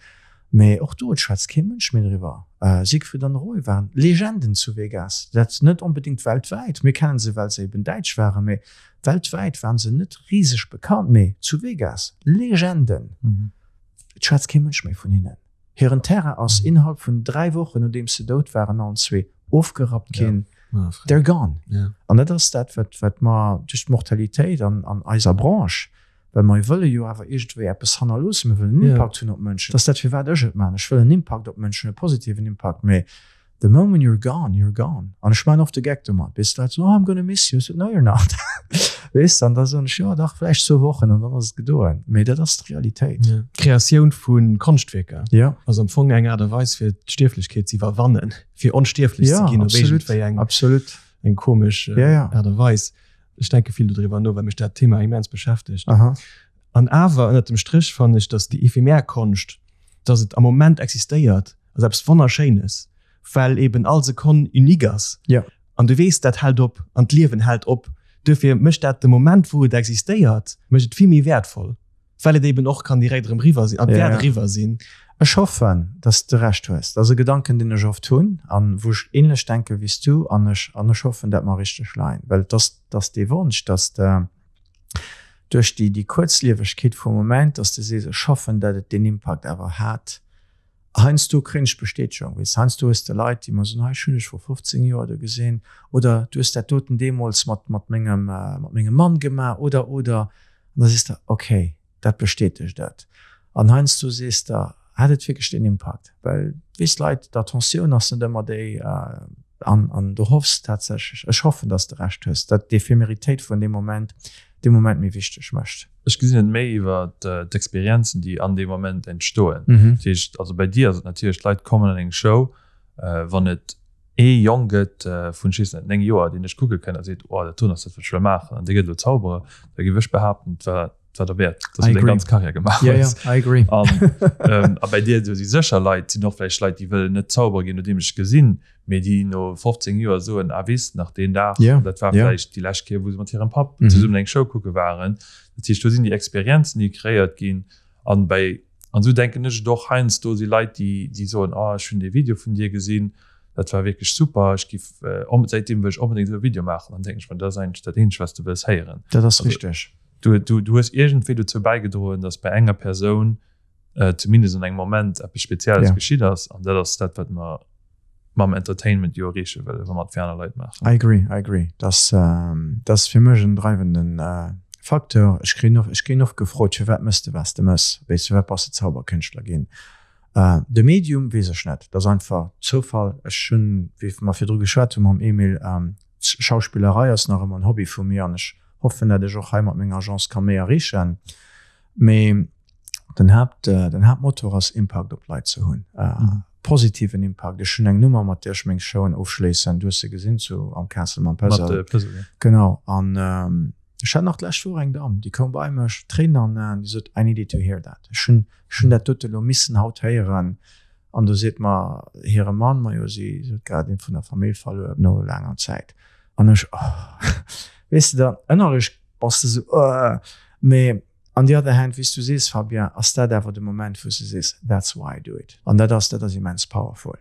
Mee och do, et schwätzt kee Mënsch méi driwwer. Siegfried an Roy waren Legenden zu Vegas. Dat net onbedéngt weltwäit, mir kennen se, well se eben däitsch waren, mee weltwäit waren se net riseg bekannt, mee zu Vegas Legenden. Et schwätzt kee Mënsch méi vun hinnen. Hiren Terrain ass innerhalb vun 3 Wochen, nodeems se dout waren, allen zwee ofgerappt ginn. They're gone. An dat ass dat, wat mer duerch d'Mortalitéit an eiser Branche, well mer wëlle jo awer iergendwéi eppes hannerloossen, mir wëllen en Impakt hunn op d'Mënschen. Dat ass dat, firwat ech et maachen. Ech wëll en Impakt op d'Mënschen, e positiven Impakt. Mee the moment you're gone, you're gone. An ech maachen oft de Geck domat, weess de, d'Leit soen, oh, I'm gonna miss you. Ech soen, no you're not. Weess de, an da soen ech, jo dach, vläicht zwou Wochen an dann ass et gedoen. Mee dat ass d'Realitéit. D'Kreatioun vu Konschtwierker ass am Fong eng Aart a Weis, fir d'Stierflechkeet ze iwwerwannen, fir onstierflech ze ginn op iergendwéi eng, eng komesch Aart a Weis. Ech denke vill dodriwwer no, well mech dat Thema immens beschäftegt. An awer ënnert dem Stréch fannen ech, datt déi ephemer Konscht, datt et am Moment existéiert, ass eppes Wonnerschéines, well eben all Sekonn unique ass. An du weess, dat hält op an d'Liewen hält op. Duerfir mécht dat de Moment, wou et existéiert, mécht et vill méi wäertvoll, well et eben och kann direkt erëm eriwwer sinn an wäert eriwwer sinn. Ech hoffen, datt s de Recht hues. Dat ass e Gedanken, deen ech oft hunn a wou ech ähnlech denke wéi s du. An ech, an ech hoffen, dat mer richteg leien, well et ass, et ass dee Wonsch, datt de duerch déi, déi Kuerzliewegkeet vum Moment, datt s de sees, ech hoffen, dat et deen Impakt awer hat. Heiansdo kréien ech Bestätegung, weess, heiansdo hues de Leit, déi mer soen, hei, ech hunn dech vor 15 Joer do gesinn oder du hues dat doten deemools mat, mat mengem, mat mengem Mann gemaach oder, oder. An da sees de, okay, dat bestätegt et. An heiansdo sees de, hat et wierklech deen Impakt? Well, weess, d'Leit, d'Attentioun ass net ëmmer déi, an, an du hoffs tatsächlech, ech hoffen, dass de Recht hues, datt d'Ephemeritéit vun deem Moment dee Moment méi wichteg mécht. Ech gesinn et méi iwwer d'Experienzen, déi an deem Moment entstoen. Dat heescht, also bei dir ass et natierlech, d'Leit kommen an eng Show, wann et ee Jong gëtt vun, ech weess net, 9 Joer, deen dech kucke kënnt a seet, oh, dat doen ass dat, wat ech wëll maachen, an dee gëtt elo Zauberer, da géif ech behaapten, et war, et war derwäert, dass du deng ganz Karriär gemaach hues. I agree. An a bei dir, do si sécher Leit, sinn och vläicht Leit, déi wëllen net Zauberer ginn, nodeem ech gesinn, mee déi no 15 Joer soen, ah weess de nach deen Dag, yeah, dat war yeah. vläicht déi lescht Kéier, wou se mat hirem Papp mm -hmm. zesummen eng Show kucke waren. Dat heescht, do sinn déi Experienzen, déi kreéiert ginn an bei an sou denken ech et och heiansdo si Leit, déi déi soen, ah ech hunn dee Video vun dir gesinn, dat war wierklech super, ech giff äh, säitdeem wëll ech onbedéngt esou e Video maachen. Dann denken ech mer, dat ass eigentlech dat eenzegt, wat s du wëlls héieren. Dat ass richteg. Du, du, du hues iergendwéi dozou bäigedroen, datt bei enger Persoun äh, zumindest an engem Moment eppes Spezielles ja. geschitt ass an dat ass dat wat mer mam Entertainment jo erreeche wëlle wa mat fir aner Leit maachen. I agree, I agree. Das, ähm, das fir mech en dreiwenden äh, Facteur. Ech kréien of, ech ginn oft gefrot, firwat mëss de was de mëss? Weess firwat bass de Zauberkünschtler ginn? Äh, de Medium weess ech net. Dat ass einfach Zoufall. Ech hunn, wéi mer virdru geschwat hu mam Emil, ähm, Schauspillerei ass nach ëmmer en Hobby vu mir an ech hoffen, dat ech och hei mat menger Agence ka méi erreechen. Mee den Haapt, den Haaptmotor ass Impakt op d'Leit ze hunn, positiven Impakt. Ech hunn eng Nummer, mat där ech meng Showen ofschléissen. Du hues se gesinn zu am Castle mam Puzzle. Mat de Puzzle, ja. Genau. An ech hat nach d'lescht Woch eng Damm, déi koum bei mech, Tréinen an den Aen, déi sot, I needed to hear that. Ech hunn, ech hunn dat dote lo missen haut héieren. An do seet mer hire Mann, majo, si huet grad ee vun der Famill verluer no laanger Zäit. An ech, oh, weess de, da ënnerlech bass de sou, oh, mee on the other hand, wéi s du sees, Fabien, ass dat awer de Moment, wou s de sees, that's why I do it. An dat ass, dat ass immens powerful.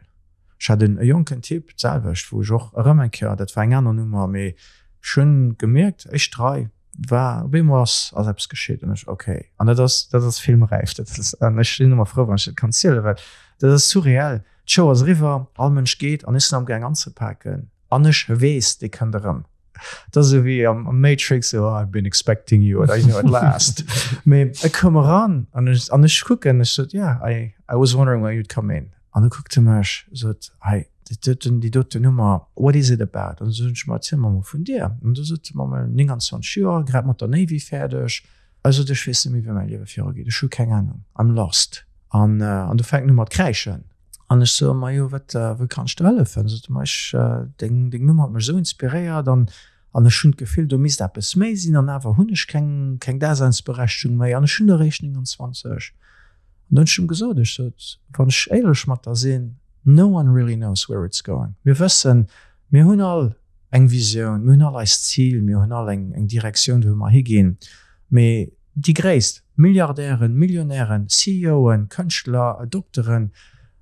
Ech hat en e jonken Typ, d'selwecht, wou ech och erëm eng Kéier, dat war eng aner Nummer, mee ech hunn gemierkt, éischt Rei war, op eemol ass, ass eppes geschitt an ech, okay. An dat ass, dat ass filmräif, dat ass, an ech sinn ëmmer frou, wann ech dat kann zielen, well dat ass surreal. D'Show ass eriwwer, all Mënsch geet an ech sinn amgaang anzepaken an ech weess, dee kënnt erëm. Dat ass esou wéi am Matrix, oh, I've been expecting you, oder you know, at last. Mee e koum eran an ech, an ech kucken, ech sot, yeah, I, I was wondering when you'd come in. An e kuckte mech, sot, hei, déi doten, déi doten Nummer, what is it about? An du sot ech, ma erziel mer mol vun dir. An du sot e mer, ma 29 Joer, grad mat der Navy fäerdeg. E sot, ech weess net méi, wéi mäi Liewe virugeet, ech hu keng Anung, I'm lost. An, an du fänkt en u mat kräischen. An ech soe, Majo, wat, wou kann ech der hëllefen? Sot e, Ma ech, deng, deng Nummer huet mech esou inspiréiert an, an ech hunn d'Gefill, do misst eppes méi sinn an awer hunn ech keng, keng Daseinsberechtigung méi an ech hunn der eréischt 29. An da hunn ech em gesot, ech sot, wann ech éierlech mat der sinn, no one really knows where it's going. Mir wëssen, mir hunn all eng Visioun, mir hunn all eist Zil, mir hunn all eng, eng Direktioun, wou mer higinn, mee Déi gréisst Milliardären, Millionären, CEOen, Kënschtler, Dokteren,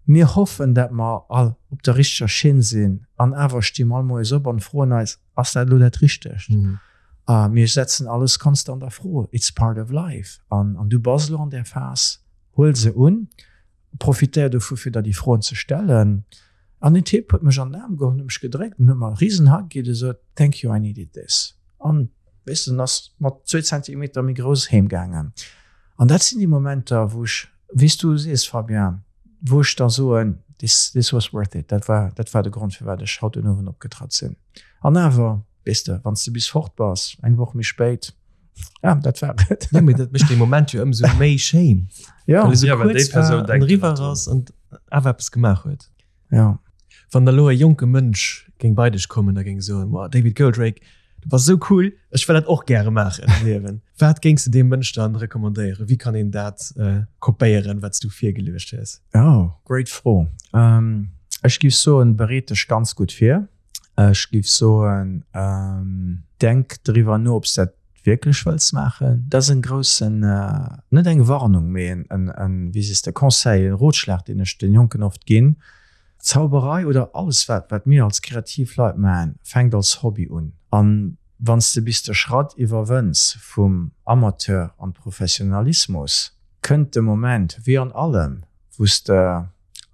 mir hoffen dat mer all op der richteger Schinn sinn an awer sti mer all moies op an froen eis, ass dat elo dat Richtegt? A mir setzen alles konstant a Fro, it's part of life an du bass elo an där Phas, huel se un. Profitéier dovu fir der déi Froen ze stellen. An den Typ huet mech an den Aarm geholl, huet mech gedréckt an huet mer e risen Hug gi, gesot, Thank you, I needed this. An, weess de, en ass mat zwee Zentimeter méi grouss heem gaangen. An dat sinn déi Momenter, wou ech, wéi s du sees, Fabien, wou ech da soen, this, this was worth it. Dat war, dat war de Grond, firwat ech haut den Owend opgetratt sinn. An awer, weess de, wann s de bis fort bass, eng Woch méi spéit, ja, dat war et. Ja, mee dat mécht dee Moment jo ëmsou méi schéin. Ja. Well e sou Ja, well déi kuerz war Persoun an denkt jo eriwwer nach drun. ass an awer eppes gemaach huet. Ja. Wann da lo e jonke Mënsch géing bei dech kommen a géing soen, Wow, David Goldrake, du bass esou cool, ech wëll dat och gäre maachen am Liewen. Wat géings de deem Mënsch dann recommandéieren? Wéi kann een dat kopéieren, wat s du virgeluecht hues? Oh, great Fro. Ech géif soen, bereet dech ganz gutt vir. Ech géif soen, denk driwwer no, ob s dat wierklech wëlls maachen. Dat ass en groussen, net eng Warnung, mee en, en, wéi sees de, Conseil, en Rotschlag, deen ech den Jonken oft ginn. Zauberei oder alles, wat, wat mir als kreativ Leit maachen, fänkt als Hobby un. An wann s de bis de Schratt iwwerwënns vum Amateur an Professionalismus, kënnt de Moment, wéi an allem, wou s de.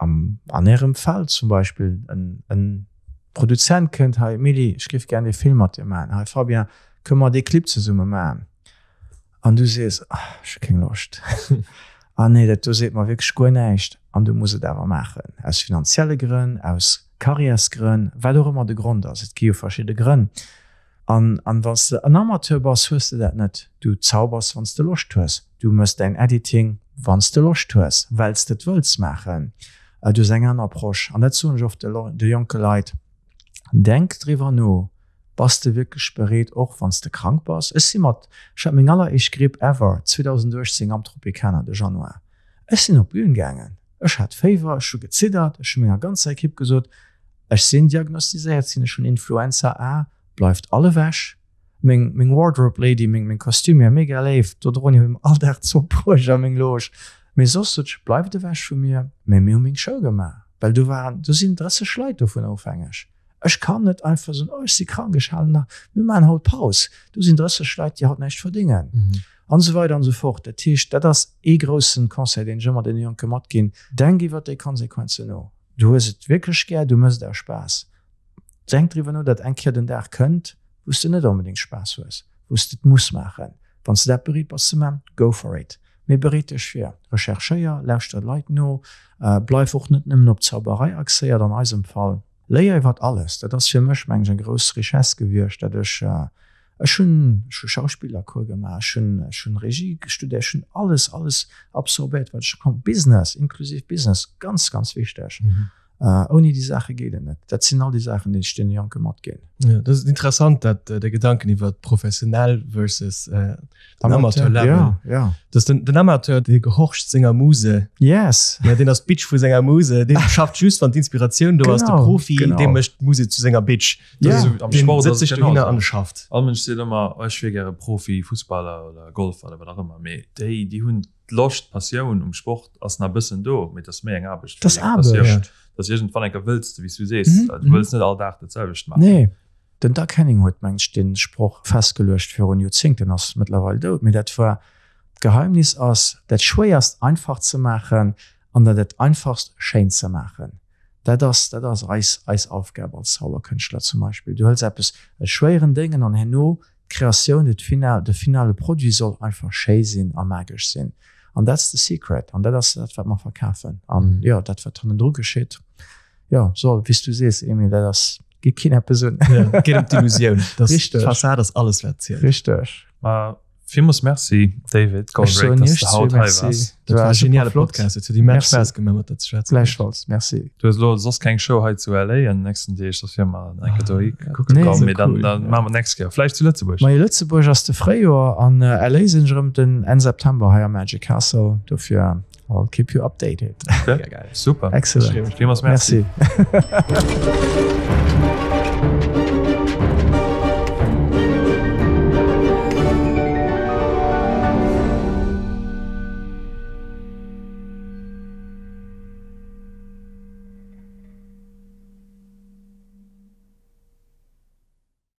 Am, an ärem Fall zum Beispill, en, en Produzent kënnt, Hei Emily, ech géif gär dee Film mat dir maachen. Hei Fabien, kënne mer dee Clip zesumme maachen? An du sees, Ah, ech hu keng Loscht. Ah nee, dat do seet mer wierklech guer näischt. An du muss et awer maachen, aus finanzielle Grënn, aus Karriärsgrënn, wat och ëmmer de Grond ass. Et gi jo verschidde Grënn. An, an wann s de en Amateur bass, hues de dat net. Du zaubers, wann s de Loscht hues. Du mëss däin Editing, wann s de Loscht hues, well s de et wëlls maachen. Du hues eng aner Approche. An dat soen ech oft de, de jonke Leit, Denk driwwer no, Bass de wierklech bereet, och wann s de krank bass? Ech si mat, ech hat meng alleréischt Gripp ever 2018 am Tropicana de Januar. Ech sinn op d'Bühn gaangen, ech hat Féiwer, ech hu geziddert, ech hu menger ganzer Ekipp gesot, ech sinn diagnostiséiert sinn, ech hunn Influenza A, bleift all ewech. Meng, meng Wardrobe Lady, meng, meng Costumière, mega léif, dodrun hu mir all Dag Zopp bruecht a meng Loge, mee soss sot ech, bleift ewech vu mir. Mee mir hu meng Show gemaach, well do waren, do sinn 30 Leit dovun ofhängeg. Ech kann net einfach soen, oh ech si krank, ech halen nach, mir maachen haut Paus, do sinn 30 Leit, déi haut näischt verdéngen an esou weider an esou fort. Dat heescht, dat ass ee groussen Conseil, deen ech ëmmer deene Jonke matginn, Denk iwwert déi Konsequenzen no. Du hues et wierklech gär, du méchs et aus Spaass. Denk driwwer no, datt eng Kéier den Dag kënnt, wou s de net onbedéngt Spaass hues, wou s de et muss maachen. Wann s de dat bereet bass ze maachen, go for it. Mee bereet dech vir, recherchéier, lauschter Leit no, bleif och net nëmmen op Zauberei axéiert an eisem Fall. Léier iwwert alles. Dat ass fir mech, mengen ech, eng grouss Richesse gewiescht, dat ech, ech hunn, ech hu Schauspillercours gemaach, ech hunn, ech hunn Regie studéiert, ech hunn alles, alles absorbéiert, wat ech konnt, Business, inklusiv Business, ganz, ganz wichteg. Ouni déi Saache geet et net. Dat sinn all déi Saachen, déi ech deene Jonke matginn. Jo, dat ass interessant, dat de Gedanken iwwer professionell versus den Amateur-Level. Ja, ja. Dass den, den Amateur, dee gehorcht senger Muse. Yes. Ja, deen ass d'Bitch vu senger Muse. Dee schafft just, wann d'Inspiratioun do ass. De Profi, genau. dee mécht d'Muse zu senger Bitch. Ja. Am Deen Sport sëtzt ass et sech dohinner genauso. an schafft. All Mënsch seet ëmmer, oh, ech wier gäre Profi, Fussballer oder Golfer oder wat och ëmmer. Mee déi, déi hunn d'Loscht, d'Passioun um Sport ass nach e bëssen do, mee et ass méi eng Aarbecht Dat ass wéi eng Passioun. Aarbecht. Dass iergendwann eng Kéier wëlls de, wéi s du sees, du wëlls net all Dag dat selwecht maachen. Nee. Den Doug Henning huet, mengt ech, dee Sproch festgeluecht virun Joerzéngten, ass mëttlerweil dout, mee dat war, D'Geheimnis ass, dat Schwéierst einfach ze maachen an dat dat Einfachst schéin ze maachen. Dat ass, dat ass eis, eis Aufgab als Zauberkënschtler zum Beispill. Du hëls eppes, e schwéieren Déngen an herno d'Kreatioun, de final, de finale Produit soll einfach schéi sinn a magesch sinn. An that's the secret. An dat ass dat, wat mer verkafen. An jo, dat, wat hannendru geschitt, jo, soll, wéi s du sees, Emile, dat ass, geet keen eppes un. Ja, geet ëm d'Illusioun. Richteg. D'Fassad ass alles, wat zielt. Richteg. Ma villmools Merci, David Goldrake, dass de haut hei waars. Dat war e geniale Podcast. Et huet immens Spaass gemaach, mat der ze schwätzen. Gläichfalls, merci. Du hues elo soss keng Show hei zu LA an den nächsten Deeg, soss wiere mer eng Kéier dohi kucke komm. Mee dann maache mer d'nächst Kéier. Vläicht zu Lëtzebuerg. Majo, Lëtzebuerg ass de Fréijoer an LA sinn ech erëm den Enn September hei am Magic Castle. Dofir I'll keep you updated. Okay. Super. Excellent. Villmools Merci. Merci.